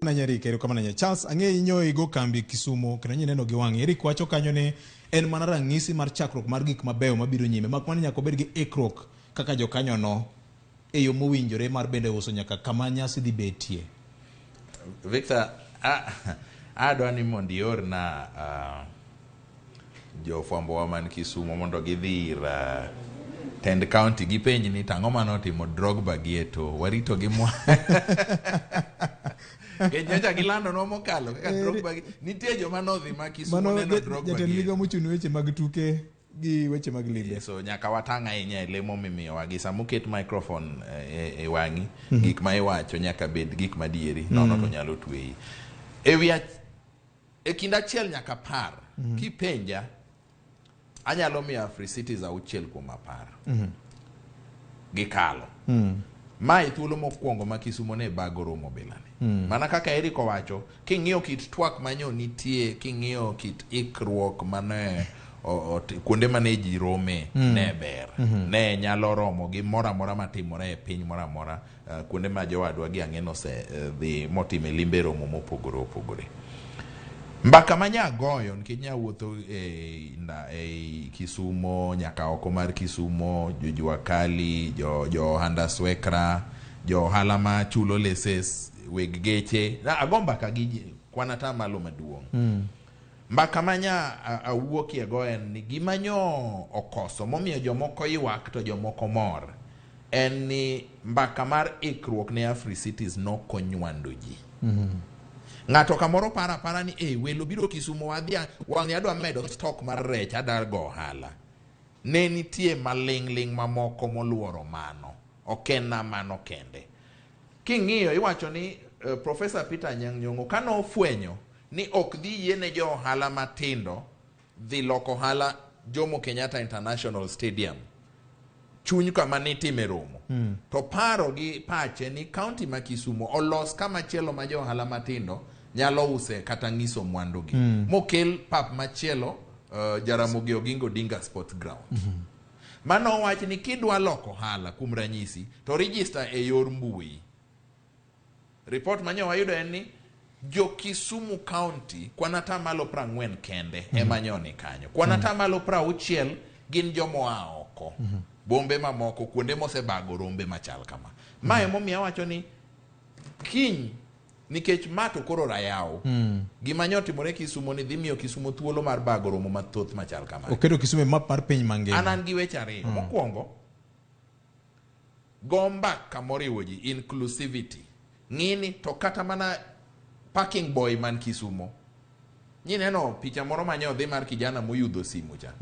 Na Eric, erokamano ahinya. Charles, ang'eyo inyo igo kambi Kisumo kendo nyineno gi wang'i. Eric wacho kanyo ni en mana ranyisi mar chakruok mar gik mabeyo mabiro nyime. Mak mana nyaka obed gi ikruok kaka jokanyono e yo mowinjore mar bende uso nyaka kama nyasi dhi betie. Victor, adwa ni mondo iorna jofwambowa man Kisumo mondo gidhi ir tend county gipenj ni tang'o manotimo Drogba gi Eto'o warito gi mwa Nikech nyocha gilandonwa mokalo kaka Drogba gi nitie joma nodhi ma Kisumo Mano neno Drogba jatend gi migawo mochung' ne weche mag tuke gi weche mag limbe. So nyaka watang' ahinya e lemo mimiyowa gi sama oket microphone e wang'i gik ma iwacho nyaka bed gik madieri nono to nyalo tweyi e wi e kind 1 nyaka 10 kipenja anyalo miyo Africities 6 kuom 10 gikalo. Mae thuolo mokwongo ma Kisumo ne bago romo bilani. Mana kaka Eric owacho, king'iyo kit twak manyo nitie, king'iyo kit ikruok mane kuonde mane ji rome ne ber. Ne nyalo romo gi moro amora matimore e piny moro amora, kuonde ma jowadwa gi ang'e ose dhi motime limbe romo mopogore opogore. Mbaka ma nya goyo nikech nya wuotho e Kisumo nyaka oko mar Kisumo, jo jua kali, jo ohanda swekra, jo ohala ma chulo leses, weg geche. Ago mbaka gi kwan atamalo maduong'. Mbaka ma nya awuokie go en ni gima nyo okoso momiyo jomoko ywak to jomoko mor en ni mbaka mar ikruok ne Africities nokonywando ji. Ng'ato kamoro para para ni welo biro Kisumo wadhi wang'ni adwa medo stock mar rech adar go ohala. Ne nitie maling'ling' mamoko moluoro mano. Ok en na mano kende. King'iyo iwacho ni Professor Peter Anyang' Nyong'o kane ofwenyo ni ok dhi yiene jo ohala matindo dhi loko ohala Jomo Kenyatta International Stadium chuny kama nitime romo. To paro gi pache ni county ma Kisumo olos kama chielo ma jo ohala matindo nyalo use kata ng'iso mwandugi. Mokel pap machielo Jaramogi Oginga Odinga Sports Ground. Mano wach ni kidwa loko ohala kuom ranyisi to register e yor mbui. Report manyo wayudo en ni jo Kisumu County kwan atamalo 40 kende ema nyoni kanyo. Kwan atamalo 60 gin jomoa oko. Bombe mamoko kuonde mosebago rombe machal kama. Ma emomiyo awacho ni kiny nikech ma to koro rayaw. Gima nyo timore Kisumo ni dhi miyo Kisumo thuolo mar bago romo mathoth machal kama. Oketo Kisumo e map mar piny mangima. An an gi weche ariyo. Mokwongo, go mbaka moriwo ji, inclusivity. Ng'ini to kata mana parking boy man Kisumo. Nyineno picha moro manye odhi mar kijana moyudho simu cha.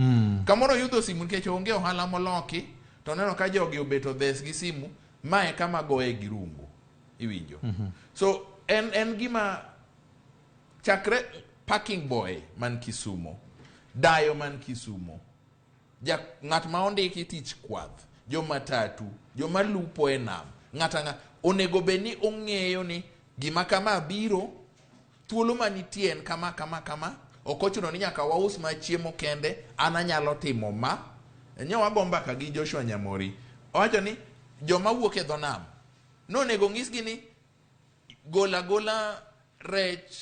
Kamoro oyudho simu nikech onge ohala moloki, to neno ka jogi obeto dhes gi simu, mae kama goye gi rungu. Iwinjo. So en gima chakre parking boy man Kisumo, dayo man Kisumo, ng'at ma ondiki tich kwath, jomatatu, joma lupo e nam, ng'ata onego bed ni ong'eyo ni gima kama biro, thuolo manitie en kama kama kama, ok ochuno ni nyaka waus ma chiemo kende, an anyalo timo ma. Nyo wago mbaka gi Joshua Nyamori, owacho ni joma wuok e dho nam nonego nyisgi ni gola gola rech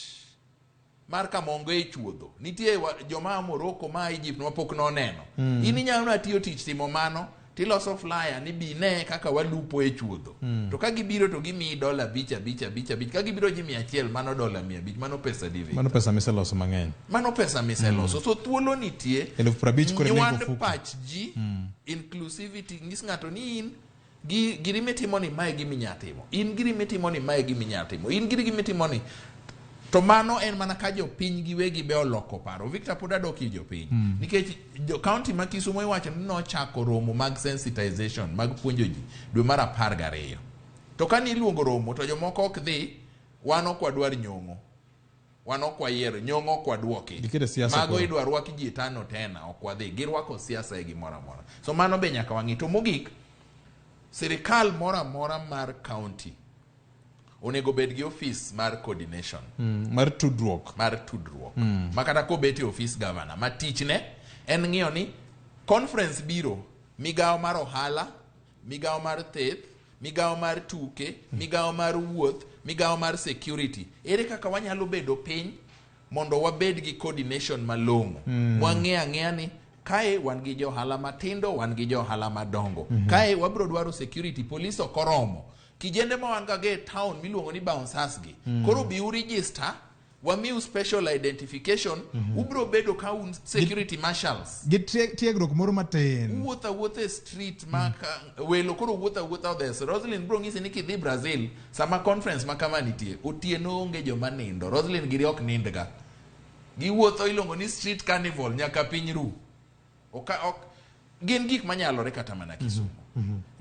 mar Kamongo e chuodho. Nitie joma a Morocco ma Egypt mapok noneno. In inyalo tiyo tich timo mano, tiloso flyer ni bi ne kaka walupo e chuodho. To ka gibiro to gimiyi $5 5 5 5. Ka gibiro ji 100 mano $500, mano pesa di. Mano pesa miseloso mang'eny. Mano pesa miseloso. So thuolo nitie. 50,000 koro Nywand pach ji, inclusivity, nyis ng'ato ni in giri mitimo ni mae gima inyalo timo. In giri mitimo ni mae gima inyalo timo. In giri mitimo ni. To mano en mana ka jopiny giwegi be oloko paro. Victor pod adok ir jopiny. Nikech jo county ma Kisumo iwacho ni nochako romo mag sensitization mag puonjo ji dwe mar 12. To kane iluongo romo to jomoko ok dhi, wan ok wadwar nyong'o. Wan ok wayiero, nyong' ok waduoki. Giketo siasa Mago koro. idwa rwak ji tano tena, ok wadhi. Girwako siasa e gimoro amora. So mano be nyaka wang'i. To mogik, sirikal moro amora mar county onego bed gi ofis mar coordination. Mar tudruok. Mar tudruok. Ma kata kobet e ofis governor, ma tichne en ng'iyo ni conference biro, migawo mar ohala, migawo mar theth, migawo mar tuke, migawo mar wuoth, migawo mar security. Ere kaka wanyalo bedo piny mondo wabed gi coordination malong'o. Wang'e ang'eya ni kae wan gi johala matindo, wan gi johala madongo. Kae wabiro dwaro security, police ok oromo. Kijende ma wan gago e town miluongo ni bouncers gi. Koro bi u register, wamiu special identification, ubiro bedo ka un security marshals. Gi tiegruok moro matin. Wuotho awuotha e street ma ka, welo koro wuotho awuotha odhes. Roslyn biro ng'isi ni kidhi Brazil, sama conference ma kama nitie, otieno onge joma nindo. Roslyn giri ok nindga. Giwuotho iluongo ni street carnival nyaka piny ru. Ok, gin gik manyalore kata mana Kisumu.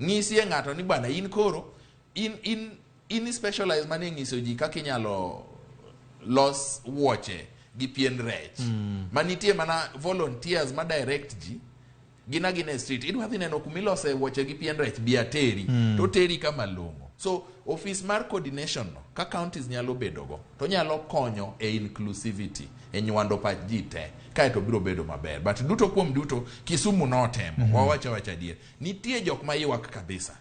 Ng'isie ng'ato ni bwana in koro in specialize mane ng'iso ji kaka inyalo los wuoche gi pien rech. Manitie mana volunteers ma direct ji gin agina e street. Idwa dhi neno kumilose wuoche gi pien rech, bi ateri. To teri kama long'o. So office mar coordination no, ka counties nyalo bedogo, to nyalo konyo e inclusivity, e nywando pach ji te, kaeto biro bedo maber. But duto kuom duto, Kisumu notemo, wawacho awacha adier. Nitie jok ma ywak kabisa.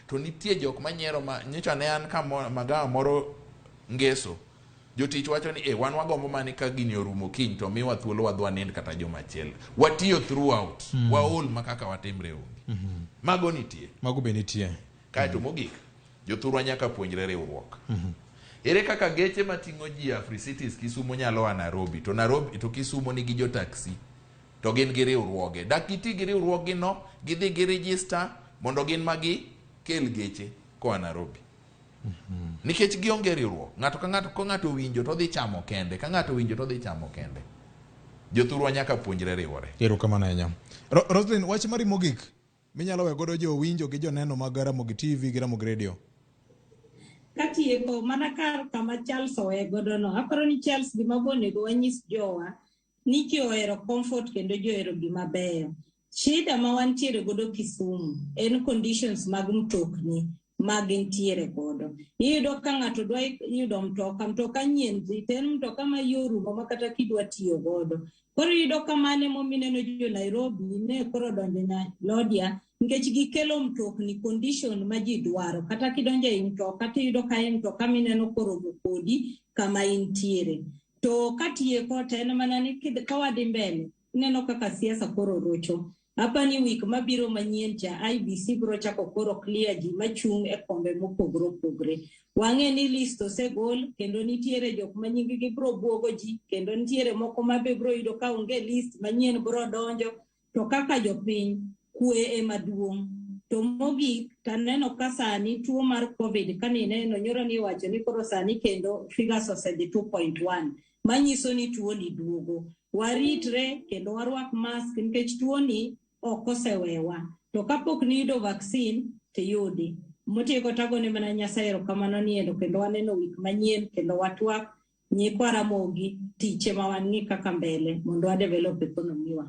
To nitie jok ma nyiero ma nyocha ne an ka magawa moro ngeso. Jotich wacho ni wan wagombo mani ka gini orumo kiny to miwa thuolo wadhi wanind kata juma achiel. Watiyo throughout. Waol ma kaka watimre onge. Mago nitie. Mago be nitie. Kaeto mogik, jothurwa nyaka puonjre riwruok. Ere kaka geche mating'o ji Africities Kisumu nyalo a Nairobi, to Nairobi to Kisumu nigi jo taxi, to gin gi riwruoge. Dak giti gi riwruoggi no, gidhi gi register mondo gin ma gi kel geche koa Nairobi. Nikech gionge riwruok. Ng'ato ka ng'ato, ka ng'ato owinjo to odhi chamo kende, ka ng'ato owinjo to odhi chamo kende. Jothurwa nyaka puonjre riwore. Erokamano ahinya. Roslyn, wach mari mogik minyalo weyo godo jowinjo gi joneno mag Ramogi TV gi Ramogi Radio. Katieko mana kar kama Charles owe godo no, aparo ni Charles gima bo onego wanyis jowa ni ji ohero comfort kendo ji ohero gima beyo. Shida ma wantiere godo Kisumu en conditions mag mtokni ma gintiere godo. Iyudo ka ng'ato dwa yudo mtoka, mtoka nyien dhi, to en mtoka ma yo orumo ma kata kidwa tiyo godo. Koro iyudo ka mano emomiyo ineno jo Nairobi ne koro odonjo Lodwar nikech gikelo mtokni condition ma ji dwaro. Kata kidonjo ei mtoka tiyudo ka en mtoka mineno koromo kodi kama intiere. To katieko to en mana ni ka wadhi mbele, ineno kaka siasa koro rocho. Apani wik mabiro manyien cha IBC biro chako koro clear ji machung' e kombe mopogore opogore. Wang'e ni list osegol kendo nitiere jok ma nying-gi biro buogo ji kendo nitiere moko ma be biro yudo ka onge list manyien biro donjo. To kaka jopiny, kwe ema duong'. To mogik taneno ka sani tuo mar COVID kanineno nyoro ni iwacho ni koro sani kendo figures osedhi 2.1 manyiso ni tuo ni duogo. Waritre kendo warwak mask nikech tuo ni ok osewewa. To kapok niyudo vaccine tiyudi. Motieko tagone mana Nyasaye erokamano ni endo kendo waneno wik manyien kendo watwak nyikwa Ramogi tich ema wang'i kaka mbele mondo wa develop economy wa.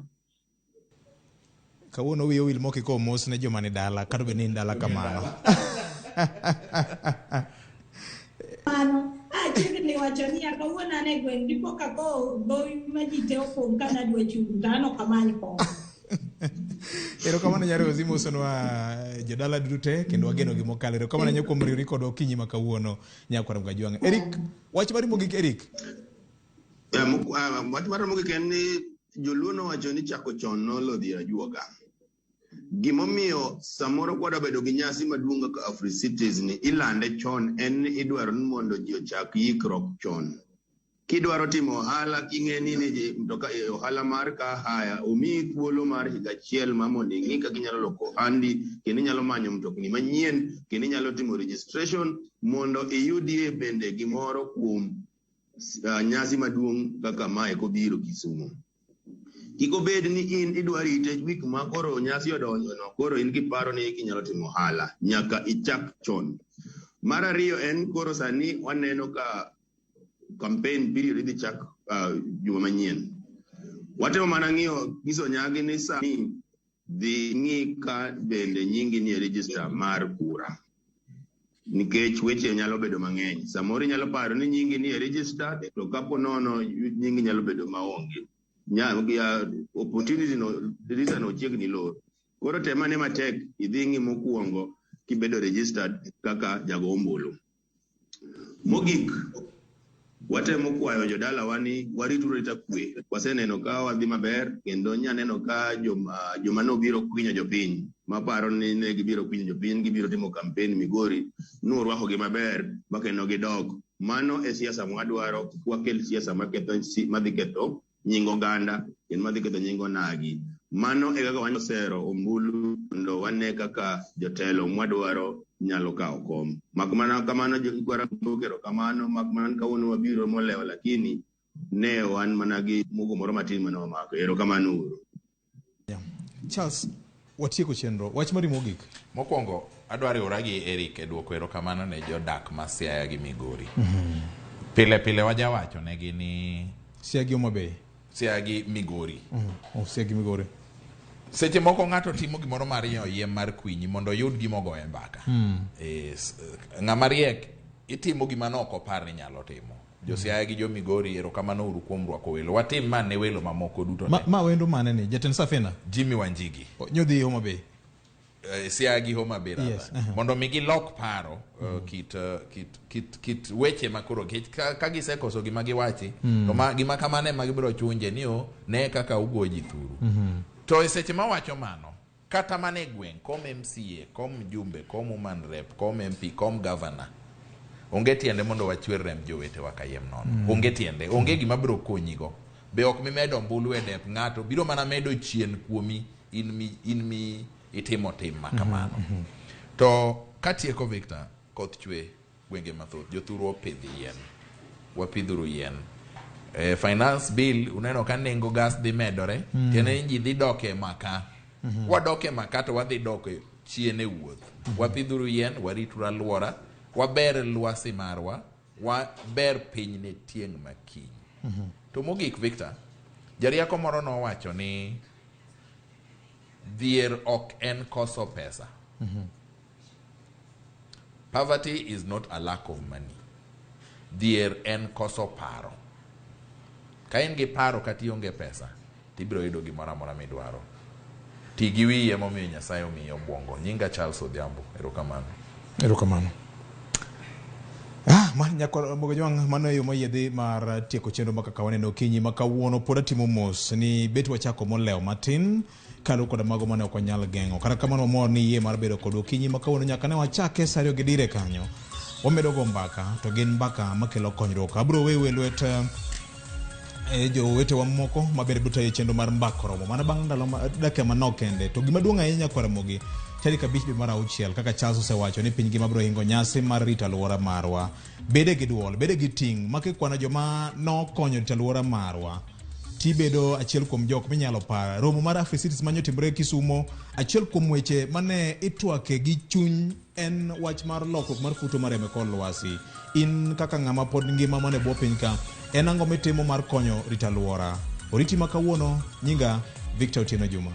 Kawuono wiyi owil mok ikowo mos ne joma ni dala kata obed ni in dala kamano. Mano, achiegni wacho niya kawuono an e gweng' dipo ka kowo gowi ma ji te opong' ka nadwa chung' to an ok amany kom. Erokamano nyar Rosi mosonwa jodala duto te kendo wageno gi mokalo. Erokamano ahinya kuom riwri kodwa okinyi ma kawuono nyakwar Mgajwang'. Eric, wach mari mogik Eric. Wach mara mogik en ni joluo nowacho ni chako chon nolo dhi ajuoga. Gimomiyo samoro kwadwa bedo gi nyasi maduong' kaka Africities ni ilande chon en ni idwaro ni mondo ji ochak yikruok chon. Kidwaro timo ohala king'e ni mtoka ohala mar car hire omiyi thuolo mar higa achiel ma mondo ing'i kaka inyalo loko ohandi kendo inyalo manyo mtokni manyien kendo inyalo timo registration mondo iyudie bende gimoro kuom nyasi maduong' kaka mae kobiro Kisumu. Kik obed ni in idwa rite wik ma koro nyasi odonjo no koro in kiparo ni inyalo timo ohala nyaka ichak chon. Mar ariyo en koro sani waneno ka campaign period idhi chak juma manyien. Watemo mana ng'iyo nyiso nyagi ni sani dhi ng'i ka bende nyingi nie register mar kura. Nikech weche nyalo bedo mang'eny. Samoro inyalo paro ni nyingi nie register to kapo nono nyingi nyalo bedo maonge. Opportunity no, register no chiegni lor. Koro tem ane matek idhi ng'i mokwongo kibedo registered kaka jago ombulu. Mogik, watemo kwayo jodalawa ni warituru arita kwe. Waseneno ka wadhi maber kendo nyaneno ka joma nobiro kwinyo jopiny maparo ni ne gibiro kwinyo jopiny gibiro timo campaign Migori nurwakogi maber ma kendo gidok. Mano e siasa mwadwaro, kik wakel siasa madhi ketho nying oganda kendo madhi ketho nying onagi. Mano e kaka wanyalo sero ombulu mondo wane kaka jotelo mwadwaro nyalo kawo kom. Mak mana kamano erokamano, mak mana kawuono wabiro molewo lakini ne wan mana gi mugo moro matin mane wamako. Erokamano uru. Charles, watieko chenro. Wach mari mogik. Mokwongo, adwa riwora gi Eric e duoko erokamano ne jodak ma Siaya gi Migori. Pile pile wajawacho negi ni Siaya gi Homa Bay. Siaya gi Migori. Oh, Siaya gi Migori. Seche moko ng'ato timo gimoro mar yiem mar kwinyi mondo oyud gima ogoye mbaka. Ng'ama riek itimo gima ne ok opar ni nyalo timo. Jo Siaya gi jo Migori erokamano uru kuom rwako welo. Watim ma ne welo mamoko duto te. Ma wendo mane ni? Jatend Safina? Jimmy Wanjigi. Nyodhi Homa Bay. Siaya gi Homa Bay rather. Yes, Mondo mi gilok paro kit weche makoro ka gisekoso gima giwachi to gima kamano ema gibiro chunje ni o ne kaka ugo ji thuru. To e seche mawacho mano kata mana e gweng' kom MCA, kom mjumbe, kom woman rep, kom MP, kom governor, onge tiende mondo wachwer remb jowetewa kayiem nono. Onge tiende, onge gima biro konyigo. Be ok mimedo ombulu e dep ng'ato, biro mana medo chien kuomi in mi itimo tim ma kamano. To katieko Victor, koth chwe gwenge mathoth, jothuru opidh yien, wapidhuru yien. Finance bill uneno ka nengo gas dhi medore, tiende ni ji dhi dok e maka. Wadok e maka to wadhi dok chien e wuoth. Wapidhuru yien, warituru alwora, waber lwasi marwa, waber piny ne tieng' makiny. To mogik Victor, jarieko moro nowacho ni dhier ok en koso pesa. Poverty is not a lack of money. Dhier en koso paro. Ka in gi paro kata ionge pesa, tibiro yudo gimoro amora midwaro. Ti gi wiyi emomiyo Nyasaye omiyi obwongo. Nyinga Charles Odhiambo. Erokamano. Erokamano. Nyakwa mano e yo moyiedhi mar tieko chenro ma kaka waneno okinyi ma kawuono pod atimo mos ni bet wachako molewo matin kaluwore koda mago mane ok wanyal geng'o. Kata kamano wamor ni yie mar bedo kod okinyi ma kawuono nyaka ne wachake sa 2 gi dire kanyo. Wamedo go mbaka to gin mbaka makelo konyruok. Abiro weyo e lwet jowetewa moko maber biro tayo chenro mar mbaka oromo mana bang' ndalo dakika manok kende. To gima duong' ahinya nyakwa Ramogi, tarik 5 dwe mar 6 kaka Charles osewacho ni piny ngima biro hingo nyasi mar rito alwora marwa. Bede gi duol, bede gi ting' ma kikwano joma nokonyo rito alwora marwa tibedo achiel kuom jok minyalo paro. Romo mar Africities manyotimore Kisumo, achiel kuom weche mane itwake gi chuny en wach mar lokruok mar futo mar kor lwasi. In kaka ng'ama pod ngima mane bwo piny ka, en ang'o mitimo mar konyo rito alwora? Oriti ma kawuono, nyinga Victor Otieno Juma.